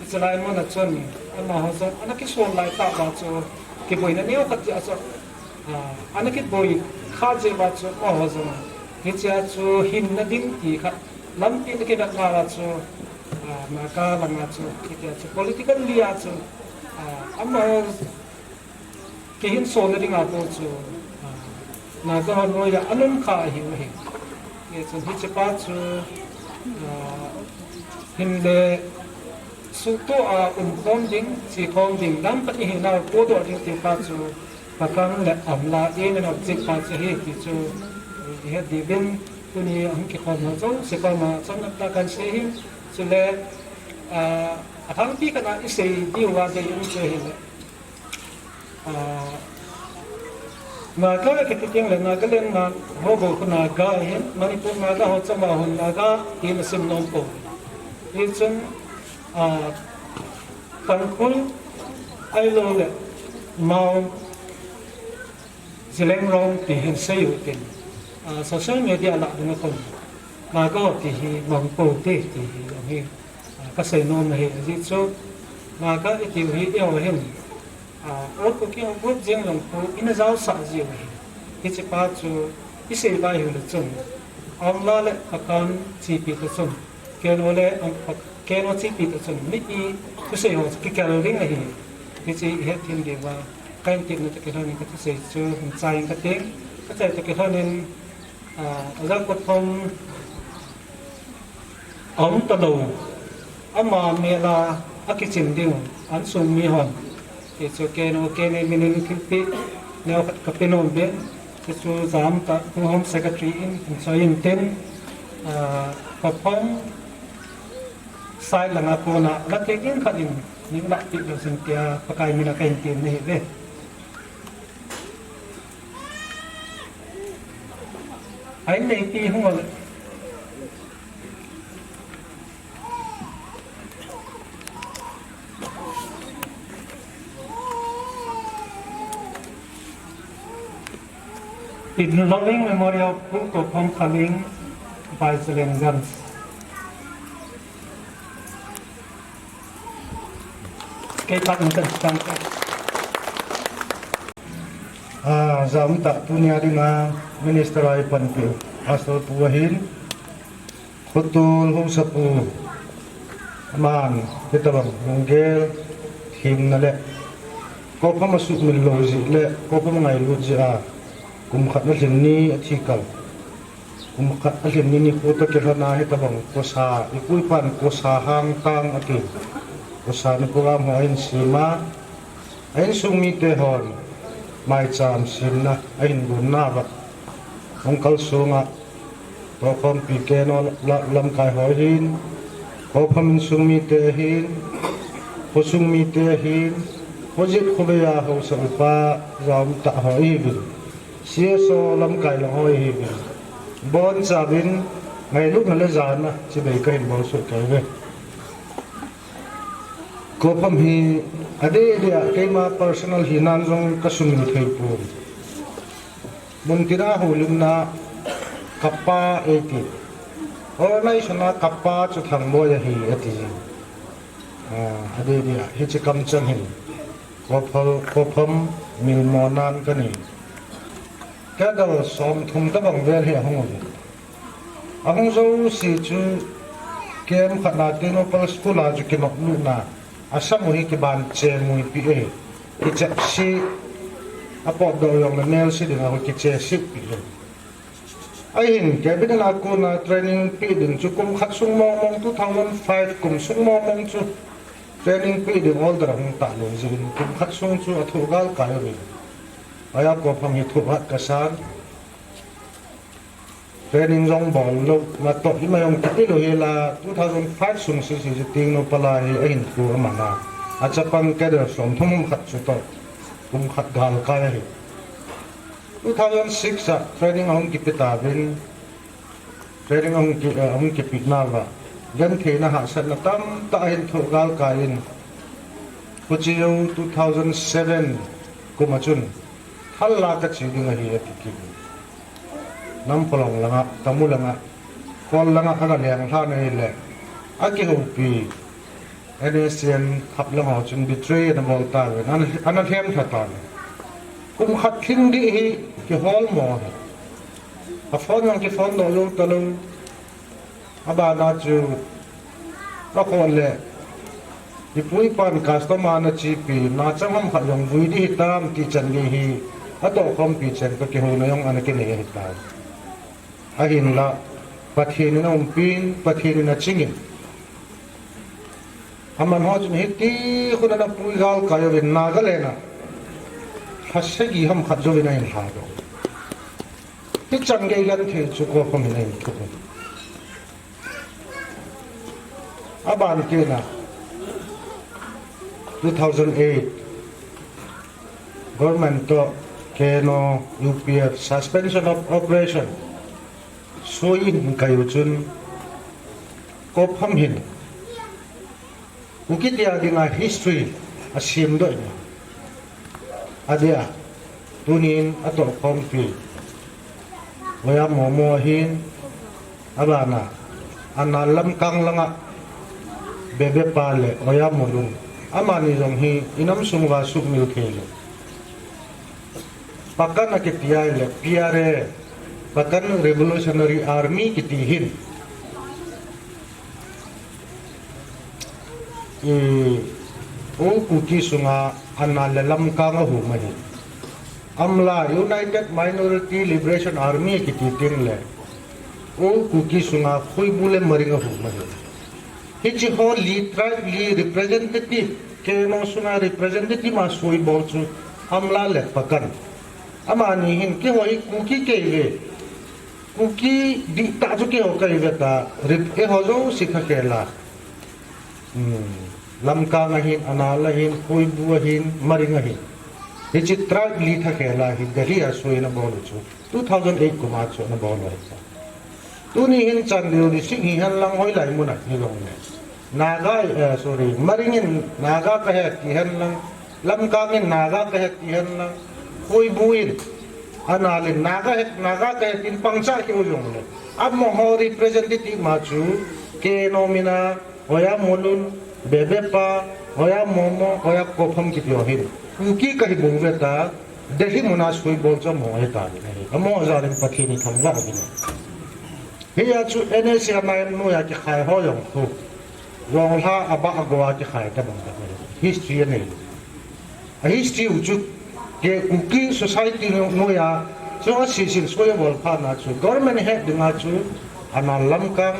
Hiche lai mun a chun, amaho jong, ana kisol lai tah uva chu, kiboina neo khat jeh a chu, ah, ana kiboi kha jeh uva chu, amaho jong, hichea chu hinna ding ti khat, lampi ana kivet nauva chu, ah, Naga langa chu, hitia chu, politically a chu, ah, amaho kihinsolna dinga bou chu, ah, Naga ho noiya ana um kha ahiu ahi. Hichun hichepa chu, ah, hinle suhtoh a umkhom ding, chekhom ding, lamkhat ihinau podoh ding tipa chu, Pakan le Amla in and out jeh pa chu ahi ti chu, eh, ihet diuvin, tuni ahung kikhom ho jouse koma chomlam tah kahin sei ahin, chule, ah, athangpi khat a isei diuva dei um chu ahile, ah, Naga kiti tengle Nagaland na ho bou khu Naga ahin, Manipur Naga ho chama hon Naga tin asim nom pou. Hichun, ah, Tangkhul ahiloule Mon, Zeliangrong ti hin sei u hitin, ah, social media lah dunga khun Naga ho ti hi mang pou te ti hi jong hi, ah, kasei nom ahi, ajeh chu Naga itiu hi eiho hin, ah, All Kuki ho group jeng jong khu ina jaosah jiu ahi. Hichepa chu isei vai hiu le chun, Amla le Pakan chepi toh chun, K N O le, um, K N O chepi toh chun mipi thusei ho chu kikel ding ahi. Hiche ihet them diuva kahin tepna toh kilhonin kathusei chu hin chai inge kati. Chai toh kilhonin, ah, Ojang Kotpham aum talou, ama mela akichin ding, ansung mi hon. Hichu kei nu, kei ni minin thilpeh neo khat kape nom in, hichu jamtah Home Secretary in, in choi intin, ah, Kotpham side langa kona, la thei ding khat in, ning lah peh lou chun tia, Pakai mina kahin tem nahi ve. Ai nei pi hung ol. In loving memory of Pu Kotpham Khaling by Zalengans. Kei pat in kan tang. Ah, jamtah tunia dinga Minister a ipanpi Pastor pu ahin, Khotol Haosapu, aman, hitabang, lunggel, themna le, Kotpham asuhmil lou jeh le, Kotpham angailut jeh a, kum khat alhin ni athi kal. Kum khat alhin ni nikho toh kilhona hitabang kosa, ipu ipan kosa hangtang ati. Kosa ni program ho ahin sem a, a insung mite hon maicham semna ahin gon nauva, hung kalsong a, tohkhompi keiho la-, lamkai ho ahin, Kotpham insung mite ahin, khosung mite ahin, khojet khovei a haosa upa jamtah ho ahiuvin. C S O lamkai lang ho ihiuvin. Bonchauvin, ngailutna le jana, chibai kahin bolsoh kei uve. Kotpham hi, adeh deh a, keima personal hinan jong kasumil thei pon. Muntina houlimna, kapa eiti. Organization a kapa chu Thangboi ahi, ati. Ah, adeh deh a, hiche kamcheng hin. Kotpham, Kotpham milmo nan kanei. Cadre somthum tabang vel hi ahung uve. Ahung jouse chu camp khat na Tengnoupal school a chu kinoplut na. Asam u hi kiban chemuipi ahi. Kichepse, apotdoh jong le melse dinga kichepsepi ahi. Ahin, cabinet a kona training pe ding chu kum khat sung mong mong, two thousand five kum sung mong mong chu training pe ding order ahung tah lou jeh in kum khat sung chu athoh galkai uve. Ahi a Kotpham hi thoh hat kasan. Training jong bol lou, natoh ima jong kipe lou hi la, two thousand five sung sese chu Tengnoupal a hi ahin pu aman a. Achapang cadre somthum khat chu toh, kum khat galkai ahi. Two thousand six a training ahung kipe tauvin, training ahung ki, eh, ahung kipe nauva, gentheina hahsatna tamtah ahin thoh galkai in, huche jou two thousand seven kum a chun, Thal la kache ding ahi ati kit in. Nampholong langa, Tamu langa, Kol langa aga leng lhan ahile, akihoupi, N S C N hap lang ho chun betray ana bol tauvin, ana, ana lhem lha tauvin. Kum khat lhing ding hi kihol mo hi. A phone jong kiphone doh jou talou. Abana chu, akhoh le, ipu ipan customer na chepi, nachang ham khat jong vui ding hitam ti chan gei hi, atohkhompi cheng toh kihouna jong ana kinei ahitai. Ahinla, Pathen in aumpin, Pathen in achingin. Aman ho chun hiti khun ana pui galkai uvin Nagaland a. Lha sagi ham khat jouvin ahin lhadoh. Hichan gei genthei chu Kotpham hin ahin thuh. Aban kit na, two thousand eight, government toh K N O, U P F, suspension of operation, sui in kai u chun, Kotpham hin, Kuki te a dinga history asemdoh in, adeh a, tunin atohkhompi, Oya Momo ahin, abana, Anal Lamkang langa, Bebe pa le Oya Molung, amani jong hi inam sunguva suhmil thei lou. Pakan akiti ahile, P R A, Pakan Revolutionary Army kiti hin. I, u Kuki sunga Anal le Lamkang ahum ahi. Amla United Minority Liberation Army kiti teng le, o Kuki sunga Khoibu le Maring ahung ahi. Hiche ho li tribe li representative, Keno sunga representative ma soi bol chu Amla le Pakan. Amani hin keiho hi Kuki kei ve. Kuki dihtah chu keiho kei ve ta, rip eiho jouse kha khela. Hmm. Lamkang ahin, Anal ahin, Khoibu ahin, Maring ahin. Hiche tribe li tha khela hi Delhi a soi na bol chu. Two thousand eight kum a chu na bol ahi. Tuni hin Chandel district hihen lang hoilai mun a hijongle. Naga, eh, sorry, Maring in Naga kahe ti hen lang, Lamkang in Naga kahe ti hen lang, Khoibu in, Anal in Naga he, Naga kahe tin pangcha keu jongle. Amaho representative ma chu, Keno mina, Oya Molun, Bebepa, Oya Momo, Oya Kopham kiti ho hin. Kuki kahi bou ve ta, Delhi muna soi bol chu amaho ahi ta. Amaho jal in Pathen in thangvah in. Hia chu N S C N I M noiya kikhai ho jong khu. Jonglha a ba a go a kikhai ta bang ta. History anei. A history u chu ke Kuki society noiya chu a sisin soi a bol phat na chu government het dinga chu Anal Lamkang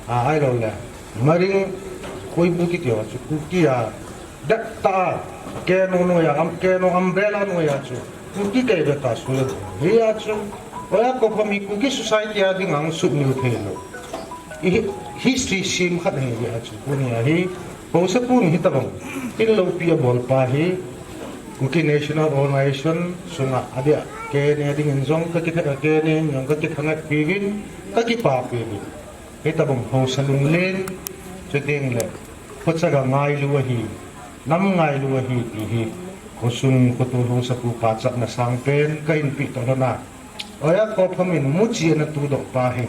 a ahilou le Maring Khoibu kiti ho chu Kuki a dat ta a Keno noiya am Keno umbrella noiya chu Kuki kei ve ta soi a bol. Hia chu Oya Kopham hi Kuki society a dinga sumil thei lou. I hi-, history sim khat ahi a chu. Tunia hi, Haosapu ni hitabang. Tin lopi a bol pa hi, Kuki National Organization sunga adia, K N A dingin jong ka kitha-, K N A in jong ka kithangat piuvin, ka kipa piuvin. Hitabang Haosa lunglen, chuteng le, khochaga ngailu ahi, nam ngailu ahi, ti hi, khosung, khotol Haosapu pachatna sangpen, ka hin pe to lhon a. Oya Kopham in muchi ana tudoh pa hi.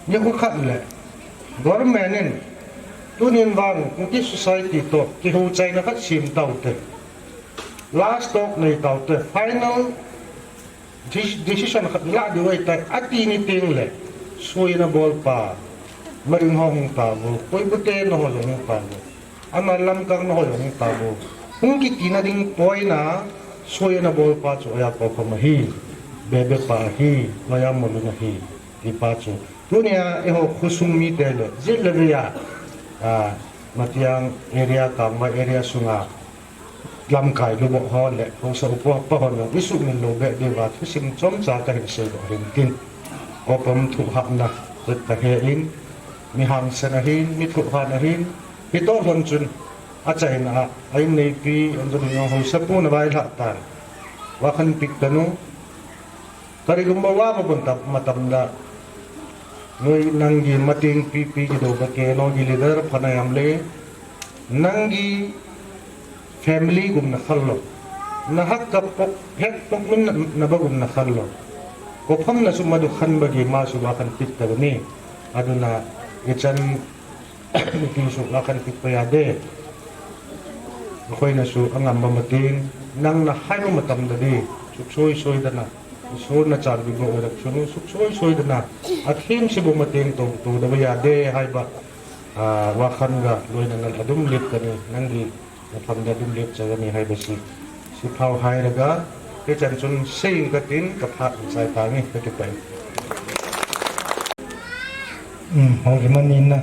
Nikho khat le, government in, tunin vang, Kuki society toh, kihou chaina khat sem taute. Last talk nei taute, final de-, decision khat la diu ahitai, ati ni teng le, soi na bol pa, Maring ho hung ta vo, Khoibu te na ho jong hung ta vo. Anal Lamkang na ho jong hung ta vo. Hung kiti na ding point a, soi na bol pa chu Oya Kopham ahi, Bebepa ahi, Oya Molun ahi, ti pa chu. Tunia, eiho khosung mite le, jit le via, a, Matiang area, Kangvai area sunga, lamkai luboh ho le, Haosa upa pa ho le, i sumil lou be diuva, thusim chomcha ka hin seidoh hin tin. Kopham thuhahna, ka he in, mi hangsan ahin, mi thuhahna ahin, hitoh lhon chun, achaina a, a inneipi, an jong hin Haosapu na vailhah tan. Vakhanpit tanu, Kari gumba wa ma bun tap ma tam da. Noi nanggi mateng pipi gi do ba Keno gi leader phanai am le. Nanggi family gum na khal lo. Na hak ka pok, hek pok min na, na ba gum na khal lo. Kopham na sum ma du khan ba gi ma su ba khan pit ta ni. Aduna ichan Mipi su la khan kit pa ya de. Khoi na su angam ba matin, nang na hai ba matam da de. Suk soi soi da na. Isor na chan bi bo rak sunu suk soi soi da na. Athim si bo matin to to da ba ya de hai ba. Ah, wa khan ga loi na ngal adum lip ka ni, nang di na phang da adum lip cha ni hai ba si. Si phau hai ra ga, ke chan chun sei ka tin ka phat sai ta ni ka tu pai. Hmm, hong hi manina.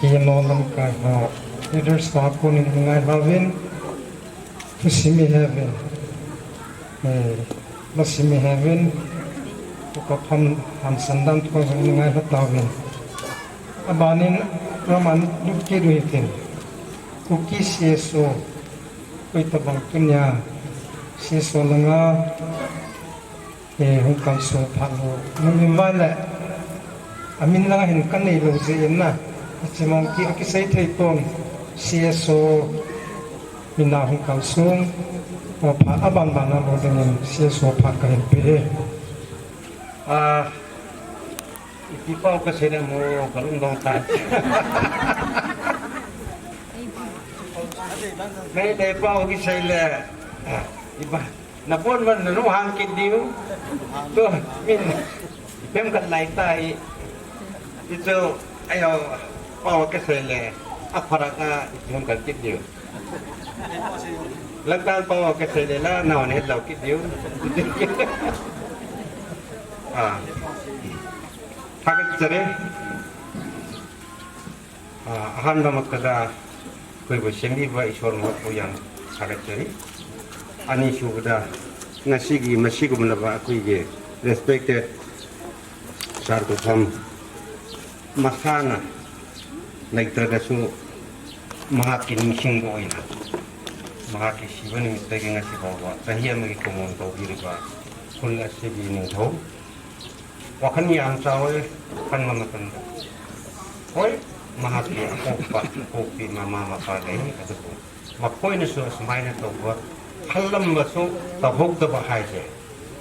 Kei no lamkai ho. Leaders pa ko ni ngai lavin. Thusim i he uvin. Eh, thusim i he uvin. Ko ka pham ham sandan ko jong ni ngai la tauvin. Abanin raman duk ki du hitin. Kuki C S O. Koi tabang tunia. C S O langa. Eh, hung kalsong phat lou. Nung in vai le. Amin lang hin ka nei lou jeh in na. Hiche mong ki, akisei thei pon. C S O. Mina hung kalsong. O phat aban ban a lou ding in C S O phat ka hin pe e. Ah, ipi pau ka sei le mo ka lung dong tai. Nei le pau ki sei le. Ah, iba. Na pon man na nu hang kit diu. To, min. Pem kan lai tai. Itu, ayo, pau ka sei le. A pharak a, pem kan kit diu. Langkang pao ka sei le la, nao ne lau kit diu. Ah. Thakat chare. Ah, ahan ba makada koi ba semi ba isor ma ko yang thakat chare. Ani su da nasi gi masi ko mana ba koi ge respected sar ko tham masana. Naitagasu mahak ki ningsing bo ina. Mahak ki siba nimit tagi ngasi bo ba. Tahi ama ki komon to biri ba. Khul asibi ning tho. Wakhan yam chawe khan mama tanda. Hoi, mahak ki akok pa, akok pi mama mapa le adu bo. Makoina su asumaina tauva, halam ba su tahok taba haise.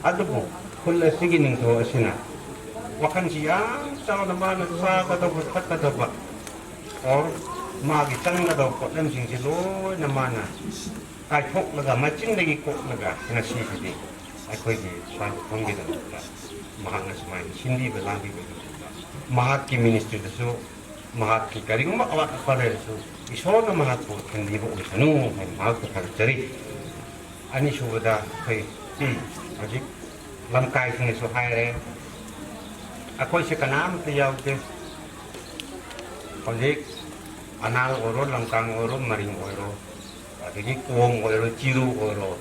Adubu, khul asigi ningtho asina. Wakhan si yam chauna mana sa kataba, that kataba. Or, magi chang kataba, kotlam sing si loina mana. Kaithok laga, machin lagi kok laga, ngasi si di. Akhoi di, sa khong gi da. Mahak na sumai, sindi ba lambi ba. Mahak ki ministry da su, Mahak ki kari ma awat apa le su. Isor na mahak ko thandi bo oi sanu, hai mahak ko thar chari. Ani su da hai. Hmm. Ajik lamkai sung su hai re. Akoi se kanam te yau te. Ajik anal oro, langkang oro, maring oro. Ajik kuong oro, chiru oro,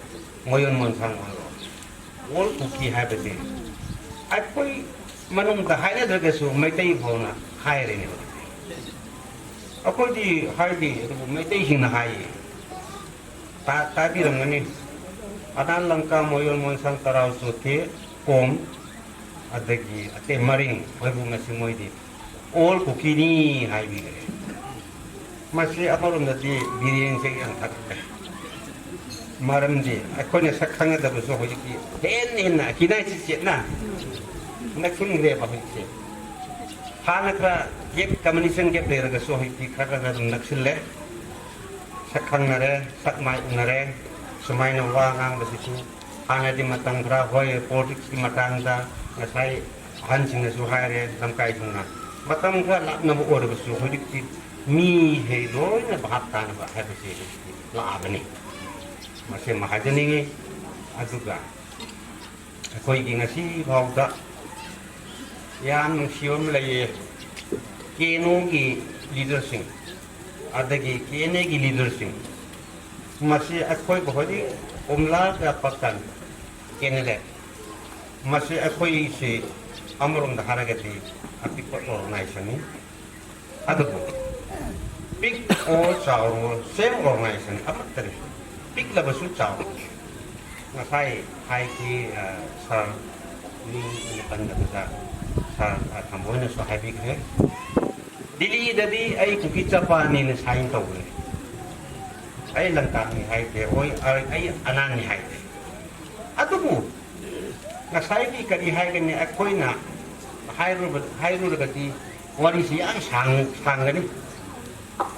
ngoyon monsang oro. All Kuki hai bete. Akoi manung da hai na da su, Meitei ho na hai re ne. Akoi di hai di, Meitei sing na hai. Ta, ta di ram ni. Adan langka moyon mon sang tarau su te, kom, adagi, ate maring, hoi bu ngasi moi di. All Kuki ni hai bi. Masi amarumda di, birian se yang tak. Maram di, akoina sakhang da bu su hoi di. Hen hen na, kinai si si na. Na kin re ba hoi si. Hana kra gap, communication gap le raga so hi ti kra kra dum naksil le. Sakhang na re, sakmai na re, sumai na wa ngang da si chu. Hana di matang kra hoi, politics di matang da, ngasai han sing na su hai re, lamkai sung na. Matang kra lap na bu or bu su hoi di ti. Mi hei loi na ba hap ta na ba hai bu si la a ba ni. Masi mahajani aduga. Akoi ki ngasi bhau da. Yan nung siom la ye. Kenu ki leader sing. Adagi kene ki leader sing. Masi akoi ko hodi umla ka pakan. Kene le. Masi akoi si amarum da haragati api ko organization ni. Adubu. Big or chao, same organization, amat tadi. Big la basu chao. Ngasai, hai ki, ah, sir, ni, ni pan da baza, sir, ah, Thamboi na so hai big hai. Delhi dadi, ai Kuki chapa ni ni sign tau ni. Ai langka ni hai te, oi, ai, ai anan ni hai te. Adubu. Ngasai di kadi hai kani akoina hai ru, hai ru kadi wari si ang sang, sang kani.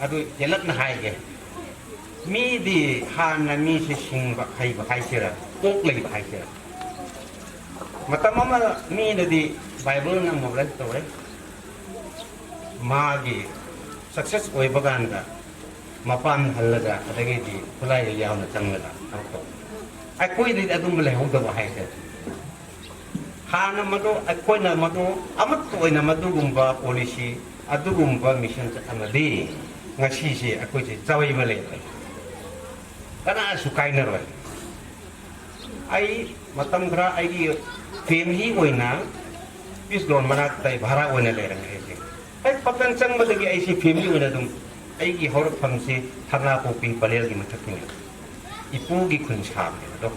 Adu jelat na hai ke. Mi di hana mi si sing ba hai ba hai sira. Kok lagi ba hai sira. Matama ma mi na di Bible na mo ran to eh. Magi success oi baganda. Mapan halaga, adagi di, kulai ya yauna chang laga, auto. Akoi di adum le hong da ba hai te. Hana madu, akoina madu, amat toina madu gumba policy, adu gumba mission sa amadi. Ngasi si, akoi si, chawai ba le. Kana su kai na roi. Ai, matam kra, ai ki family oina, pis don mana tai bhara oina le rang ai. Ai, pakan chang ma dagi ai si family oina dum. Ai ki hor pham si, thana ko pin palel ki mathak ni. Ipu ki khun cham ni do.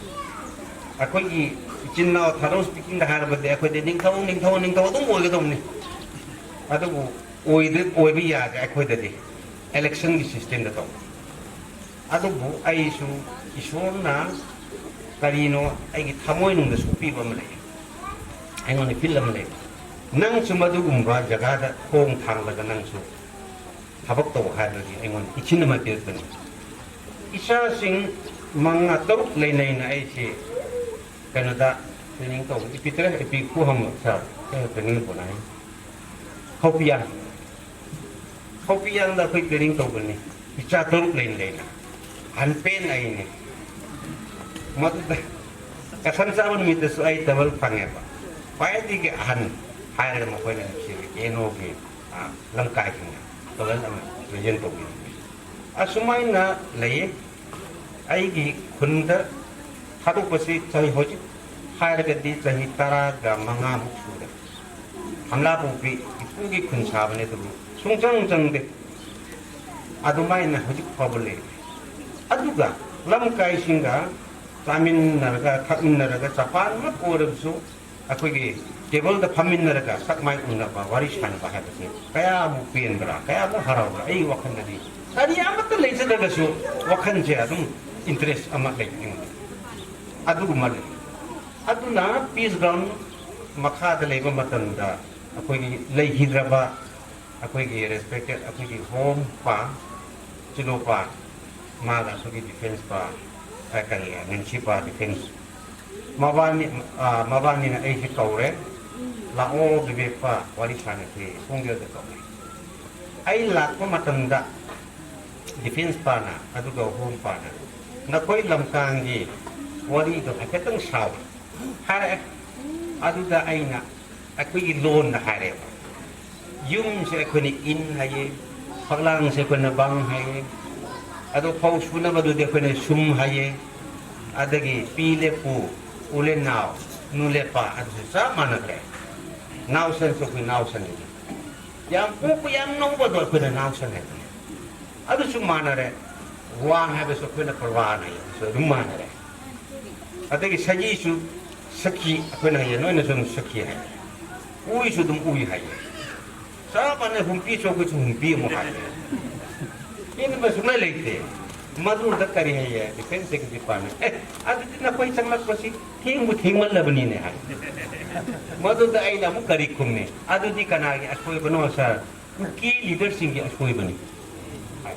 Akoi ki chin nao tharo speaking da har ba de, akoi de ning thau, ning thau, ning thau, dum oi ga dum ni. Adu oi de, oi bi ya, akoi de de. Election ki system da to. Adubu ai su Isor na karino ai ki thamoi nung da supi ba male. Ai ngon ni pil la male. Nang su madu gumba jaga da khong thang laga nang su. Habak to ha da di ai ngon ichin ma pil kan. Isa sing manga taruk lei nei na ai si Canada training to ipi tre ipi khu ham sa training bo nai. Khopia. Khopia da khoi training to ni. Icha taruk lei nei na. Ahan pen ahi ne. Maduda, kasan sa un mi ta su ai tawal pange ba. Pai di ke ahan, hai re mo koi na si ke no ke, ah, lamkai king. Tawal am, le yen to ke. Asumai na le, ai ki khun da, hatu pasi chai hoji, hai re ke di chai tara ga manga muk su da. Hamla pupi, ipu ki khun sa bane tu. Sung chang chang de. Adumai na hojik pa bole. Aduga, lamkai singga, chamin naraga, thakmin naraga, chapan mat orab su, akoi ki table da phamin naraga, sakmai unna ba, wari san ba hai ba se. Kaya mu pien bra, kaya mu harau bra, ei wakhan da di. Tadi amat lei sa daga su, wakhan je adum interest amat lei. Adu mal. Aduna peace ground makha da lei ba matan da, akoi ki lei hidra ba, ꯑꯩꯈꯣꯏꯒꯤ respected ꯑꯩꯈꯣꯏꯒꯤ home pa, ꯆꯤꯂꯣ pa, ꯃꯥꯒ ꯑꯩꯈꯣꯏꯒꯤ defense pa, ꯑ, ꯀꯔꯤ, ꯅꯤꯡꯁꯤ pa defense. ꯃꯕꯥꯅꯤ, ꯑ, ꯃꯕꯥꯅꯤꯅ ꯑꯩꯁꯦ ꯀꯧꯔꯦ, "ꯂꯥꯛꯑꯣ ꯕꯤꯕꯦꯛ pa, ꯋꯥꯔꯤ ꯁꯥꯟꯅꯁꯦ", ꯄꯨꯡ ꯀꯌꯥꯗ ꯀꯧꯔꯦ꯫ ꯑꯩ ꯂꯥꯛꯄ ꯃꯇꯝꯗ defense paꯅ, ꯑꯗꯨꯒ home paꯅ, "ꯅꯈꯣꯏ ꯂꯝꯀꯥꯡꯒꯤ ꯋꯥꯔꯤꯗꯣ ꯍꯥꯏꯐꯦꯠꯇꯪ ꯁꯥꯎ" ꯍꯥꯏꯔꯛꯑꯦ꯫ ꯑꯗꯨꯗ ꯑꯩꯅ ꯑꯩꯈꯣꯏꯒꯤ ꯂꯣꯟꯗ ꯍꯥꯏꯔꯦꯕ꯫ ꯌꯨꯝꯁꯦ ꯑꯩꯈꯣꯏꯅ ꯏꯟ ꯍꯥꯏꯌꯦ, ꯐꯛꯂꯥꯡꯁꯦ ꯑꯩꯈꯣꯏꯅ ꯕꯥꯡ ꯍꯥꯏꯌꯦ, ꯑꯗꯣ ꯐꯧ ꯁꯨꯅꯕꯗꯨꯗꯤ ꯑꯩꯈꯣꯏꯅ ꯁꯨꯝ ꯍꯥꯏꯌꯦ, ꯑꯗꯒꯤ ꯄꯤ ꯂꯦꯞꯄꯨ, ꯎ ꯂꯦ ꯅꯥꯎ, ꯅꯨ ꯂꯦꯞꯄ, ꯑꯗꯨꯁꯨ ꯆꯞ ꯃꯥꯟꯅꯈ꯭ꯔꯦ꯫ ꯅꯥꯎꯁꯟꯁꯨ ꯑꯩꯈꯣꯏ ꯅꯥꯎꯁꯟꯅꯤ꯫ ꯌꯥꯝ ꯄꯣꯛꯄ, ꯌꯥꯝ ꯅꯧꯕꯗꯣ ꯑꯩꯈꯣꯏꯅ ꯅꯥꯎꯁꯟ ꯍꯥꯏꯕꯅꯤ꯫ ꯑꯗꯨꯁꯨ ꯃꯥꯟꯅꯔꯦ꯫ ꯋꯥꯟ ꯍꯥꯏꯕꯁꯨ ꯑꯩꯈꯣꯏꯅ ꯄ꯭ꯔꯋꯥꯟ ꯍꯥꯏꯕꯁꯨ ꯑꯗꯨꯝ ꯃꯥꯟꯅꯔꯦ꯫ ꯑꯗꯒꯤ ꯁꯖꯤꯁꯨ ꯁꯈꯤ ꯑꯩꯈꯣꯏꯅ ꯍꯥꯏꯌꯦ, ꯅꯣꯏꯅꯁꯨ ꯑꯗꯨꯝ ꯁꯈꯤ ꯍꯥꯏꯌꯦ꯫ ꯎꯏꯁꯨ ꯑꯗꯨꯝ ꯎꯏ ꯍꯥꯏꯌꯦ꯫ ꯆꯞ ꯃꯥꯟꯅꯩ, ꯍꯨꯝꯄꯤꯁꯨ ꯑꯩꯈꯣꯏꯁꯨ ꯍꯨꯝꯄꯤ ꯑꯃꯨꯛ ꯍꯥꯏꯌꯦ꯫ ꯈꯦꯠꯅꯕ ꯁꯨꯡꯂꯩ ꯂꯩꯇꯦ꯫ ꯃꯗꯨꯗ ꯀꯔꯤ ꯍꯥꯏꯌꯦ? Defense Secretary ꯄꯥꯅ, "ꯑꯦ, ꯑꯗꯨꯗꯤ ꯅꯈꯣꯏ ꯆꯪꯂꯛꯄꯁꯤ ꯊꯦꯡꯕꯨ ꯊꯦꯡꯃꯜꯂꯕꯅꯤꯅꯦ" ꯍꯥꯏ꯫ ꯃꯗꯨꯗ ꯑꯩꯅ ꯑꯃꯨꯛ ꯀꯔꯤ ꯈꯨꯝꯃꯤ? "ꯑꯗꯨꯗꯤ ꯀꯅꯥꯒꯤ ꯑꯁꯣꯏꯕꯅꯣ ꯁꯥꯔ? ꯀꯨꯀꯤ ꯂꯤꯗꯔꯁꯤꯡꯒꯤ ꯑꯁꯣꯏꯕꯅꯤ" ꯍꯥꯏ꯫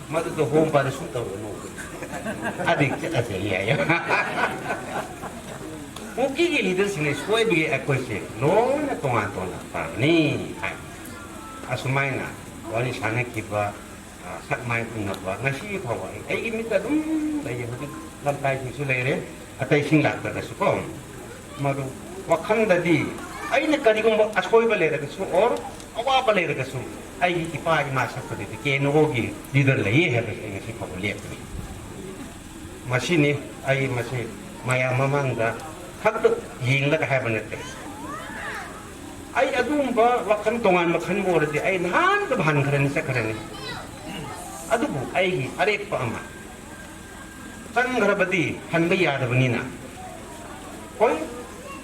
ꯃꯗꯨꯗ ꯍꯣꯝꯕꯗ ꯁꯨꯝ ꯇꯧꯔꯒ ꯅꯣꯛꯄꯅꯤ꯫ ꯑꯗꯩ ꯆꯠꯂꯁꯦ ꯌꯥꯏ꯫ ꯀꯨꯀꯤꯒꯤ ꯂꯤꯗꯔꯁꯤꯡꯅ ꯁꯣꯏꯕꯒꯤ ꯑꯩꯈꯣꯏꯁꯦ ꯂꯣꯏꯅ ꯇꯣꯉꯥꯟ ꯇꯣꯉꯥꯟꯅ ꯇꯥꯕꯅꯤ ꯍꯥꯏ꯫ ꯑꯁꯨꯃꯥꯏꯅ ꯋꯥꯔꯤ ꯁꯥꯟꯅꯈꯤꯕ, ꯑ, ꯁꯛ ꯃꯥꯏ ꯎꯅꯕ ꯉꯁꯤ ꯐꯥꯎꯕ ꯑꯩ, ꯑꯩꯒꯤ ꯃꯤꯠꯇ ꯑꯗꯨꯝ ꯂꯩꯌꯦ꯫ ꯍꯧꯖꯤꯛ ꯂꯝꯀꯥꯏꯁꯤꯡꯁꯨ ꯂꯩꯔꯦ, ꯑꯇꯩꯁꯤꯡ ꯂꯥꯛꯇ꯭ꯔꯒꯁꯨ ꯀꯣ꯫ ꯃꯗꯨ ꯋꯥꯈꯜꯗꯗꯤ ꯑꯩꯅ ꯀꯔꯤꯒꯨꯝꯕ ꯑꯁꯣꯏꯕ ꯂꯩꯔꯒꯁꯨ, or ꯑꯋꯥꯕ ꯂꯩꯔꯒꯁꯨ, ꯑꯩꯒꯤ ꯏꯄꯥ ꯏꯃꯥ ꯁꯛꯄꯗꯗꯤ ꯀꯦ ꯑꯦꯟ ꯑꯣꯒꯤ ꯂꯤꯗꯔ ꯂꯩꯌꯦ ꯍꯥꯏꯕꯁꯤ ꯑꯩ ꯉꯁꯤ ꯐꯥꯎꯕ ꯂꯦꯞꯇ꯭ꯔꯤ꯫ ꯃꯁꯤꯅꯤ ꯑꯩ ꯃꯁꯤ ꯃꯌꯥꯝ ꯃꯃꯥꯡꯗ ꯈꯛꯇ ꯌꯦꯡꯂꯒ ꯍꯥꯏꯕ ꯅꯠꯇꯦ꯫ ꯑꯩ ꯑꯗꯨꯒꯨꯝꯕ ꯋꯥꯈꯜ ꯇꯣꯉꯥꯟꯕ ꯈꯟꯕ ꯑꯣꯏꯔꯗꯤ ꯑꯩ ꯅꯍꯥꯟꯗ ꯍꯟꯈ꯭ꯔꯅꯤ, ꯆꯠꯈ꯭ꯔꯅꯤ꯫ ꯑꯗꯨꯕꯨ ꯑꯩꯒꯤ ꯑꯔꯦꯞꯄ ꯑꯃ ꯆꯪꯈ꯭ꯔꯕꯗꯤ ꯍꯟꯕ ꯌꯥꯗꯕꯅꯤꯅ꯫ ꯍꯣꯏ,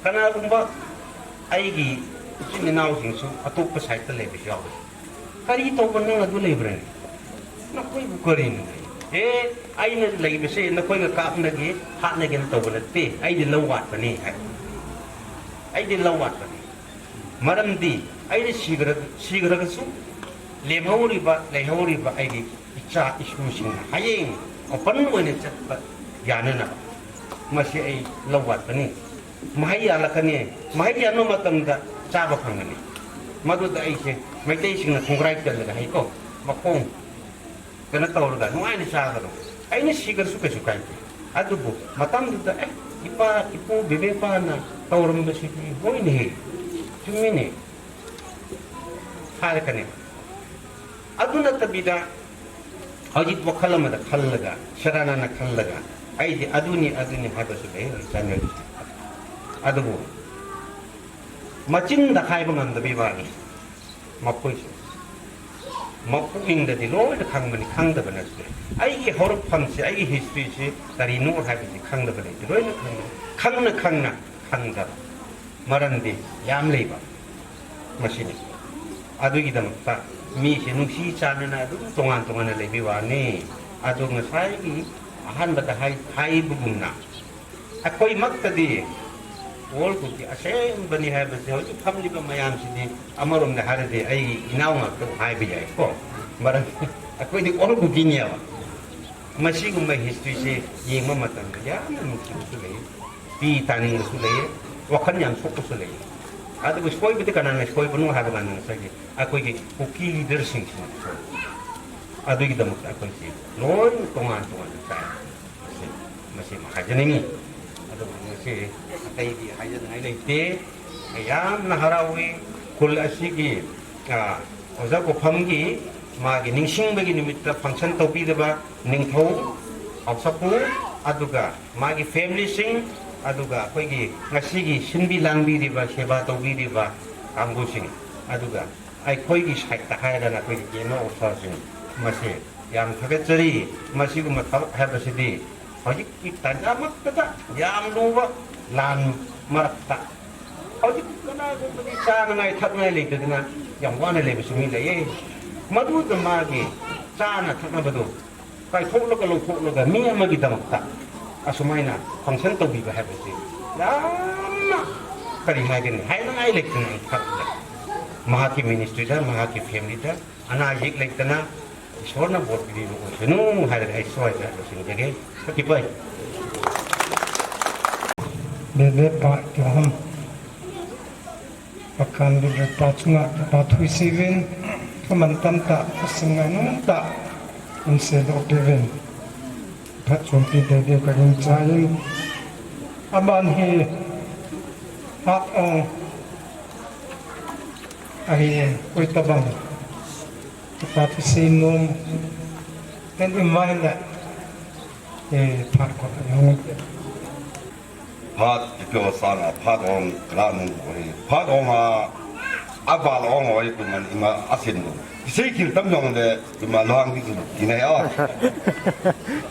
ꯀꯅꯥꯒꯨꯝꯕ ꯑꯩꯒꯤ ꯏꯆꯤꯟ ꯏꯅꯥꯎꯁꯤꯡꯁꯨ ꯑꯇꯣꯞꯄ ꯁꯥꯏꯠꯇ ꯂꯩꯕꯁꯨ ꯌꯥꯎꯋꯤ꯫ "ꯀꯔꯤ ꯇꯧꯕ ꯅꯪ ꯑꯗꯨ ꯂꯩꯕ꯭ꯔꯅꯦ? ꯅꯈꯣꯏꯕꯨ ꯀꯔꯤꯅꯣ?" "ꯑꯦ, ꯑꯩꯅ ꯂꯩꯕꯁꯦ ꯅꯈꯣꯏꯒ ꯀꯥꯞꯅꯒꯦ, ꯍꯥꯠꯅꯒꯦꯅ ꯇꯧꯕ ꯅꯠꯇꯦ, ꯑꯩꯗꯤ ꯂꯧ ꯋꯥꯠꯄꯅꯤ" ꯍꯥꯏ꯫ "ꯑꯩꯗꯤ ꯂꯧ ꯋꯥꯠꯄꯅꯤ꯫ ꯃꯔꯝꯗꯤ ꯑꯩꯅ ꯁꯤꯈ꯭ꯔ-, ꯁꯤꯈ꯭ꯔꯒꯁꯨ ꯂꯦꯝꯍꯧꯔꯤꯕ, ꯂꯩꯍꯧꯔꯤꯕ ꯑꯩꯒꯤ ꯏꯆꯥ ꯏꯁꯨꯁꯤꯡꯅ ꯍꯌꯦꯡ open ꯑꯣꯏꯅ ꯆꯠꯄ ꯌꯥꯅꯅꯕ꯫ ꯃꯁꯤ ꯑꯩ ꯂꯧ ꯋꯥꯠꯄꯅꯤ꯫ ꯃꯍꯩ ꯌꯥꯜꯂꯛꯀꯅꯤ꯫ ꯃꯍꯩ ꯌꯥꯟꯕ ꯃꯇꯝꯗ ꯆꯥꯕ ꯐꯪꯒꯅꯤ꯫ ꯃꯗꯨꯗ ꯑꯩꯁꯦ ꯃꯩꯇꯩꯁꯤꯡꯅ ꯈꯣꯡꯒ꯭ꯔꯥꯏ ꯆꯜꯂꯒ ꯍꯩꯀꯣ, ꯃꯈꯣꯡ ꯀꯩꯅꯣ ꯇꯧꯔꯒ ꯅꯨꯡꯉꯥꯏꯅ ꯆꯥꯒꯗꯧꯕ꯫ ꯑꯩꯅ ꯁꯤꯈ꯭ꯔꯁꯨ ꯀꯩꯁꯨ ꯀꯥꯏꯗꯦ꯫ ꯑꯗꯨꯕꯨ ꯃꯇꯝꯗꯨꯗ, ꯑꯦ, ꯏꯄꯥ, ꯏꯄꯨ ꯕꯤꯕꯦꯄꯥꯅ ꯇꯧꯔꯝꯕꯁꯤꯗꯤ ꯍꯣꯏꯅꯦꯍꯦ, ꯆꯨꯝꯃꯤꯅꯦ" ꯍꯥꯏꯔꯛꯀꯅꯦꯕ꯫ ꯑꯗꯨ ꯅꯠꯇꯕꯤꯗ ꯍꯧꯖꯤꯛ ꯋꯥꯈꯜ ꯑꯃꯗ ꯈꯜꯂꯒ, ꯁꯦꯔꯥꯟꯅꯅ ꯈꯜꯂꯒ, "ꯑꯩꯗꯤ ꯑꯗꯨꯅꯤ, ꯑꯗꯨꯅꯤ" ꯍꯥꯏꯕꯁꯨ ꯂꯩ ꯍꯧꯖꯤꯛ ꯆꯥꯟꯗꯦꯜꯗꯁꯨ꯫ ꯑꯗꯨꯕꯨ ꯃꯆꯤꯟꯗ ꯍꯥꯏꯕ ꯉꯝꯗꯕꯒꯤ ꯋꯥꯅꯤ꯫ ꯃꯈꯣꯏꯁꯨ ꯃꯄꯨꯛꯅꯤꯡꯗꯗꯤ ꯂꯣꯏꯅ ꯈꯪꯕꯅꯤ, ꯈꯪꯗꯕ ꯅꯠꯇꯦ꯫ ꯑꯩꯒꯤ ꯍꯧꯔꯛꯐꯝꯁꯦ, ꯑꯩꯒꯤ historyꯁꯦ ꯀꯔꯤꯅꯣ ꯍꯥꯏꯕꯁꯤ ꯈꯪꯗꯕ ꯂꯩꯇꯦ, ꯂꯣꯏꯅ ꯈꯪꯕꯅꯤ꯫ ꯈꯪꯅ ꯈꯪꯅ ꯈꯪꯗꯕ ꯃꯔꯝꯗꯤ ꯌꯥꯝ ꯂꯩꯕ꯫ ꯃꯁꯤꯅꯤ꯫ ꯑꯗꯨꯒꯤꯗꯃꯛꯇ ꯃꯤꯁꯦ ꯅꯨꯡꯁꯤ ꯆꯥꯟꯅꯅ ꯑꯗꯨꯝ ꯇꯣꯉꯥꯟ ꯇꯣꯉꯥꯟꯅ ꯂꯩꯕꯒꯤ ꯋꯥꯅꯤ꯫ ꯑꯗꯣ ꯉꯁꯥꯏꯒꯤ ꯑꯍꯥꯟꯕꯗ ꯍꯥꯏ-, ꯍꯥꯏꯕꯒꯨꯝꯅ ꯑꯩꯈꯣꯏꯃꯛꯇꯗꯤ ꯋꯥꯔꯜ ꯀꯞꯀꯤ ꯑꯁꯦꯡꯕꯅꯤ ꯍꯥꯏꯕꯁꯦ ꯍꯧꯖꯤꯛ ꯐꯝꯂꯤꯕ ꯃꯌꯥꯝꯁꯤꯗꯤ ꯑꯃꯔꯣꯝꯗ ꯍꯥꯏꯔꯗꯤ ꯑꯩꯒꯤ ꯏꯅꯥꯎ ꯉꯥꯛꯇ ꯍꯥꯏꯕ ꯌꯥꯏꯀꯣ꯫ ꯃꯔꯝꯗꯤ ꯑꯩꯈꯣꯏꯗꯤ ꯋꯥꯔꯜ ꯀꯞꯀꯤꯅꯦꯕ꯫ ꯃꯁꯤꯒꯨꯝꯕ historyꯁꯦ ꯌꯦꯡꯕ ꯃꯇꯝꯗ ꯌꯥꯝꯅ ꯅꯨꯡꯁꯤꯕꯁꯨ ꯂꯩ, ꯄꯤ ꯇꯥꯅꯤꯡꯕꯁꯨ ꯂꯩ, ꯋꯥꯈꯜ ꯌꯥꯝ ꯁꯣꯛꯄꯁꯨ ꯂꯩ꯫ ꯑꯗꯨꯕꯨ ꯁꯣꯏꯕꯗꯤ ꯀꯅꯥꯅ ꯁꯣꯏꯕꯅꯣ ꯍꯥꯏꯕ ꯀꯥꯟꯗ ꯉꯁꯥꯏꯒꯤ ꯑꯩꯈꯣꯏꯒꯤ ꯀꯨꯀꯤ leaderꯁꯤꯡꯁꯤꯅ ꯁꯣꯏ꯫ ꯑꯗꯨꯒꯤꯗꯃꯛꯇ ꯑꯩꯈꯣꯏꯁꯤ ꯂꯣꯏꯅ ꯇꯣꯉꯥꯟ ꯇꯣꯉꯥꯟꯅ ꯆꯥꯏ꯫ ꯃꯁꯤ, ꯃꯁꯤ ꯑꯃ ꯍꯥꯏꯖꯅꯤꯡꯉꯤ꯫ ꯑꯗꯨꯒ ꯉꯁꯤ ꯑꯇꯩꯗꯤ ꯍꯥꯏꯖꯅꯤꯡꯉꯥꯏ ꯂꯩꯇꯦ꯫ ꯑꯩ ꯌꯥꯝꯅ ꯍꯔꯥꯎꯏ꯫ ꯈꯨꯜ ꯑꯁꯤꯒꯤ, ꯑ, ꯑꯣꯖꯥ ꯀꯣꯐꯝꯒꯤ ꯃꯥꯒꯤ ꯅꯤꯡꯁꯤꯡꯕꯒꯤ ꯅꯨꯃꯤꯠꯇ function ꯇꯧꯕꯤꯔꯤꯕ ꯅꯤꯡꯊꯧ ꯍꯥꯎꯁꯥꯄꯨ, ꯑꯗꯨꯒ ꯃꯥꯒꯤ familyꯁꯤꯡ, ꯑꯗꯨꯒ ꯑꯩꯈꯣꯏꯒꯤ ꯉꯁꯤꯒꯤ ꯁꯤꯟꯕꯤ ꯂꯥꯡꯕꯤꯔꯤꯕ, ꯁꯦꯕꯥ ꯇꯧꯕꯤꯔꯤꯕ ꯀꯥꯡꯕꯨꯁꯤꯡ, ꯑꯗꯨꯒ ꯑꯩꯈꯣꯏꯒꯤ sideꯇ ꯍꯥꯏꯔꯒꯅ ꯑꯩꯈꯣꯏꯒꯤ ꯀꯦꯅꯣ officerꯁꯤꯡ, ꯃꯁꯤ ꯌꯥꯝ ꯊꯥꯒꯠꯆꯔꯤ꯫ ꯃꯁꯤꯒꯨꯝꯕ ꯊꯕꯛ ꯍꯥꯏꯕꯁꯤꯗꯤ ꯍꯧꯖꯤꯛꯀꯤ ꯇꯥꯟꯖꯥꯃꯛꯇꯗ ꯌꯥꯝ ꯂꯨꯕ ꯂꯥꯟ ꯃꯔꯛꯇ ꯍꯧꯖꯤꯛ ꯀꯅꯥꯒꯨꯝꯕꯗꯤ ꯆꯥꯅꯉꯥꯏ ꯊꯛꯅꯉꯥꯏ ꯂꯩꯇꯗꯅ ꯌꯥꯝ ꯋꯥꯅ ꯂꯩꯕꯁꯨ ꯃꯤ ꯂꯩꯌꯦ꯫ ꯃꯗꯨꯗ ꯃꯥꯒꯤ ꯆꯥꯅ ꯊꯛꯅꯕꯗꯨ ꯀꯥꯏꯊꯣꯛꯂꯒ ꯂꯧꯊꯣꯛꯂꯒ ꯃꯤ ꯑꯃꯒꯤꯗꯃꯛꯇ ꯑꯁꯨꯃꯥꯏꯅ function ꯇꯧꯕꯤꯕ ꯍꯥꯏꯕꯁꯤ ꯌꯥꯝꯅ, ꯀꯔꯤ ꯍꯥꯏꯒꯅꯤ, ꯍꯥꯏꯅꯉꯥꯏ ꯂꯩꯇꯅ ꯑꯩ ꯊꯥꯒꯠꯂꯦ꯫ ꯃꯍꯥꯛꯀꯤ ministryꯗ, ꯃꯍꯥꯛꯀꯤ familyꯗ ꯑꯅꯥ ꯑꯌꯦꯛ ꯂꯩꯇꯅ ꯏꯁꯣꯔꯅ ꯕꯣꯔ ꯄꯤꯕꯤꯕ ꯑꯣꯏꯁꯅꯨ ꯍꯥꯏꯔꯒ ꯑꯩ ꯁ꯭ꯋꯥꯏꯗ ꯂꯣꯏꯁꯤꯟꯖꯒꯦ꯫ ꯐꯇꯤꯄꯩ꯫ Bebe pa ki hom. Pakan bebe pa chunga pa thui sivin. Kaman tam ta, kasinga nung ta. Inse do pivin. Phat chumpi bebe ka gin chain. Aman hi. Hak ong. Ahi, oi tabang. Pati sinum. Then in mind that. Eh, phat ko. Phat kipeo sanga, phat ong kala nung ko hi. Phat ong a, aval ong oi kuman ima asin do. Kisei kil tam jong le, ima lohang ki kin, kinai a.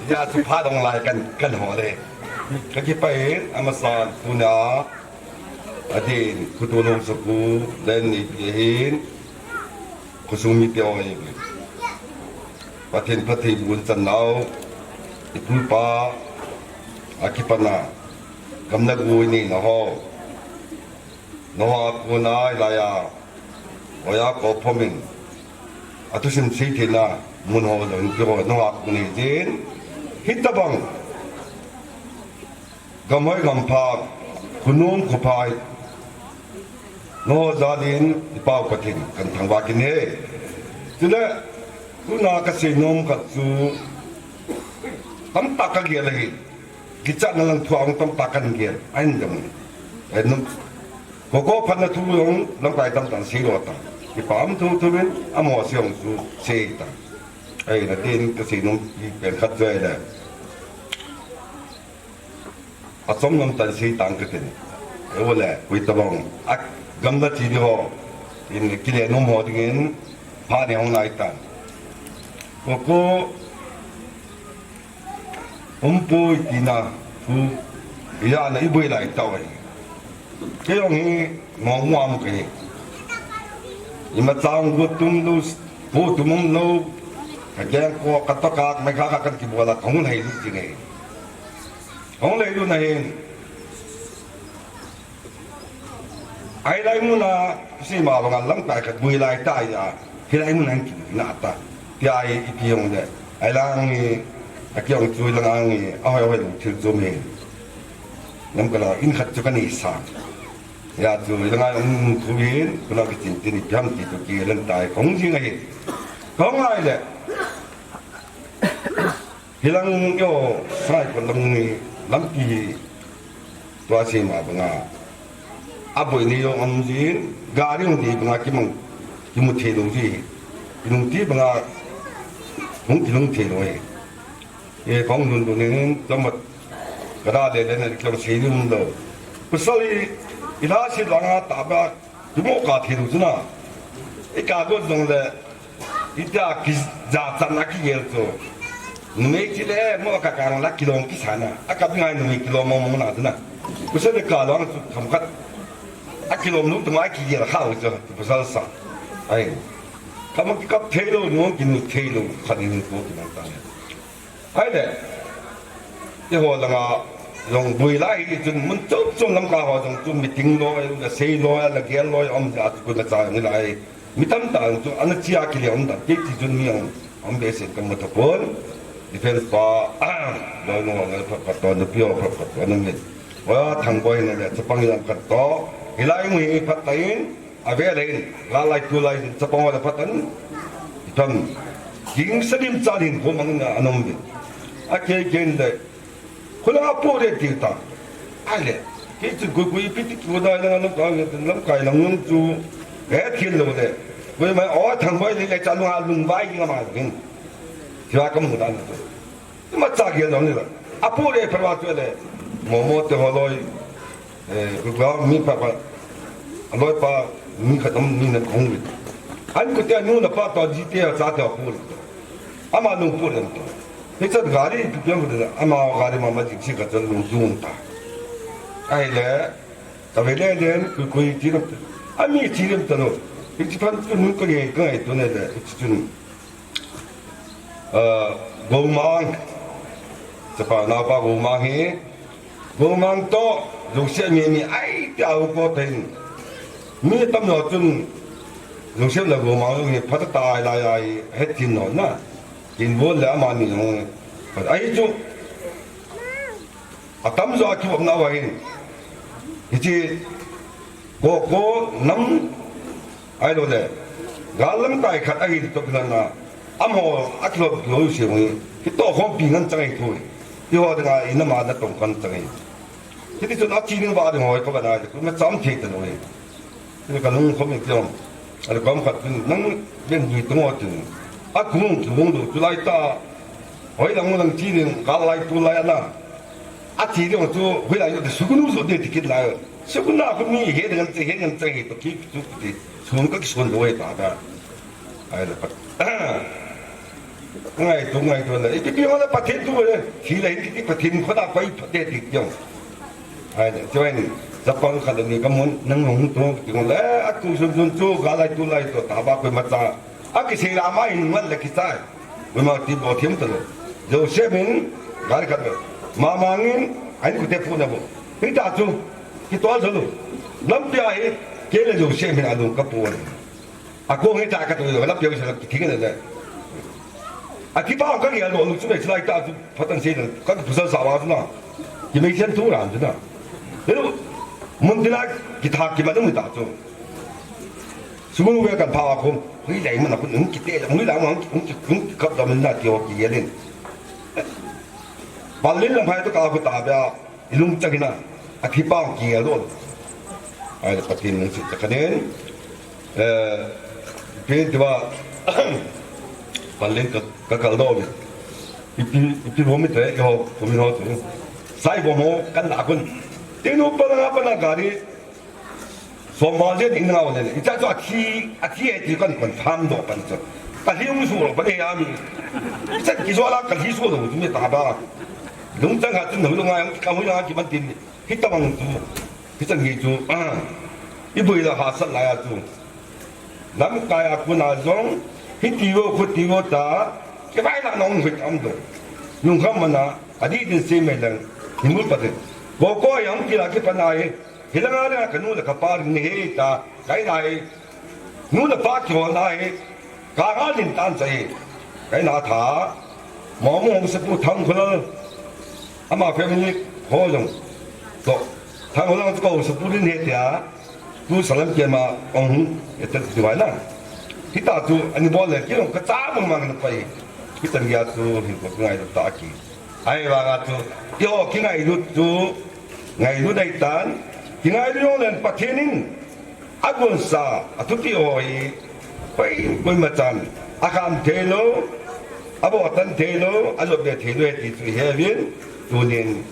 Ya chu phat ong lai kan, kan ho le. Kakipah in, amasa tuna, adin, kutu nung saku, then ni pihin, kusung mite oi. Pathen phatthei bonchan nau, ipu ipa, akipana, gamna gui neina ho. Noah kona, Elijah, oya ko phomin. Athusim sei theina, mun ho lo in ki ho, Noah kone jin. Hitabang. Gamhoi gampha, khunom khupha, nangho jal in i Pau Pathen kan thangvah kit e. Chule, tuna kasei nom khat chu, tamtah kagel ahi, kichatna lang thu a hung tamtah kan gel, ahin jam. Ahin nom, kho kho phatna thu jong lamkai tamtah sei lou ta. Kipa um thotho in, amaho sei jong chu sei ta. Ahin, atin kasei nom pen khat chu ahile. Achom nom tan sei tang katin. Eivole, koi tabang. A gamna ti di ho. In kile nom ho dingin, pha ne hung nai tan. Koko, umpui tina, thu, iya na ibui lai tau ai. Kei jong hi, mong muam kei. Ima chang gu tum lu, pu tum um lo. Ka geng ko, ka to ka, mai kha ka kan kibol a, kong lei lu ti nei. Hung lei luna hin. Ahilai muna, sima banga lamkai khat bui lai ta ya. Hilai muna hin kibui na ta. Tia ai ipi hung le. Ahilang ni, akiong chui lang ang ni, ahoi hoi lu thil chu mi. Lamkala in khat chu kani sa. Ya chu, ilanga um thu hin, kula kichin tin ipi ham ti chu kilen tai. Kong jing ahi. Kong ai le. Hilang yo, Saikot lang ni, lampi hi, tua sima banga. Aboi ni jong um jin, gari jong di banga kimang, kimu thei lou ji. Kinung ti banga, hung kinung thei lou e. E kong lun lun in, tamat, kada le le na kilang sei ni um lou. Pasal i, ila si langa ta ba, Kimo ka thei lou chu na. I ka got jong le, ita kijachatna kigel chu. Numei chi le, mo ka kang la kilom kisa na. A ka bingai numei kilom mong mong na chu na. Kusa le ka long chu themkhat. A kilom lou tu mai kigel kha u chu, pasal sa. Ai. Ka ma kikap thei lou, nu kinu thei lou, khat in ko kinang ta le. Ahile, eiho langa jong bui lai hi chun mun chom chom lamkai ho jong chu meeting loi, la sei loi, la gel loi, um ja chu kona cha jong lai. Mi tamtah jong chu ana chia kile um dan, kei ti chun mi jong um behseh kamu tapon. Defense pa, loi nu jong phat phat to, nupi ho phat phat to, nang mit. Wa thang boi na le, chapang jong phat to. Hilai mu hi phat ta in, Avel in, lalai tulai in, chapang ho le phat tan. Itam. Ging salim chalin ko mang na anom de. A ke ke de. Khula apo de ti ta. Ai le. Ke chu ko ko ipi ti ko da na lam ka lam kai lang nung chu. He thil lo de. Ko mai o thang bai le le cha lung a lung bai ging ma ging. Siwa kam mu dan. Ima cha gel dong ni la. Apo le pharwa chu le. Momo te holoi. Eh, ku ga mi pa pa. Aloi pa mi khatam mi na khong ni. An ku te nu na pa to ji te cha te apo le. Ama lung pu le to. Ni cha gari pi piang ku de ama gari ma ma ji si ka cha lung jung ta. Ai le. Ta ve le le ku ku ji ram. Ami ji ram ta lo. Ni ji pan ku nu ko ye ka ai to ne le. Ji tu. Gomang. Chapa napa Gomang hi. Gomang to, Joseph mi mi ai ti au ko ten. Mi tam no chun, Joseph la Gomang hi phata tai lai ai, het tin no na. Tin bol la ma ni no. Ai chu. Atam jo a kivopna uva hin. Hiche, ko, ko, nam, ai lo le. Gal lang tai khat ahi to kila na. Amaho, akilop lo se hu. Hito khompi ngan chang ahi thu. Iho danga, inama na tong kan chang ahi. Hiti chun achi ning va ding hoi ko ba na, ko na cham thei ta lo ahi. Ni ka lung khom in tiang. Ale kom khat tin nang ben dui tong o tin. A kung ki wong do tu lai ta. Hoi lang lang chi ning ka lai tu lai na. A chi ding chu hoi lai de sugunu so de tikit lai. Suguna ko mi he de ngan che he ngan che he to ki tu ti. Sun ka ki sun do ta da. Ai le pat. Ngai tu, ngai tu le. Ipi pi ho le Pathen tu le. Thi le ipi Pathen kho da pai pha de ti jong. Ai le, join. Japang kha le ni ka mun nang hung tu ti ngol le. A tu sun sun chu ga lai tu lai to ta ba ko ma cha. A ki sei la ma in ngal le ki chai. Ko ma ti bo thiam ta lo. Joseph in ga le khat le. Ma ma ngin ai ku te pu na bo. Hi ta chu. Ki to zo lo. Lam pia hi ke le Joseph in a lung ka pu. A ko nge ta ka to yo la pia sa ki thing le le. A ki pa ka nge lo lu chu me chulai ta chu phatan se le ka pu sa sa wa na. Ki me chen tu ran chu na. Le lu mun ti la ki tha ki ma lu ta chu. Su mu ve kan pa ko. Hui lai ma na ku nung ki te la mu la ma ku ki kun ki kap da mun na ki ho ki ye lin. Balin la phai to ka ku ta bia. I lungchang hina, a thipang kigel lou. Ai, Pathen lungset ta kanen. Eh, pen tiva, Pathen ka, ka kal dou. Ipi, ipi vomi te, iho, vomi ho tu. Sai vom ho, kan la kun. Tinu pa na pa na gari. Som val je ding ngau le. Icha chu athi, athi e ti kan confirm doh pan chu. Ka hliu su lo pan e ami. Icha ki zo la ka hli su lo mi ta ba. Lungchang ha chun lo ngai ka hui la ki ban tin. Hi ta bang chu. Hi chang hi chu. Ah. I bui la ha sat la ya chu. Lamkai a kuna jong. Hi ti vo khu ti vo ta. Ki vai la nong hui tam do. Lung kham mana. Adi din se me lang. Hi mu pa din. Ko ko yang ki la ki pa na e. Hilanga le ka nu le ka pa ring ni he ta, kai nai. Nu le pa kiho nai. Ka nga lin tan chai. Kai na tha. Mo mo se pu thang khulal. Ama family ho jong. To. Thang khulal ko se pu lin he tia. Tu salam ke ma ong hu. Eta tu wai na. Hita tu ani bol le ki long ka cha mang mang na pai. Hitan ya tu hin ko ngai ta ki. Ahivanga chu, keiho kingailut chu, ngailut ahitan, kingailut jong leng Pathen in, agonsa, athupi ho hi, koi, koima chan, akham thei lou, abotan thei lou, ajop be thei lou, ti chu iheuvin, tunin,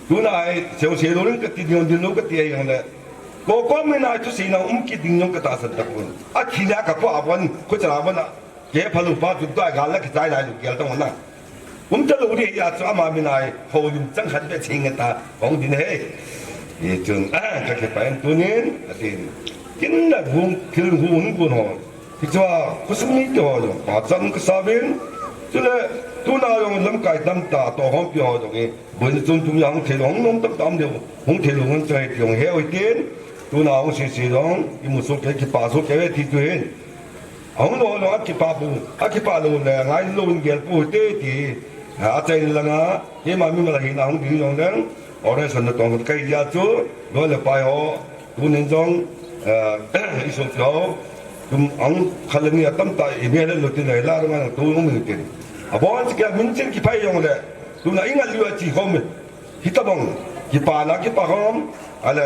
tuna hi, seo se lou ring kati, ding ding lou kati ahi jongle, ko ko mina thuseina um kit ding jong katahsan tapon. Athina kapo abon, kochala abon a, Kei phalu pa chu tua gal la kichai lai lu kel tong na. Um ta lu ri ya chu ama min ai ho yum chang khat be ching ta hong din he. Ye chun a ka ke pa en tunin atin. Kin na gung thil hu hun gun ho. Ki chua khosung ni to lo pa chang ka sa vin. Chule tuna jong lamkai tam ta to hom pi ho jong e. Bun chum tum yang thei long nom tam tam de. Hung thei long ngan chai ti hong he oi tin. Tuna hong si si long i mu so ke ki pa so ke ti tu hin. Ahung lou lou akipah pu, akipah lou le, ngai lou in gel pu te ti, a, achai langa, keima mimal a hina hung ding jong leng, operation natong kai dia chu, loi le pai ho, tunin jong, eh, i sopi ho, Kum ang khalang ni atam ta i mel lo tin ai la rang ang tu ngom ni tin. Abon si kya min chin ki phai yong le. Tu na inga liwa chi hom. Hitabang ki pa na ki pa hom. Ale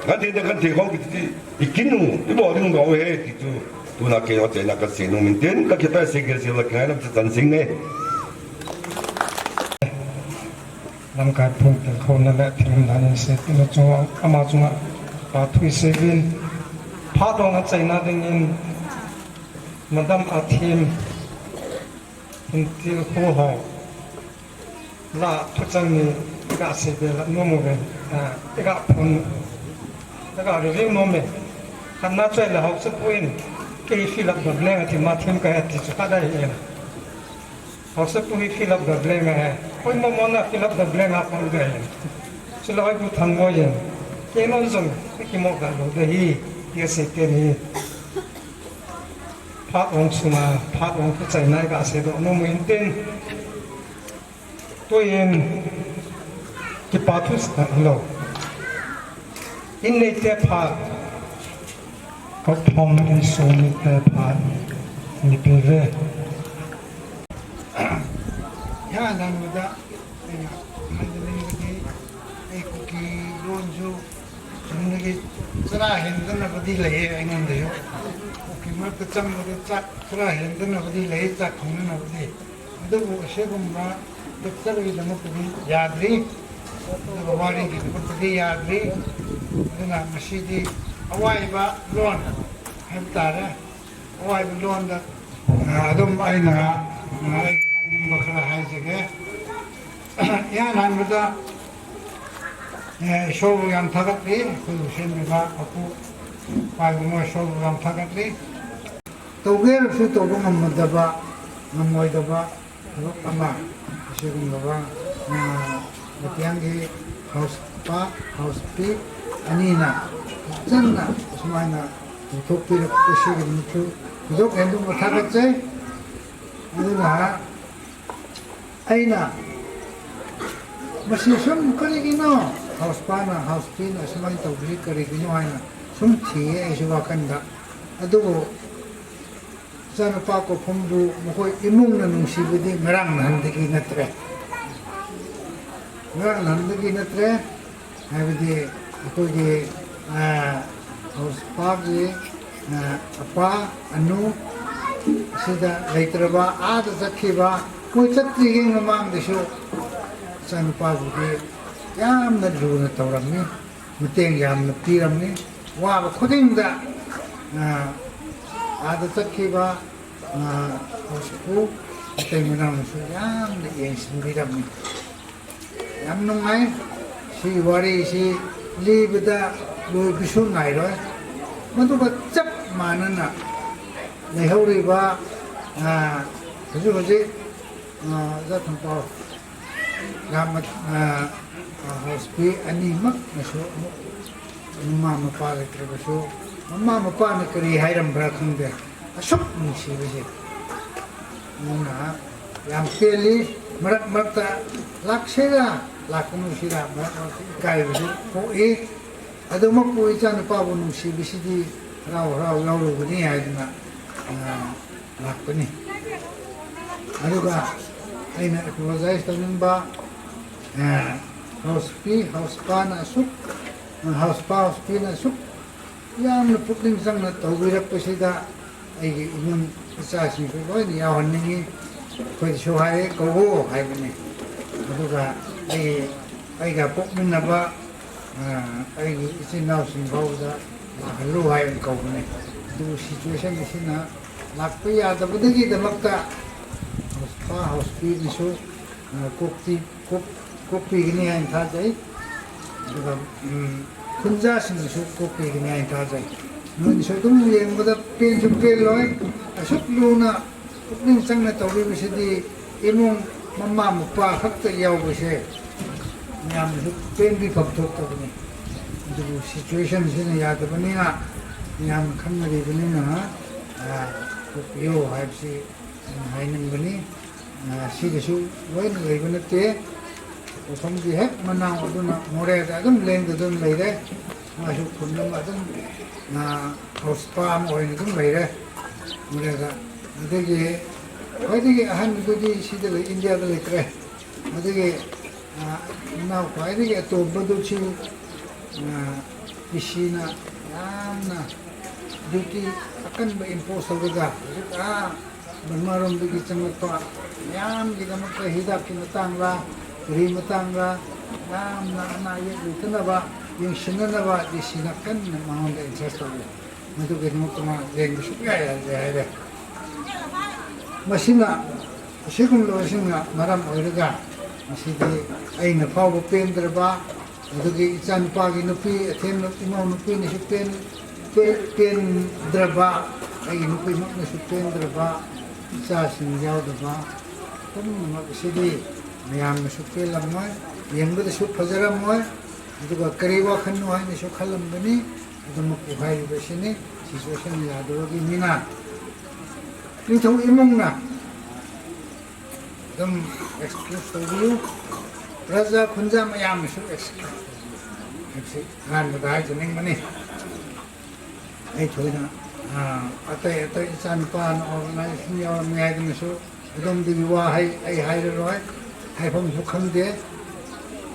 kan tin kan tin hom ki ti i kinu i bo ding bo he ti tu. Tu na ke yo te na ka se nu min tin ka ki pa se ke se la ka na tan sing ne. Lamkai phung tel khona le thim dan in se tin chunga ama chunga pa thui se vin phat dong a chaina ding in madam a thim in til khu ho la thuchang ni ka se be la nom ve a ka phun ka review nom me kan na chai la hok se puin ke fill up the blank a ti ma thim ka ti chu ka dai in. Hausa pu hi fill up the blank a he. Koi mo mo na fill up the blank a pang de he. Sila hoi pu thang mo yen. Ke non zong, ke ki mo ga lo de hi. Ke se ke ni. Phat ong suna, phat ong pu chai nai ga se do no mo in tin. To yen. Ki pa thu sa lo. In nei te phat. Ko thom in su ni te phat. Ni pe ve. Ya, nan muda, ai na, ai na ni muda, ai Kuki lon ju, jun ni ki, sara hen dan na badi lai, ai nan da yo. Kuki mar ta cham muda chak, sara hen dan na badi lai, chak khong na badi. Adu bu se gum ma, doctor ki da muda yadri, da wari ki muda yadri, da na masidi, awai ba lon, hem tare. Oi, lon da, ah, adum aina, ah, ai, ai, ba kha hai jege. Ya, nan ba da, eh, show yam thakat li, khu sen ba, aku, pai mo show yam thakat li. To ger su to ko ngam da ba, ngam ngoi da ba. Lok ama, isi kum lok a, na, matiang hi house pa, house pi, ani na, chan na, sumai na, thok pi lok isi kum lok chu, lok hen tum mathak a che, ani na, ai na, masi sum kari kino, house pa na, house pi na, sumai tau pi kari kino ai na, sum thi e, isi wa kan da, adu, Ichapa ko phung bu, ꯃꯈꯣꯏ ꯏꯃꯨꯡꯅ ꯅꯨꯡꯁꯤꯕꯗꯤ ꯉꯔꯥꯡ ꯅꯍꯥꯟꯗꯒꯤ ꯅꯠꯇ꯭ꯔꯦ꯫ ꯉꯔꯥꯡ ꯅꯍꯥꯟꯗꯒꯤ ꯅꯠꯇ꯭ꯔꯦ꯫ ꯍꯥꯏꯕꯗꯤ ꯑꯩꯈꯣꯏꯒꯤ, ꯑ, ꯍꯧꯖꯤꯛ ꯄꯥꯒꯤ, ꯑ, ꯑꯄꯥ, ꯑꯅꯨ, ꯑꯁꯤꯗ ꯂꯩꯇ꯭ꯔꯕ, ꯑꯥꯗ ꯆꯠꯈꯤꯕ, ꯃꯣꯏ ꯆꯠꯇ꯭ꯔꯤꯉꯩ ꯃꯃꯥꯡꯗꯁꯨ ꯏꯆꯥꯅꯨꯄꯥꯕꯨꯗꯤ ꯌꯥꯝꯅ ꯂꯨꯅ ꯇꯧꯔꯝꯃꯤ꯫ ꯃꯇꯦꯡ ꯌꯥꯝꯅ ꯄꯤꯔꯝꯃꯤ꯫ ꯋꯥꯕ ꯈꯨꯗꯤꯡꯗ, ꯑ, ꯑꯥꯗ ꯆꯠꯈꯤꯕ, ꯑ, ꯍꯧꯖꯤꯛꯄꯨ ꯃꯇꯩ ꯃꯅꯥꯎꯅꯁꯨ ꯌꯥꯝꯅ ꯌꯦꯡꯁꯤꯟꯕꯤꯔꯝꯃꯤ꯫ ꯌꯥꯝ ꯅꯨꯡꯉꯥꯏ꯫ ꯁꯤꯒꯤ ꯋꯥꯔꯤꯁꯤ ꯂꯤꯕꯗ ꯂꯣꯏꯕꯁꯨ ꯅꯥꯏꯔꯣꯏ꯫ ꯃꯗꯨꯒ ꯆꯞ ꯃꯥꯟꯅꯅ ꯂꯩꯍꯧꯔꯤꯕ, ꯑ, ꯍꯧꯖꯤꯛ ꯍꯧꯖꯤꯛ, ꯑ, ꯑꯣꯖꯥ ꯊꯝꯄꯥꯎ ꯌꯥꯝꯅ, ꯑ, ꯑ, ꯍꯧꯖꯤꯛꯇꯤ ꯑꯅꯤꯃꯛꯅꯁꯨ ꯑꯃꯨꯛ ꯃꯃꯥ ꯃꯄꯥ ꯂꯩꯇ꯭ꯔꯕꯁꯨ, ꯃꯃꯥ ꯃꯄꯥꯅ ꯀꯔꯤ ꯍꯥꯏꯔꯝꯕ꯭ꯔꯥ ꯈꯪꯗꯦ, ꯑꯁꯨꯛ ꯅꯨꯡꯁꯤꯕꯁꯦ꯫ ꯑꯗꯨꯅ ꯌꯥꯝ ꯄꯦꯜꯂꯤ꯫ ꯃꯔꯛ ꯃꯔꯛꯇ ꯂꯥꯛꯁꯤꯔꯥ, ꯂꯥꯛꯀꯅꯨꯁꯤꯔꯥ, ꯃꯔꯛ ꯃꯔꯛꯇ ꯏꯀꯥꯏꯕꯁꯨ ꯄꯣꯛꯏ꯫ ꯑꯗꯨꯃꯛꯄꯨ ꯏꯆꯥꯅꯨꯄꯥꯕꯨ ꯅꯨꯡꯁꯤꯕꯁꯤꯗꯤ ꯍꯔꯥꯎ ꯍꯔꯥꯎ ꯌꯥꯎꯔꯨꯕꯅꯤ ꯍꯥꯏꯗꯨꯅ, ꯑ, ꯂꯥꯛꯄꯅꯤ꯫ ꯑꯗꯨꯒ ꯑꯩꯅ ꯑꯦꯄꯣꯂꯣꯖꯥꯏꯁ ꯇꯧꯅꯤꯡꯕ, ꯑ, ꯍꯥꯎꯁ ꯄꯤ, ꯍꯥꯎꯁ ꯄꯥꯅ ꯑꯁꯨꯛ, ꯑ, ꯍꯥꯎꯁ ꯄꯥ, ꯍꯥꯎꯁ ꯄꯤꯅ ꯑꯁꯨꯛ ꯌꯥꯝꯅ ꯄꯨꯛꯅꯤꯡ ꯆꯪꯅ ꯇꯧꯕꯤꯔꯛꯄꯁꯤꯗ ꯑꯩꯒꯤ ꯏꯃꯨꯡ ꯏꯆꯥꯁꯤꯡꯁꯨ ꯂꯣꯏꯅ ꯌꯥꯎꯍꯟꯅꯤꯡꯉꯤ꯫ ꯑꯩꯈꯣꯏꯗꯁꯨ ꯍꯥꯏ, "ꯀꯧꯋꯣ" ꯍꯥꯏꯕꯅꯤ꯫ ꯑꯗꯨꯒ ꯑꯩꯒꯤ, ꯑꯩꯒ ꯄꯣꯛꯃꯤꯟꯅꯕ ꯑ, ꯑꯩꯒꯤ ꯏꯆꯤꯟ ꯏꯅꯥꯎꯁꯤꯡ ꯐꯥꯎꯕꯗ ꯂꯥꯛꯍꯜꯂꯨ ꯍꯥꯏꯅ ꯀꯧꯕꯅꯦ꯫ ꯑꯗꯨꯕꯨ ꯁꯤꯆꯨꯋꯦꯁꯟ ꯑꯁꯤꯅ ꯂꯥꯛꯄ ꯌꯥꯗꯕꯗꯒꯤꯗꯃꯛꯇ ꯍꯥꯎꯁ ꯄꯥ, ꯍꯥꯎꯁ ꯄꯤꯅꯁꯨ, ꯑ, ꯀꯣꯛꯄꯤ-, ꯀꯣꯛ-, ꯀꯣꯛꯄꯤꯒꯅꯤ ꯍꯥꯏꯅ ꯊꯥꯖꯩ꯫ ꯑꯗꯨꯒ, ꯎꯝ, ꯈꯨꯟꯖꯥꯁꯤꯡꯅꯁꯨ ꯀꯣꯛꯄꯤꯒꯅꯤ ꯍꯥꯏꯅ ꯊꯥꯖꯩ꯫ ꯅꯣꯏꯅꯁꯨ ꯑꯗꯨꯝ ꯌꯦꯡꯕꯗ ꯄꯦꯟꯁꯨ ꯄꯦꯜꯂꯣꯏ꯫ ꯑꯁꯨꯛ ꯂꯨꯅ ꯄꯨꯛꯅꯤꯡ ꯆꯪꯅ ꯇꯧꯕꯤꯕꯁꯤꯗꯤ ꯏꯃꯨꯡ ꯃꯃꯥ ꯃꯄꯥ ꯈꯛꯇ ꯌꯥꯎꯕꯁꯦ ꯃꯌꯥꯝꯅꯁꯨ ꯄꯦꯟꯕꯤꯐꯝ ꯊꯣꯛꯇꯕꯅꯤ꯫ ꯑꯗꯨꯕꯨ ꯁꯤꯆꯨꯋꯦꯁꯟꯁꯤꯅ ꯌꯥꯗꯕꯅꯤꯅ, ꯃꯌꯥꯝꯅ ꯈꯪꯅꯔꯤꯕꯅꯤꯅ, ꯑ, ꯀꯣꯛꯄꯤꯌꯣ ꯍꯥꯏꯕꯁꯤ ꯑꯩꯅ ꯍꯥꯏꯅꯤꯡꯕꯅꯤ꯫ ꯑ, ꯁꯤꯗꯁꯨ ꯂꯣꯏꯅ ꯂꯩꯕ ꯅꯠꯇꯦ꯫ ꯎꯈ꯭ꯔꯨꯜꯒꯤ ꯍꯦꯛ ꯃꯅꯥꯎ ꯑꯗꯨꯅ ꯃꯣꯔꯦꯗ ꯑꯗꯨꯝ ꯂꯦꯡꯗꯅ ꯂꯩꯔꯦ꯫ ꯃꯥꯁꯨ ꯈꯨꯟ ꯑꯃ ꯑꯗꯨꯝ, ꯍꯥꯎꯁ ꯄꯥꯝ ꯑꯣꯏꯅ ꯑꯗꯨꯝ ꯂꯩꯔꯦ꯫ ꯑꯗꯨꯒ ꯑꯗꯒꯤ ꯈ꯭ꯋꯥꯏꯗꯒꯤ ꯑꯍꯟꯗꯨꯗꯤ ꯁꯤꯗ ꯂꯩ, ꯏꯟꯗꯤꯌꯥꯗ ꯂꯩꯇ꯭ꯔꯦ꯫ ꯑꯗꯒꯤ ꯃꯅꯥꯎ ꯈ꯭ꯋꯥꯏꯗꯒꯤ ꯑꯇꯣꯝꯕꯗꯨꯁꯨ ꯄꯤ ꯁꯤꯅ ꯌꯥꯝꯅ ꯗ꯭ꯌꯨꯇꯤ ꯑꯀꯟꯕ ꯏꯝꯄꯣꯁ ꯇꯧꯔꯒ ꯍꯧꯖꯤꯛ ꯑꯥ ꯕꯔꯃꯥꯔꯣꯝꯗꯒꯤ ꯆꯪꯂꯛꯄ ꯃꯌꯥꯝꯒꯤꯗꯃꯛꯇ ꯍꯤꯗꯥꯛꯀꯤ ꯃꯇꯥꯡꯗ, ꯀꯔꯤ ꯃꯇꯥꯡꯗ ꯌꯥꯝꯅ ꯑꯅꯥ ꯑꯌꯦꯛ ꯂꯩꯇꯅꯕ, ꯌꯦꯡꯁꯤꯟꯅꯅꯕ ꯗꯤ ꯁꯤꯅ ꯀꯟꯅ ꯃꯉꯣꯟꯗ ꯏꯟꯁꯤꯁ ꯇꯧꯏ꯫ ꯃꯗꯨꯒꯤꯗꯃꯛꯇ ꯃꯥ ꯂꯦꯡꯕ ꯁꯨꯛꯌꯥ ꯌꯥꯗꯦ ꯍꯥꯏꯔꯦ꯫ ꯃꯁꯤꯅ, ꯑꯁꯤꯒꯨꯝꯂꯕꯁꯤꯡꯅ ꯃꯔꯝ ꯑꯣꯏꯔꯒ ꯉꯁꯤꯗꯤ ꯑꯩꯅ ꯐꯥꯎꯕ ꯄꯦꯟꯗ꯭ꯔꯕ, ꯑꯗꯨꯒꯤ ꯏꯆꯥꯅꯨꯄꯥꯒꯤ ꯅꯨꯄꯤ, ꯑꯊꯦꯝꯕ ꯏꯃꯧ ꯅꯨꯄꯤꯅꯁꯨ ꯄꯦꯟ-, ꯄꯦ-, ꯄꯦꯟꯗ꯭ꯔꯕ, ꯑꯩꯒꯤ ꯅꯨꯄꯤꯃꯛꯅꯁꯨ ꯄꯦꯟꯗ꯭ꯔꯕ, ꯏꯆꯥꯁꯤꯡ ꯌꯥꯎꯗꯕ ꯄꯨꯝꯅꯃꯛ ꯑꯁꯤꯗꯤ ꯃꯌꯥꯝꯅꯁꯨ ꯄꯦꯜꯂꯝꯃꯣꯏ, ꯌꯦꯡꯕꯗꯁꯨ ꯐꯖꯔꯝꯃꯣꯏ, ꯑꯗꯨꯒ ꯀꯔꯤ ꯋꯥꯈꯜꯅꯣ ꯍꯥꯏꯅꯁꯨ ꯈꯜꯂꯝꯒꯅꯤ꯫ ꯑꯗꯨꯃꯛꯄꯨ ꯍꯥꯏꯔꯤꯕꯁꯤꯅꯤ꯫ ꯁꯤꯆꯨꯋꯦꯁꯟ ꯌꯥꯗꯕꯒꯤ ꯃꯤꯅ ꯅꯤꯡꯊꯧ ꯏꯃꯨꯡꯅ ꯑꯗꯨꯝ ꯑꯦꯛꯁꯀ꯭ꯌꯨꯁ ꯇꯧꯕꯤꯌꯨ꯫ ꯄ꯭ꯔꯖꯥ ꯈꯨꯟꯖꯥ ꯃꯌꯥꯝꯅꯁꯨ ꯑꯦꯛꯁꯀ꯭ꯌꯨꯁ ꯇꯧꯕꯤꯌꯨ ꯍꯥꯏꯕꯁꯤ ꯑꯍꯥꯟꯕꯗ ꯍꯥꯏꯖꯅꯤꯡꯕꯅꯤ꯫ ꯑꯩ ꯊꯣꯏꯅ, ꯑ, ꯑꯇꯩ ꯑꯇꯩ ꯏꯆꯥꯅꯨꯄꯥꯅ ꯑꯣꯔꯒꯅꯥꯏꯖꯦꯁꯟ ꯌꯥꯎꯔꯝꯃꯤ ꯍꯥꯏꯗꯨꯅꯁꯨ ꯑꯗꯣꯝꯗꯒꯤ ꯋꯥ ꯍꯥꯏ-, ꯑꯩ ꯍꯥꯏꯔꯔꯣꯏ꯫ ꯍꯥꯏꯐꯝꯁꯨ ꯈꯪꯗꯦ꯫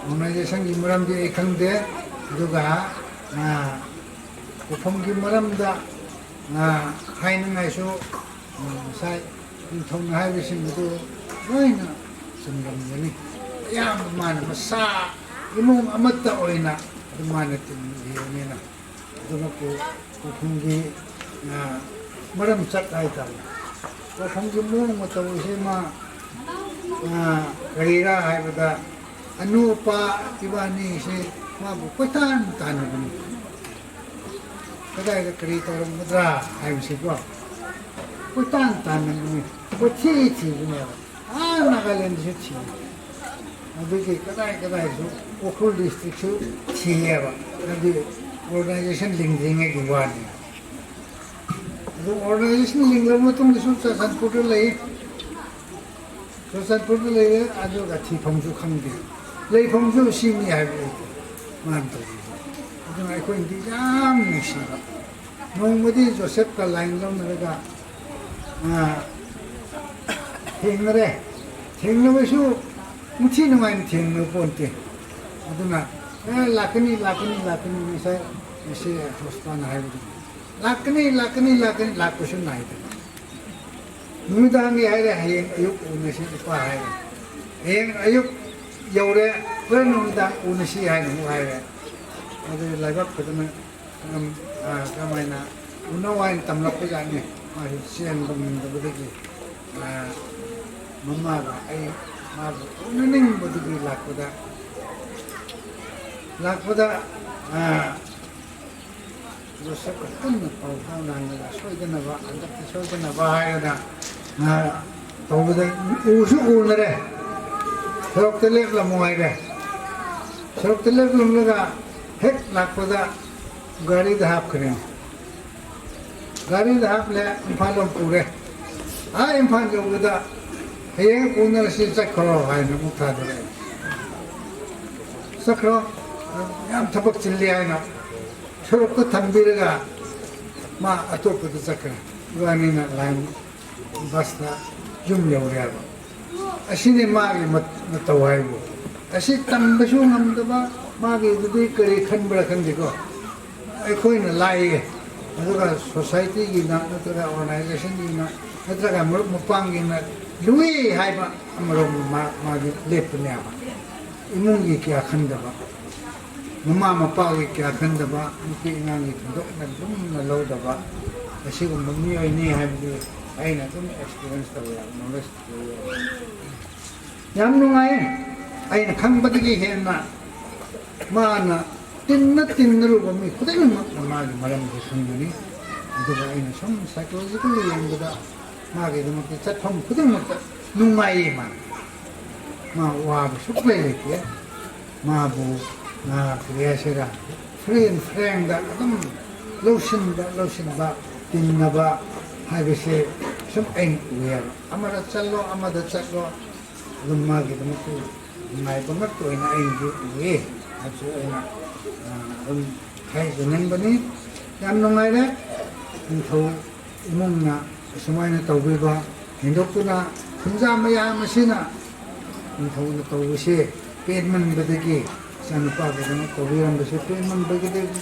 ꯑꯣꯔꯒꯅꯥꯏꯖꯦꯁꯟꯒꯤ ꯃꯔꯝꯗꯤ ꯑꯩ ꯈꯪꯗꯦ꯫ ꯑꯗꯨꯒ, ꯑ, ꯎꯐꯝꯒꯤ ꯃꯔꯝꯗ, ꯑ, ꯍꯥꯏꯅꯤꯡꯉꯥꯏꯁꯨ, ꯑ, ꯉꯁꯥꯏ ꯅꯤꯡꯊꯧꯅ ꯍꯥꯏꯕꯁꯤꯡ ꯑꯗꯨ ꯂꯣꯏꯅ ꯆꯨꯝꯂꯝꯒꯅꯤ꯫ ꯑꯌꯥꯝꯕ ꯃꯥꯅ ꯃꯁꯥ ꯏꯃꯨꯡ ꯑꯃꯠꯇ ꯑꯣꯏꯅ ꯑꯗꯨꯝ ꯃꯥꯅ ꯇꯤꯟꯕꯅꯤꯅ꯫ ꯑꯗꯨꯃꯛꯄꯨ ꯎꯈ꯭ꯔꯨꯜꯒꯤ, ꯑ, ꯃꯔꯝ ꯆꯠ ꯍꯥꯏꯇꯥꯔꯦ꯫ ꯎꯈ꯭ꯔꯨꯜꯒꯤ ꯃꯑꯣꯡ ꯃꯇꯧ ꯑꯁꯤ ꯃꯥ, ꯑ, ꯀꯔꯤꯔꯥ ꯍꯥꯏꯕꯗ, ꯑꯅꯨ ꯑꯄꯥ ꯏꯕꯥꯅꯤꯁꯦ ꯃꯥꯕꯨ ꯀꯣꯏꯇꯥꯟ ꯇꯥꯟꯅꯕꯅꯤ꯫ ꯀꯗꯥꯏꯗ ꯀꯔꯤ ꯇꯧꯔꯝꯒꯗ꯭ꯔꯥ ꯍꯥꯏꯕꯁꯤꯀꯣ, ꯀꯣꯏꯇꯥꯟ ꯇꯥꯟꯅꯕꯅꯤ, ꯀꯣꯏꯊꯤ ꯊꯤꯕꯅꯦꯕ꯫ ꯑꯥ ꯅꯥꯒꯥꯂꯦꯟꯗꯁꯨ ꯊꯤ꯫ ꯑꯗꯨꯒꯤ ꯀꯗꯥꯏ ꯀꯗꯥꯏꯁꯨ ꯎꯈ꯭ꯔꯨꯜ ꯗꯤꯁꯇ꯭ꯔꯤꯛꯁꯨ ꯊꯤꯌꯦꯕ꯫ ꯑꯗꯨ ꯑꯣꯔꯒꯅꯥꯏꯖꯦꯁꯟ ꯂꯤꯡꯗ꯭ꯔꯤꯉꯩꯒꯤ ꯋꯥꯅꯤ꯫ ꯑꯗꯨ ꯑꯣꯔꯒꯅꯥꯏꯖꯦꯁꯟ ꯂꯤꯡꯂꯕ ꯃꯇꯨꯡꯗꯁꯨ ꯆꯨꯔꯆꯥꯟꯄꯨꯔꯗ ꯂꯩ꯫ ꯆꯨꯔꯆꯥꯟꯄꯨꯔꯗ ꯂꯩꯔꯦ, ꯑꯗꯨꯒ ꯊꯤꯐꯝꯁꯨ ꯈꯪꯗꯦ꯫ ꯂꯩꯐꯝꯁꯨ ꯁꯤꯅꯤ ꯍꯥꯏꯕ ꯂꯩꯇꯦ꯫ ꯃꯥꯅ ꯇꯧꯔꯤꯁꯦ꯫ ꯑꯗꯨꯅ ꯑꯩꯈꯣꯏꯅꯗꯤ ꯌꯥꯝ ꯅꯨꯡꯁꯤꯕ꯫ ꯅꯣꯡꯃꯗꯤ ꯖꯣꯁꯦꯐꯀ ꯂꯥꯏꯟ ꯂꯧꯅꯔꯒ, ꯑ, ꯊꯦꯡꯅꯔꯦ꯫ ꯊꯦꯡꯅꯕꯁꯨ ꯅꯤꯡꯊꯤ ꯅꯨꯡꯉꯥꯏꯅ ꯊꯦꯡꯅꯕ ꯄꯣꯟꯇꯦ꯫ ꯑꯗꯨꯅ, "ꯑꯦ, ꯂꯥꯛꯀꯅꯤ, ꯂꯥꯛꯀꯅꯤ, ꯂꯥꯛꯀꯅꯤ," ꯉꯁꯥꯏ ꯉꯁꯤ ꯍꯣꯁꯄꯤꯇꯥꯜꯅ ꯍꯥꯏꯕꯗꯨ꯫ "ꯂꯥꯛꯀꯅꯤ, ꯂꯥꯛꯀꯅꯤ, ꯂꯥꯛꯀꯅꯤ," ꯂꯥꯛꯄꯁꯨ ꯅꯥꯏꯗꯦ꯫ ꯅꯨꯃꯤꯗꯥꯡꯒꯤ ꯍꯥꯏꯔꯦ, "ꯍꯌꯦꯡ ꯑꯌꯨꯛ ꯎꯅꯁꯤ," ꯏꯄꯥ ꯍꯥꯏꯔꯦ꯫ ꯍꯌꯦꯡ ꯑꯌꯨꯛ ꯌꯧꯔꯦ, ꯍꯣꯔꯦꯟ ꯅꯨꯃꯤꯗꯥꯡ ꯎꯅꯁꯤ ꯍꯥꯏꯅ ꯑꯃꯨꯛ ꯍꯥꯏꯔꯦ꯫ ꯑꯗꯨ ꯂꯥꯏꯕꯛ ꯐꯗꯅ ꯀꯔꯝ-, ꯑ, ꯀꯔꯝꯍꯥꯏꯅ ꯎꯅꯧ ꯍꯥꯏꯅ ꯇꯝꯂꯛꯄꯖꯥꯠꯅꯤ꯫ ꯃꯥꯁꯨ ꯆꯦꯟꯕ ꯉꯝꯗꯕꯗꯒꯤ, ꯑ, ꯃꯃꯥꯒ ꯑꯩ ꯃꯥꯕꯨ ꯎꯅꯅꯤꯡꯕꯗꯒꯤ ꯂꯥꯛꯄꯗ, ꯂꯥꯛꯄꯗ, ꯑ, ꯖꯣꯁꯦꯐꯀ ꯀꯟꯅ ꯄꯥꯎ ꯐꯥꯎꯅꯍꯜꯂꯒ ꯁꯣꯏꯗꯅꯕ, ꯍꯟꯗꯛꯇꯤ ꯁꯣꯏꯗꯅꯕ ꯍꯥꯏꯔꯒ, ꯑ, ꯇꯧꯕꯗ ꯎꯁꯨ ꯎꯅꯔꯦ꯫ ꯁꯣꯔꯣꯛꯇ ꯂꯦꯞꯂꯝꯃꯨ ꯍꯥꯏꯔꯦ꯫ ꯁꯣꯔꯣꯛꯇ ꯂꯦꯞꯂꯝꯂꯒ ꯍꯦꯛ ꯂꯥꯛꯄꯗ ꯒꯥꯔꯤꯗ ꯍꯥꯞꯈ꯭ꯔꯦꯅꯦ꯫ ꯒꯥꯔꯤꯗ ꯍꯥꯞꯂꯦ, ꯏꯝꯐꯥꯜ ꯂꯣꯝ ꯄꯨꯔꯦ꯫ ꯑꯥ ꯏꯝꯐꯥꯜ ꯌꯧꯕꯗ "ꯍꯌꯦꯡ ꯎꯅꯔꯁꯤ, ꯆꯠꯈ꯭ꯔꯣ" ꯍꯥꯏꯅ ꯑꯃꯨꯛ ꯊꯥꯗꯣꯔꯛꯑꯦ꯫ "ꯆꯠꯈ꯭ꯔꯣ, ꯌꯥꯝ ꯊꯕꯛ ꯆꯤꯜꯂꯤ" ꯍꯥꯏꯅ ꯁꯣꯔꯣꯛꯇ ꯊꯝꯕꯤꯔꯒ ꯃꯥ ꯑꯇꯣꯞꯄꯗ ꯆꯠꯈ꯭ꯔꯦ꯫ ꯏꯕꯥꯅꯤꯅ ꯂꯥꯏꯟ ꯕꯁꯇ ꯌꯨꯝ ꯌꯧꯔꯦꯕ꯫ ꯑꯁꯤꯅꯤ ꯃꯥꯒꯤ ꯃꯠ-, ꯃꯇꯧ ꯍꯥꯏꯕꯨ꯫ ꯑꯁꯤ ꯇꯝꯕꯁꯨ ꯉꯝꯗꯕ, ꯃꯥꯒꯤꯗꯨꯗꯤ ꯀꯔꯤ ꯈꯟꯕ꯭ꯔꯥ ꯈꯪꯗꯦꯀꯣ꯫ ꯑꯩꯈꯣꯏꯅ ꯂꯥꯏꯌꯦ, ꯑꯗꯨꯒ ꯁꯣꯁꯥꯏꯇꯤꯒꯤꯅ ꯅꯠꯇ꯭ꯔꯒ ꯑꯣꯔꯒꯅꯥꯏꯖꯦꯁꯟꯒꯤꯅ ꯅꯠꯇ꯭ꯔꯒ ꯃꯔꯨꯞ ꯃꯄꯥꯡꯒꯤꯅ ꯂꯨꯏ ꯍꯥꯏꯕ ꯑꯃꯔꯣꯝ ꯃꯥ-, ꯃꯥꯒꯤ ꯂꯦꯞꯄꯅꯦꯕ꯫ ꯏꯃꯨꯡꯒꯤ ꯀꯌꯥ ꯈꯟꯗꯕ, ꯃꯃꯥ ꯃꯄꯥꯒꯤ ꯀꯌꯥ ꯈꯟꯗꯕ, ꯅꯨꯄꯤ ꯑꯉꯥꯡꯒꯤ ꯊꯣꯏꯗꯣꯛꯅ ꯂꯨꯝꯅ ꯂꯧꯗꯕ, ꯑꯁꯤꯒꯨꯝꯕ ꯃꯤꯑꯣꯏꯅꯤ ꯍꯥꯏꯕꯗꯤ ꯑꯩꯅ ꯑꯗꯨꯝ ꯑꯦꯛꯁꯄꯤꯔꯤꯌꯦꯟꯁ ꯇꯧꯋꯦ, ꯅꯣꯂꯦꯖ ꯂꯩꯌꯦ꯫ ꯌꯥꯝ ꯅꯨꯡꯉꯥꯏ꯫ ꯑꯩꯅ ꯈꯪꯕꯗꯒꯤ ꯍꯦꯟꯅ ꯃꯥꯅ ꯇꯤꯟꯅ ꯇꯤꯟꯅꯔꯨꯕ ꯃꯤ ꯈꯨꯗꯤꯡꯃꯛꯅ ꯃꯥꯒꯤ ꯃꯔꯝꯗꯤ ꯈꯪꯒꯅꯤ꯫ ꯑꯗꯨꯒ ꯑꯩꯅ ꯁꯨꯝ psychologically ꯌꯦꯡꯕꯗ ꯃꯥꯒꯤꯗꯃꯛꯇ ꯆꯠꯐꯝ ꯈꯨꯗꯤꯡꯃꯛꯇ ꯅꯨꯡꯉꯥꯏꯌꯦ ꯃꯥ꯫ ꯃꯥ ꯋꯥꯕ ꯁꯨꯛꯂꯩ ꯂꯩꯇꯦ꯫ ꯃꯥꯕꯨ, ꯑ, ꯀꯔꯤ ꯍꯥꯏꯁꯤꯔꯥ, free and frankꯗ ꯑꯗꯨꯝ ꯂꯧꯁꯤꯟꯕ, ꯂꯧꯁꯤꯟꯕ, ꯇꯤꯟꯅꯕ ꯍꯥꯏꯕꯁꯦ ꯁꯨꯝ ꯑꯩꯅ ꯎꯏꯌꯦꯕ꯫ ꯑꯃꯗ ꯆꯠꯂꯣ, ꯑꯃꯗ ꯆꯠꯂꯣ, ꯑꯗꯨꯝ ꯃꯥꯒꯤꯗꯃꯛꯇ ꯅꯨꯡꯉꯥꯏꯕ ꯉꯥꯛꯇ ꯑꯣꯏꯅ ꯑꯩꯅꯗꯤ ꯎꯏꯌꯦ꯫ ꯑꯗꯨ ꯑꯩꯅ, ꯑ, ꯑꯗꯨꯝ ꯍꯥꯏꯖꯅꯤꯡꯕꯅꯤ꯫ ꯌꯥꯝ ꯅꯨꯡꯉꯥꯏꯔꯦ꯫ ꯅꯤꯡꯊꯧ ꯏꯃꯨꯡꯅ ꯑꯁꯨꯃꯥꯏꯅ ꯇꯧꯕꯤꯕ ꯍꯦꯟꯗꯣꯛꯇꯨꯅ ꯈꯨꯟꯖꯥ ꯃꯌꯥꯝ ꯑꯁꯤꯅ ꯅꯤꯡꯊꯧꯅ ꯇꯧꯕꯁꯦ ꯄꯦꯟꯃꯟꯕꯗꯒꯤ, ꯏꯆꯥꯅꯨꯄꯥꯒꯤꯗꯃꯛ ꯇꯧꯕꯤꯔꯝꯕꯁꯦ ꯄꯦꯟꯃꯟꯕꯒꯤꯗ-,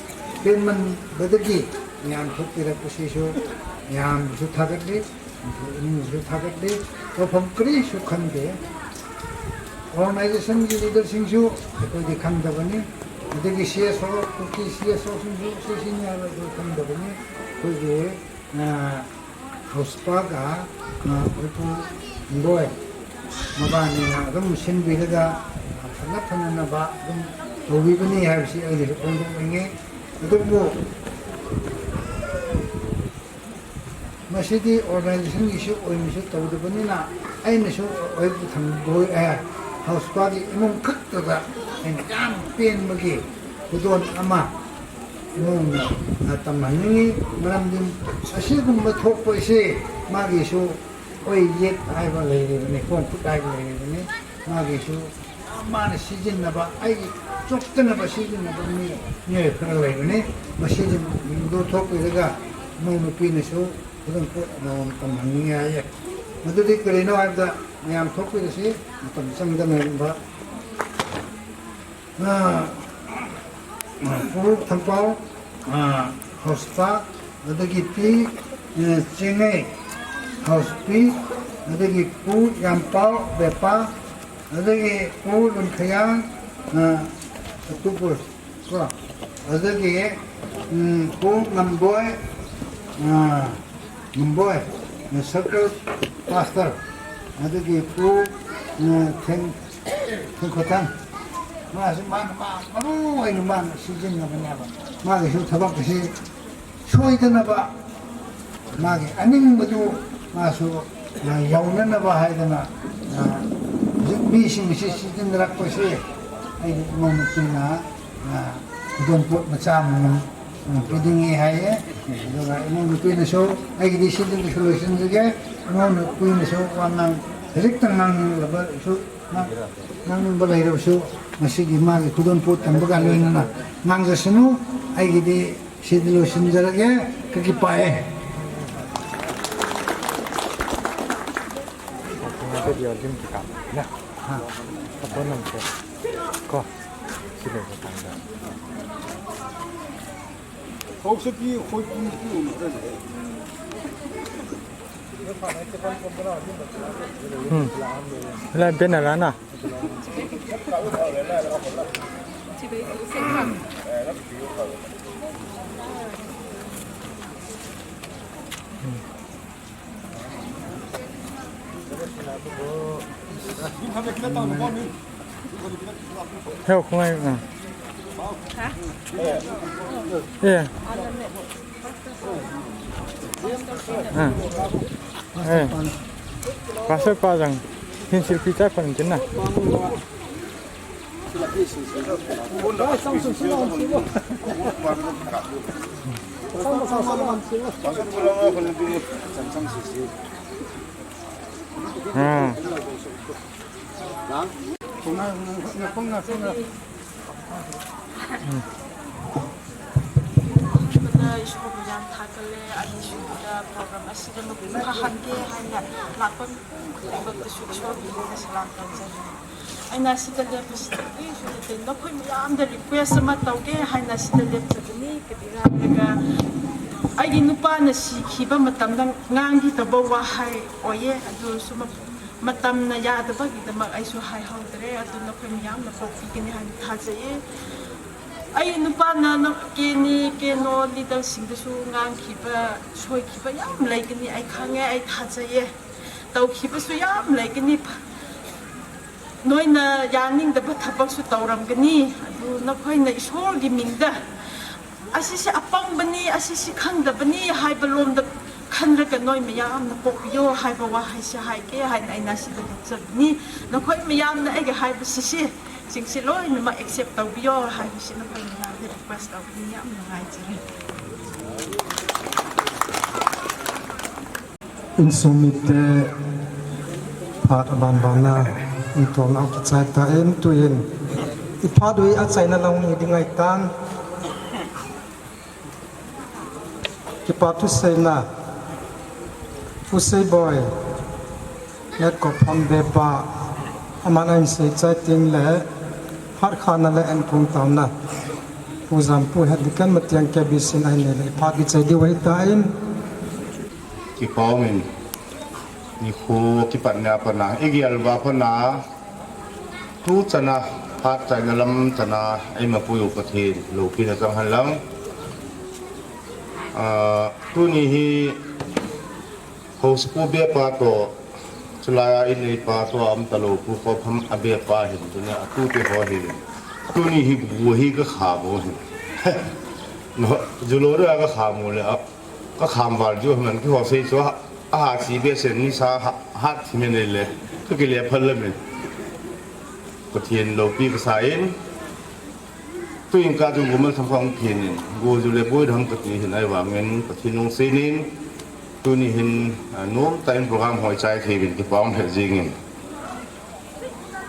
ꯄꯦꯟꯃꯟꯕꯗꯒꯤ ꯃꯌꯥꯝ ꯊꯣꯛꯄꯤꯔꯛꯄꯁꯤꯁꯨ ꯃꯌꯥꯝꯕꯨꯁꯨ ꯊꯥꯒꯠꯂꯤ, ꯅꯤꯡꯊꯧ ꯏꯃꯨꯡꯕꯨꯁꯨ ꯊꯥꯒꯠꯂꯤ꯫ ꯇꯧꯐꯝ ꯀꯔꯤꯁꯨ ꯈꯪꯗꯦ꯫ Organizationꯒꯤ leaderꯁꯤꯡꯁꯨ ꯑꯩꯈꯣꯏꯗꯤ ꯈꯪꯗꯕꯅꯤ, ꯑꯗꯒꯤ C S O, cookie C S Oꯁꯤꯡꯁꯨ ꯁꯤ ꯁꯤꯅꯤ ꯍꯥꯏꯕ ꯑꯩꯈꯣꯏ ꯈꯪꯗꯕꯅꯤ꯫ ꯑꯩꯈꯣꯏꯒꯤ, ꯑ, ꯍꯥꯎꯁꯄꯥꯒ, ꯑ, ꯑꯩꯈꯣꯏ ꯂꯣꯏ ꯃꯕꯥꯅꯤꯅ ꯑꯗꯨꯝ ꯁꯤꯟꯕꯤꯔꯒ, ꯑ, ꯐꯅ ꯐꯅꯅꯕ ꯑꯗꯨꯝ ꯇꯧꯕꯤꯕꯅꯤ ꯍꯥꯏꯕꯁꯤ ꯑꯩꯅꯁꯨ ꯐꯣꯡꯗꯣꯛꯅꯤꯡꯉꯤ꯫ ꯑꯗꯨꯕꯨ ꯃꯁꯤꯗꯤ organizationꯒꯤꯁꯨ ꯑꯣꯏꯅꯁꯨ ꯇꯧꯗꯕꯅꯤꯅ, ꯑꯩꯅꯁꯨ ꯑꯣꯏꯕꯨ ꯊꯝꯕꯣꯏ-, ꯑꯦ, ꯍꯥꯎꯁꯄꯥꯒꯤ ꯏꯃꯨꯡ ꯈꯛꯇꯗ ꯑꯩꯅ ꯌꯥꯝ ꯄꯦꯟꯕꯒꯤ ꯈꯨꯗꯣꯜ ꯑꯃ ꯏꯃꯨꯡꯅ, ꯑ, ꯇꯝꯍꯟꯅꯤꯡꯉꯤ꯫ ꯃꯔꯝꯗꯤ ꯑꯁꯤꯒꯨꯝꯕ ꯊꯣꯛꯄ ꯑꯁꯤ ꯃꯥꯒꯤꯁꯨ ꯑꯣꯏ ꯌꯦꯠ ꯍꯥꯏꯕ ꯂꯩꯔꯤꯕꯅꯤ, ꯈꯣꯡ ꯈꯨꯠ ꯍꯥꯏꯕ ꯂꯩꯔꯤꯕꯅꯤ꯫ ꯃꯥꯒꯤꯁꯨ ꯃꯥꯅ ꯁꯤꯖꯤꯟꯅꯕ, ꯑꯩꯒꯤ ꯆꯣꯞꯇꯅꯕ ꯁꯤꯖꯤꯟꯅꯕ ꯃꯤ, ꯃꯤꯑꯣꯏ ꯈꯔ ꯂꯩꯕꯅꯤ꯫ ꯃꯁꯤꯁꯤꯡꯗꯨ ꯊꯣꯛꯄꯤꯔꯒ ꯏꯃꯧ ꯅꯨꯄꯤꯅꯁꯨ ꯑꯗꯨꯝ ꯄꯣꯠ ꯑꯃꯃꯝ ꯇꯝꯍꯟꯅꯤꯡꯉꯤ ꯍꯥꯏꯌꯦ꯫ ꯃꯗꯨꯗꯤ ꯀꯔꯤꯅꯣ ꯍꯥꯏꯕꯗ, ꯃꯌꯥꯝ ꯊꯣꯛꯄꯤꯔꯁꯤ, ꯃꯇꯝ ꯆꯪꯗꯅꯕ꯫ ꯑ, ꯑ, ꯄꯨ ꯊꯝꯄꯥꯎ, ꯑ, ꯍꯥꯎꯁꯄꯥ, ꯑꯗꯒꯤ ꯄꯤ, ꯑ, ꯆꯦꯡꯉꯩ, ꯍꯥꯎꯁꯄꯤ, ꯑꯗꯒꯤ ꯄꯨ ꯌꯥꯝꯄꯥꯎ, ꯕꯦꯄꯥ, ꯑꯗꯒꯤ ꯄꯨ ꯂꯨꯟꯈꯌꯥꯡ, ꯑ, ꯑꯇꯨꯄꯨꯔ, ꯀꯣ, ꯑꯗꯒꯤ, ꯎꯝ, ꯄꯨ ꯉꯝꯕꯣꯏ, ꯑ, ꯉꯝꯕꯣꯏ, circle pastor, ꯑꯗꯒꯤ ꯄꯨ, ꯑ, ꯊꯦꯡ-, ꯊꯦꯡꯈꯣꯊꯪ, ꯃꯥꯁꯨ ꯃꯥꯅ, ꯃꯥ ꯃꯔꯨ ꯑꯣꯏꯅ ꯃꯥꯅ ꯁꯤꯖꯤꯟꯅꯕꯅꯦꯕ꯫ ꯃꯥꯒꯤꯁꯨ ꯊꯕꯛ ꯑꯁꯤ ꯁꯣꯏꯗꯅꯕ ꯃꯥꯒꯤ ꯑꯅꯤꯡꯕꯗꯨ ꯃꯥꯁꯨ, ꯑ, ꯌꯧꯅꯅꯕ ꯍꯥꯏꯗꯅ, ꯑ, ꯍꯧꯖꯤꯛ ꯃꯤꯁꯤꯡ ꯑꯁꯤ ꯁꯤꯖꯤꯟꯅꯔꯛꯄꯁꯦ ꯑꯩꯒꯤ ꯏꯃꯧ ꯅꯨꯄꯤꯅ, ꯑ, ꯈꯨꯗꯣꯜꯄꯣꯠ ꯃꯆꯥ ꯑꯃꯃꯝ, ꯑ, ꯄꯤꯅꯤꯡꯉꯤ ꯍꯥꯏꯌꯦ꯫ ꯑꯗꯨꯒ ꯏꯃꯧ ꯅꯨꯄꯤꯅꯁꯨ ꯑꯩꯒꯤꯗꯤ ꯁꯤꯗꯁꯨ ꯂꯣꯏꯁꯤꯟꯖꯒꯦ꯫ ꯏꯃꯧ ꯅꯨꯄꯤꯅꯁꯨ ꯋꯥ ꯉꯥꯡ-, ꯈꯖꯤꯛꯇꯪ ꯉꯥꯡꯅꯤꯡꯂꯕꯁꯨ, ꯉꯥꯡ-, ꯉꯥꯡꯅꯤꯡꯕ ꯂꯩꯔꯕꯁꯨ ꯉꯁꯤꯒꯤ ꯃꯥꯒꯤ ꯈꯨꯗꯣꯜꯄꯣꯠ ꯇꯝꯕꯒ ꯂꯣꯏꯅꯅ ꯉꯥꯡꯖꯁꯅꯨ꯫ ꯑꯩꯒꯤꯗꯤ ꯁꯤꯗ ꯂꯣꯏꯁꯤꯟꯖꯔꯒꯦ꯫ ꯀꯀꯤ ꯄꯥꯏ꯫ ꯍꯥ꯫ ꯀꯣ꯫ ꯁꯤ ꯂꯩꯕ ꯀꯥꯟꯗ꯫ ꯍꯧꯖꯤꯛꯇꯤ ꯑꯩꯈꯣꯏ ꯄꯨꯡ ꯄꯨꯡ ꯑꯃꯗ ꯂꯩ꯫ ꯎꯝ꯫ ꯂꯥꯏ ꯕꯦꯅꯔ ꯑꯅ꯫ Heo, khungai, ah. Ha? Eh. Ah. Eh. Pastor pa jang. Hin silpi cha pan tin na. Hmm. ꯏꯁꯣꯔꯕꯨ ꯌꯥꯝ ꯊꯥꯒꯠꯂꯦ꯫ ꯑꯅꯤꯁꯨꯕꯗ program ꯑꯁꯤꯗ ꯃꯄꯨꯡ ꯐꯥꯍꯟꯒꯦ ꯍꯥꯏꯅ ꯂꯥꯛꯄ ꯃꯤ ꯈꯨꯗꯤꯡꯃꯛꯇꯁꯨ ꯏꯁꯣꯔꯕꯨ ꯍꯦꯟꯅ ꯁꯂꯥꯝ ꯇꯧꯖꯔꯤ꯫ ꯑꯩꯅ ꯁꯤꯗ ꯂꯦꯞꯄꯁꯤ ꯀꯔꯤꯁꯨ ꯅꯠꯇꯦ, ꯅꯈꯣꯏ ꯃꯌꯥꯝꯗ request ꯑꯃ ꯇꯧꯒꯦ ꯍꯥꯏꯅ ꯁꯤꯗ ꯂꯦꯞꯆꯕꯅꯤ꯫ ꯀꯔꯤꯒꯤꯔ ꯍꯥꯏꯔꯒ, ꯑꯩꯒꯤ ꯅꯨꯄꯥꯅ ꯁꯤꯈꯤꯕ ꯃꯇꯝꯗ ꯉꯥꯡꯈꯤꯗꯕ ꯋꯥꯍꯩ ꯑꯣꯏꯌꯦ, ꯑꯗꯨ ꯑꯣꯏꯔꯁꯨ ꯃ-, ꯃꯇꯝꯅ ꯌꯥꯗꯕꯒꯤꯗꯃꯛ ꯑꯩꯁꯨ ꯍꯥꯏꯍꯧꯗ꯭ꯔꯦ꯫ ꯑꯗꯨ ꯅꯈꯣꯏ ꯃꯌꯥꯝꯅ ꯀꯣꯛꯄꯤꯒꯅꯤ ꯍꯥꯏꯅ ꯊꯥꯖꯩꯌꯦ꯫ ꯑꯩ ꯅꯨꯄꯥꯅ ꯅ-, ꯀꯦꯅꯤ, ꯀꯦꯅꯣ leaderꯁꯤꯡꯗꯁꯨ ꯉꯥꯡꯈꯤꯕ, ꯁꯣꯏꯈꯤꯕ ꯌꯥꯝ ꯂꯩꯒꯅꯤ, ꯑꯩ ꯈꯪꯉꯦ, ꯑꯩ ꯊꯥꯖꯩꯌꯦ꯫ ꯇꯧꯈꯤꯕꯁꯨ ꯌꯥꯝ ꯂꯩꯒꯅꯤ꯫ ꯅꯣꯏꯅ ꯌꯥꯅꯤꯡꯗꯕ ꯊꯕꯛꯁꯨ ꯇꯧꯔꯝꯒꯅꯤ꯫ ꯑꯗꯨ ꯅꯈꯣꯏꯅ ꯏꯁꯣꯔꯒꯤ ꯃꯤꯡꯗ ꯑꯁꯤꯁꯦ ꯑꯄꯪꯕꯅꯤ, ꯑꯁꯤꯁꯤ ꯈꯪꯗꯕꯅꯤ ꯍꯥꯏꯕ ꯂꯣꯝꯗ ꯈꯟꯔꯒ ꯅꯣꯏ ꯃꯌꯥꯝꯅ ꯀꯣꯛꯄꯤꯌꯣ ꯍꯥꯏꯕ ꯋꯥꯍꯩꯁꯦ ꯍꯥꯏꯒꯦ ꯍꯥꯏꯅ ꯑꯩꯅ ꯑꯁꯤꯗ ꯂꯦꯞꯆꯕꯅꯤ꯫ ꯅꯈꯣꯏ ꯃꯌꯥꯝꯅ ꯑꯩꯒꯤ ꯍꯥꯏꯕꯁꯤꯁꯦ ꯁꯤꯡꯁꯦ ꯂꯣꯏꯅꯃꯛ accept ꯇꯧꯕꯤꯌꯣ ꯍꯥꯏꯕꯁꯤ ꯅꯈꯣꯏ ꯃꯌꯥꯝꯗ request ꯇꯧꯕꯅꯤ꯫ ꯌꯥꯝ ꯅꯨꯡꯉꯥꯏꯖꯔꯦ꯫ Insung mite phat aban banna, itolna kichai ta em tuin. Iphat u hi achaina lang ni ding ahitan. Pa thuseina, Pu Seiboi, Ngetkop Pham Bepa, aman ahin seichai teng le, phatkhana le ankong taona, Pu Jampu het ding ken matiang K B C in ahin nei le, phat kichai diu ahitan. Kipa umin, nikho kipatna a pat a, igel uva pat a, tu chan a, phat chaina lam chan a, eima puiyu Pathen loupina chang hen lang. Ah, tuni hi, Haosapu Bepa toh, chulai a inneipa toh, a um talou Pu Kop Pham a Bepa hin, tuni a tute ho hin. Tuni hi bu hi ka kham u hin. No, julou a ka kham u le, a, ka kham val diu hin, keiho sei chu a, a ha chi behseh nisa ha, ha thi me nei le, ka kile phal le min. Pathen loupi ka sa in, Tuin ka chu gumal tham khang phin in, go ju le boi dam ka ti hin ahivangin, Pathen lungset in, tuni hin, ah, nom tah in program hoi chai thei uvin kipa um he jing in.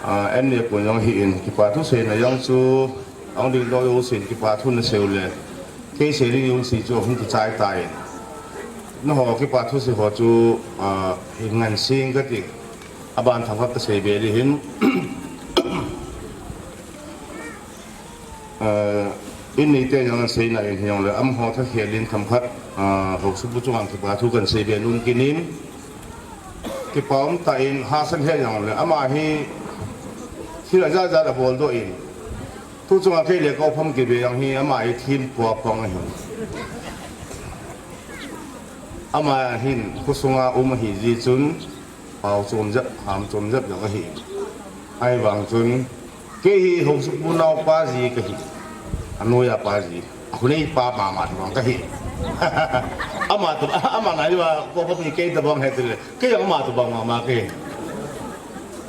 Ah, en le pun jong hi in, kipa thuseina jong chu, ahung ding doh jousen kipa thu na sei u le, kei sei ding jouse chu hung kichai tan. Nangho kipa thusei ho chu, ah, hi ngan sing ka ti, aban thang khat ka sei be ding hin. Ah, inneite jong seina in hijongle, amaho thakhel in themkhat, ah, Haosapu chunga kipa thu kan sei be nom kit in. Kipa um tah in hahsa lheh jongle, ama hi thil ajat jat abol doh in. Tu chunga kei le Kop Pham kibe jong hi ama hi thim pua pang ahi. Ama hin khosunga um ahi jeh chun, pao chom jep, ham chom jep jong ahi. Ahivang chun, kei hi Haosapu naopa ji kahi. Anoiya pa ji. Akhonei pa mama tabang kahi. Ama ta, ama na hi va, Kop Pham hi kei tabang ahi tile. Kei jong ama tabang mama kahi.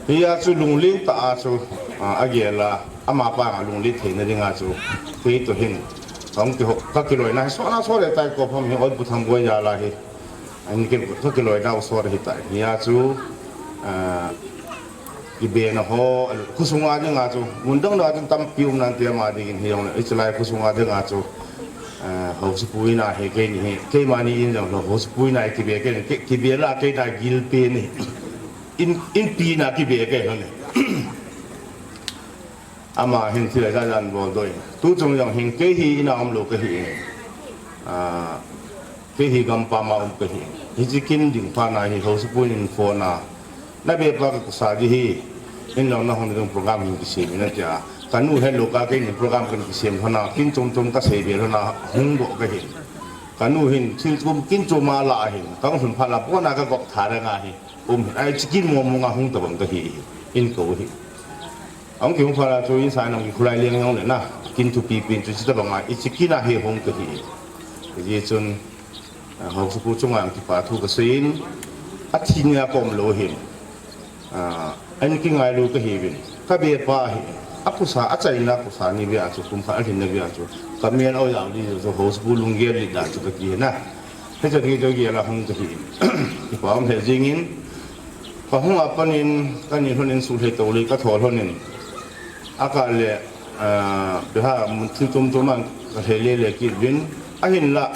Hijeh chun lunglen tah a chu, a, agel a, ama panga lunglen theina dinga chu, kei toh hin, ka hung kiho, ka kiloina hi sot na sot le tai Kop Pham hi, oi Pu Thamboi jal a hi. Ahin ki, ka kiloinau sot ahitai. Hijeh chun, ah, kibena ho, khosunga dinga chu, mun dang dang a chun tampi um nante ama dingin hijongle, hichelai khosunga dinga chu, ah, Haosapu in ahi, keini hi, keimani in jong lo, Haosapu in ahi kibe, kei, kei, kibe la, keina gilpi ni. In, inpi na kibe kei lhon e. Ama hin thil ajat jat bol doh in. Tu chung jong hin kei hi ina um lou kahi in. Ah, kei hi gampam a um kahi in. Hiche kin ding phat na hi Haosapu in phone a. Na bepa ka kusa di hi. In jong na hung ding program hin kisem in atia. Ka nu helou ka keini program kan kisem lhon a. Kin chom chom ka sei be lhon a hung doh kahi in. Ka nu hin thil chom kin chom a la hin. Ka hung lhun phat la pon a ka gop tha ding ahi. Um, ahi, hiche kin mong mong a hung tabang kahi, in kou hi. Ahung kihung phat a chu insung a hung kikhulai leng jong le na, kin thupi pen chu hiche tabang a, hiche kin a hi hung kahi. Hijeh chun, ah, Haosapu chunga kipa thu kasei in, athi nia ka um lou hin. Ah, ahin kingailu kahiuvin. Ka bepa hi, akusa, achaina kusa ni ve a chu, kum khat alhin na ve a chu. Ka mel a oi a di chu, Haosapu lunggel lit dan chu kati hi na. Hiche ding chu gel a hung kahi. Kipa um he jing in, ka hung a pat in, ka ni lhon in sulhei tou le ka tho lhon in. Akah le, ah, beha mun thil chom chom a ka lhei le le kit uvin. Ahinla,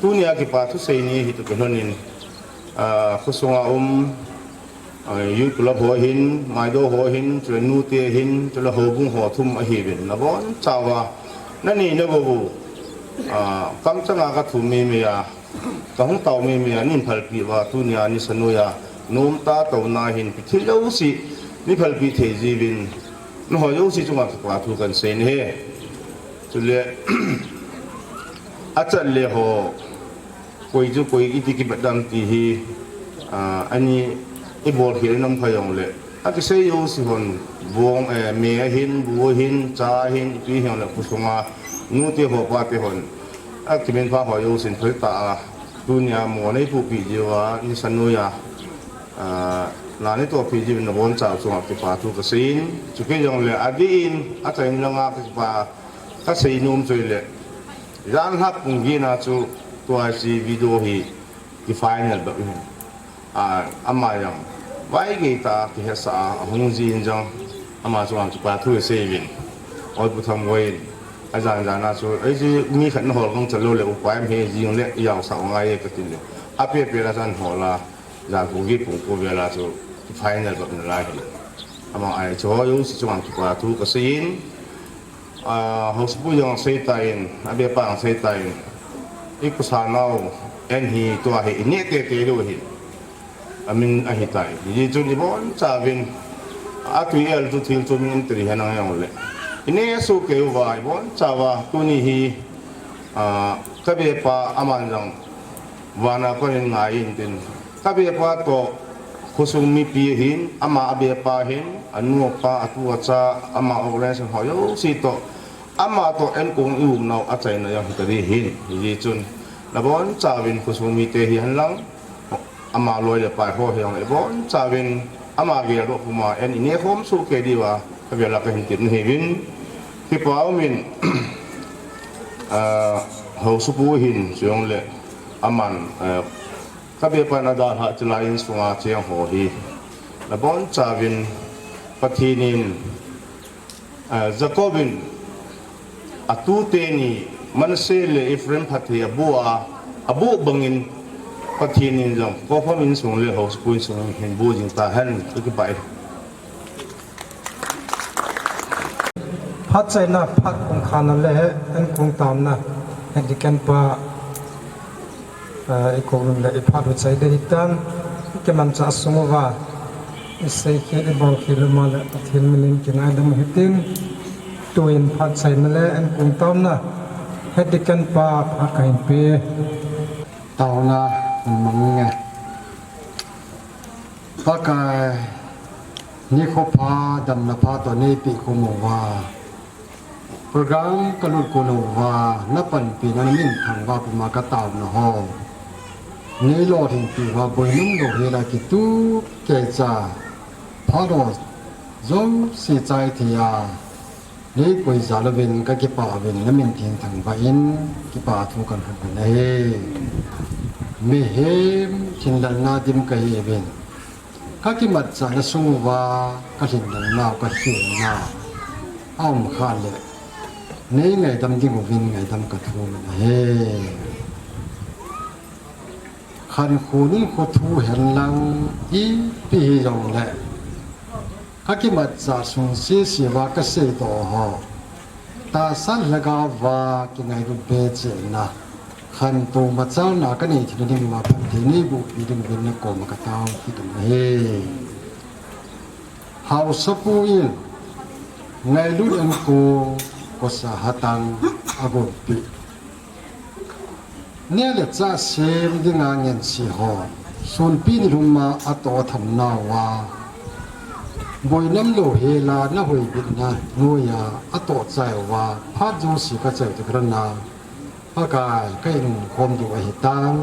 tunia kipa thusei ni hi toh kilhon in, ah, khosunga um, ah, Youth Club ho hin, Maido ho hin, chule nute hin, chule houbung ho thum ahiuvin. Nabonchauva, nanei nabou u, ah, kamchanga ka thum mei mei a, Ka hung tao mei mei a, nei phalpi uva, tunia nisa noiya, nom tah a touna hin, pi thil jouse, nei phalpi thei jiuvin, nangho jouse chunga kipa thu kan sei nahi. Chule, achat le ho, koi chu koi iti kibat dam ti hi, ah, ani, i bol khel in um kha jongle, Akisei jouse hon, bong, eh, me ahin, bu ahin, cha ahin, ipi hijongle khosunga, nute ho pate hon. Akiminpha ho jousen phal tah a, tunia mo nei pupi jiuva, nisa noiya, ah, na nei tohpi jiuvin nabonchau chunga kipa thu kasei in, chukit jongle adih in, achaina langa kipa kasei nom chu ahile, jan lhah pung get na chu tua hiche video hi ki final bep ahin. Ah, ama jong, vaigei tah a kihetsah a, ahung jin jong, ama chunga kipa thu isei uvin. Oi Pu Thamboi in, Ajan jan a chu, ei chu mi khat na hol gong chalou le upai am he jing le, ijao sa ngai e kati le. Ape pe la chan hol a, jan pung vi pung ko vel a chu, final jop nalai hi. Ama ai chu, ho jouse chunga kipa thu kasei in, a, Haosapu jong sei tan, abepa jong sei tan, i kusa nau, en hi tua hi, i neh tete lou hi. Amin ahitai. Hijeh chun ibonchauvin, atui el chu thil chu min tiri hen ang jong le. I neh soh kei uva, ibonchauva, tuni hi, a, kabepa aman jong, vana kon in ngai in tin. Kabepa toh, khosung mipi ahin, ama abepa ahin, anu apa, atu acha, ama organization ho jouse toh. Ama toh enkong i um nau achaina jong hita ding ahin, hijeh chun, nabonchauvin khosung mite hihen lang, ama loi le pai ho hihen lang, ibonchauvin ama gel doh puma en i neh khom soh kei diuva, avel a kahin tepna ahiuvin, kipa umin, ah, Haosapu hin, chujongle, aman, eh, kabepa in adalhah chilai insunga cheng ho hi, nabonchauvin, Pathen in, Ah, Jacob in atute ni Manasseh le Ephraim phatthei aboh a, aboh bangin Pathen in jong Kopham insung le Haosapu insung hin boh jing tahen, kakipah e. Phatchaina phat kong khana le enkong taona, Head Deacon pa, ah, i kouvin le i phat u chai ding ahitan, i kimanchah sung uva, i seikhel, i bolkhel uma le Pathen minin kingaidam u hitin, tuin phatchaina le enkong taona, Head Deacon pa phat kahin pe. Taona, mang nge. Pakai, nikho pha, damna pha toh neipeh khom uva. Program kalut kon uva, napanpina namin thangvah puma kataona ho. Neilolhinpi uva boinam louhel a kitup keicha. Phat ho jouse chai thei a. Neikoi jal uvin kakipah uvin namin theng thangvah in kipa thu kahin hon ahi. Mihem thinlelna dim kahiuvin. Kakimatchahna sung uva kalhinlelnau kakhilna aum khah le. Neingaidam ding uvin ngaidam kathum in ahi. Khankho nunkho thu henlang ipi hijongle. Kakimatchah sung sese uva kaseidoh ho. Tahsa lhagao uva kingailut be cheh na. Khantou machalna kanei theina ding uva phatthei neibohpi ding uvin nakoma katao kit in ahi. Haosapu in ngailut enkong kosa hatang agonpeh. Neh le chah sem dinga ngense ho. Sunpi nilhum a atoh athamnauva. Boinam louhel a nahoibitna noiya atoh chai uva. Phat jouse kachai u toh kilhonna. Pakai, kahin umkhom diu ahitan.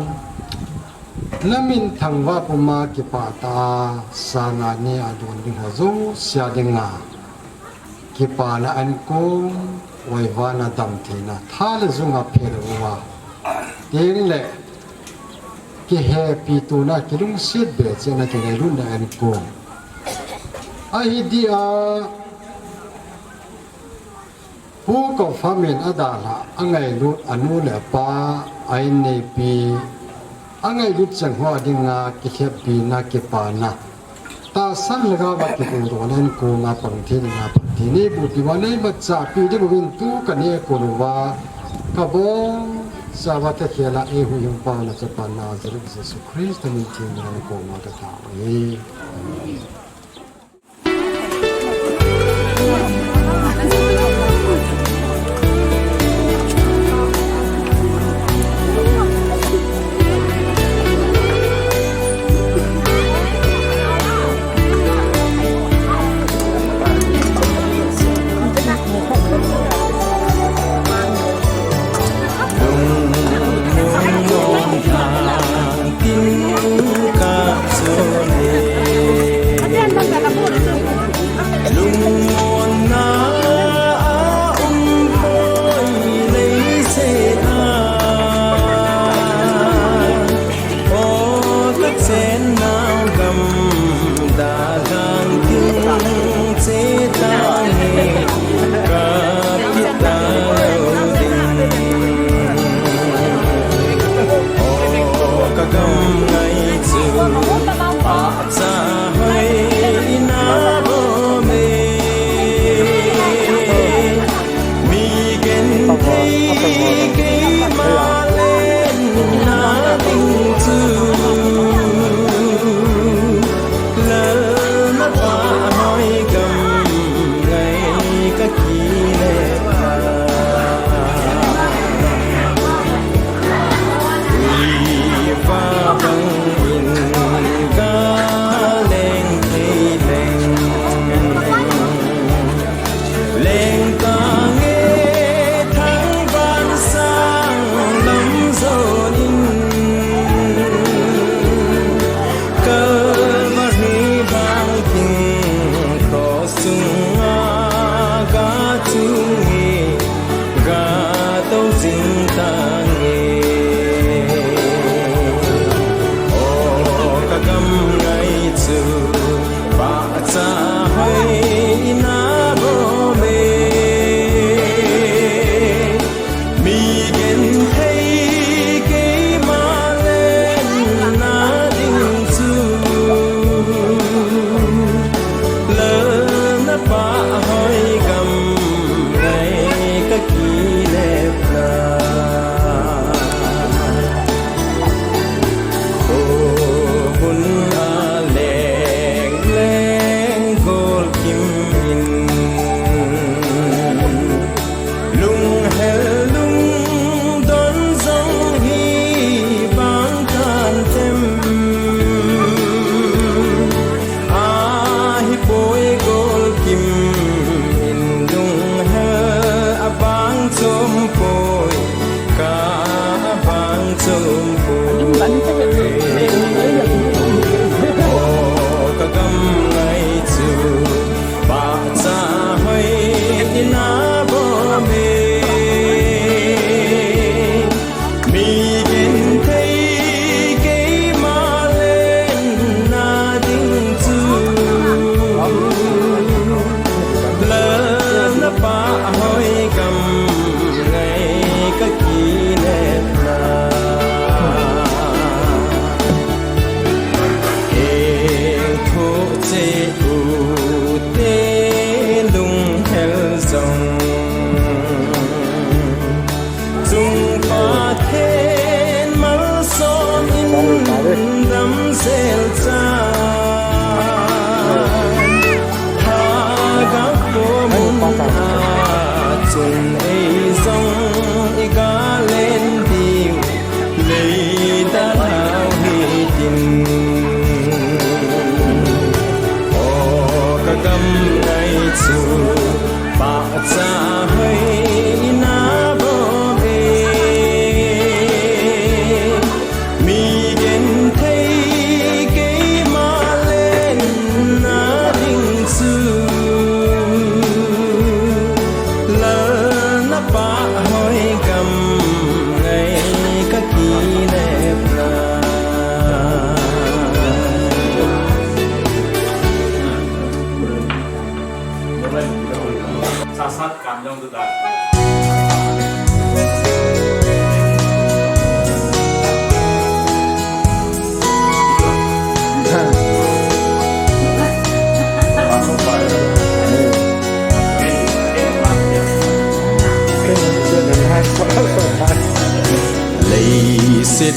Namin thangvah puma kipah tah a, sanga neh a don ding ho jouse a dinga. Kipana ankong, oivana damtheina, tha le jung a phel uva. Teng le, kihepitona, kilungset be cheh na kingailutna ankong. Ahi dia, Pu Kopham in adalhah, angailut, anu le apa, a-inneipi, angailut cheng ho a dinga, kikheppina, kipana. Tahsa lhagao a kipuidohna ankong a pang theina phatthei neibohpi uva neimatchahpi ding uvin tu kaneh kon uva. Kabonchauva takhel a eihuhhingpa Nachapa Nazareth Jesu Christa min theng a nakoma katao ahi. Amen.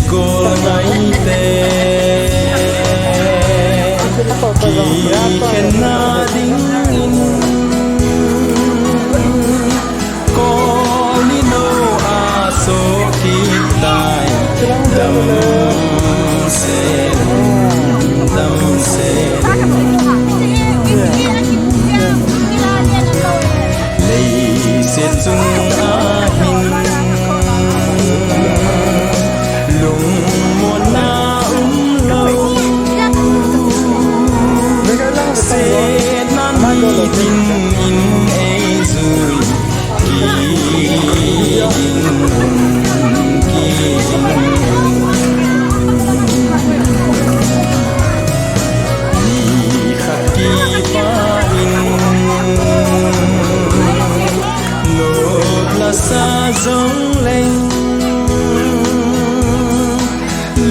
Golngaite kikhenna dingin Kolni nou a sohkit tai. Damsel un, damsel un. Leiset chunga hin lungmonna umlou, setna nitin in eijui. Kiging un, kiging un. Nikhat kipah in nop lasa jongleng,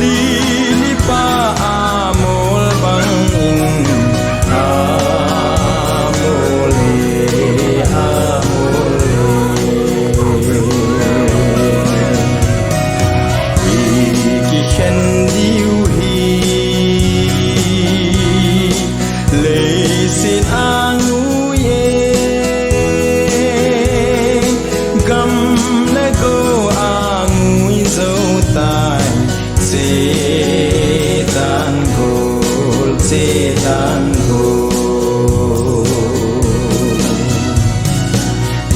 lili pa amol bangin amol e, amol e. Ikikhen diu hi leiset angui e, gam le go angui jou tai. Chetan gol, chetan gol.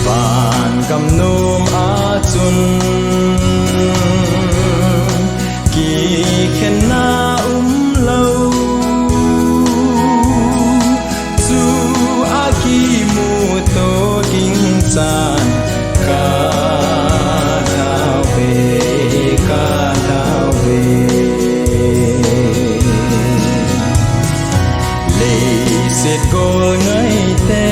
Vangam nom a chun kikhenna umlou, chua kimuto ding chan ka tao ve, ka tao ve. Leiset golngaite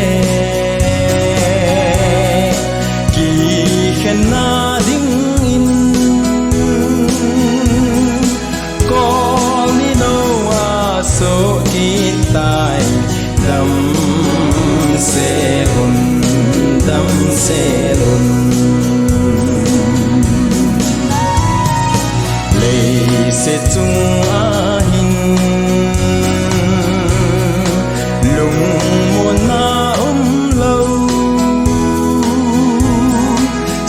kikhenna dingin Kolni nou a sohkit tai. Damsel un, damsel un. Leiset chunga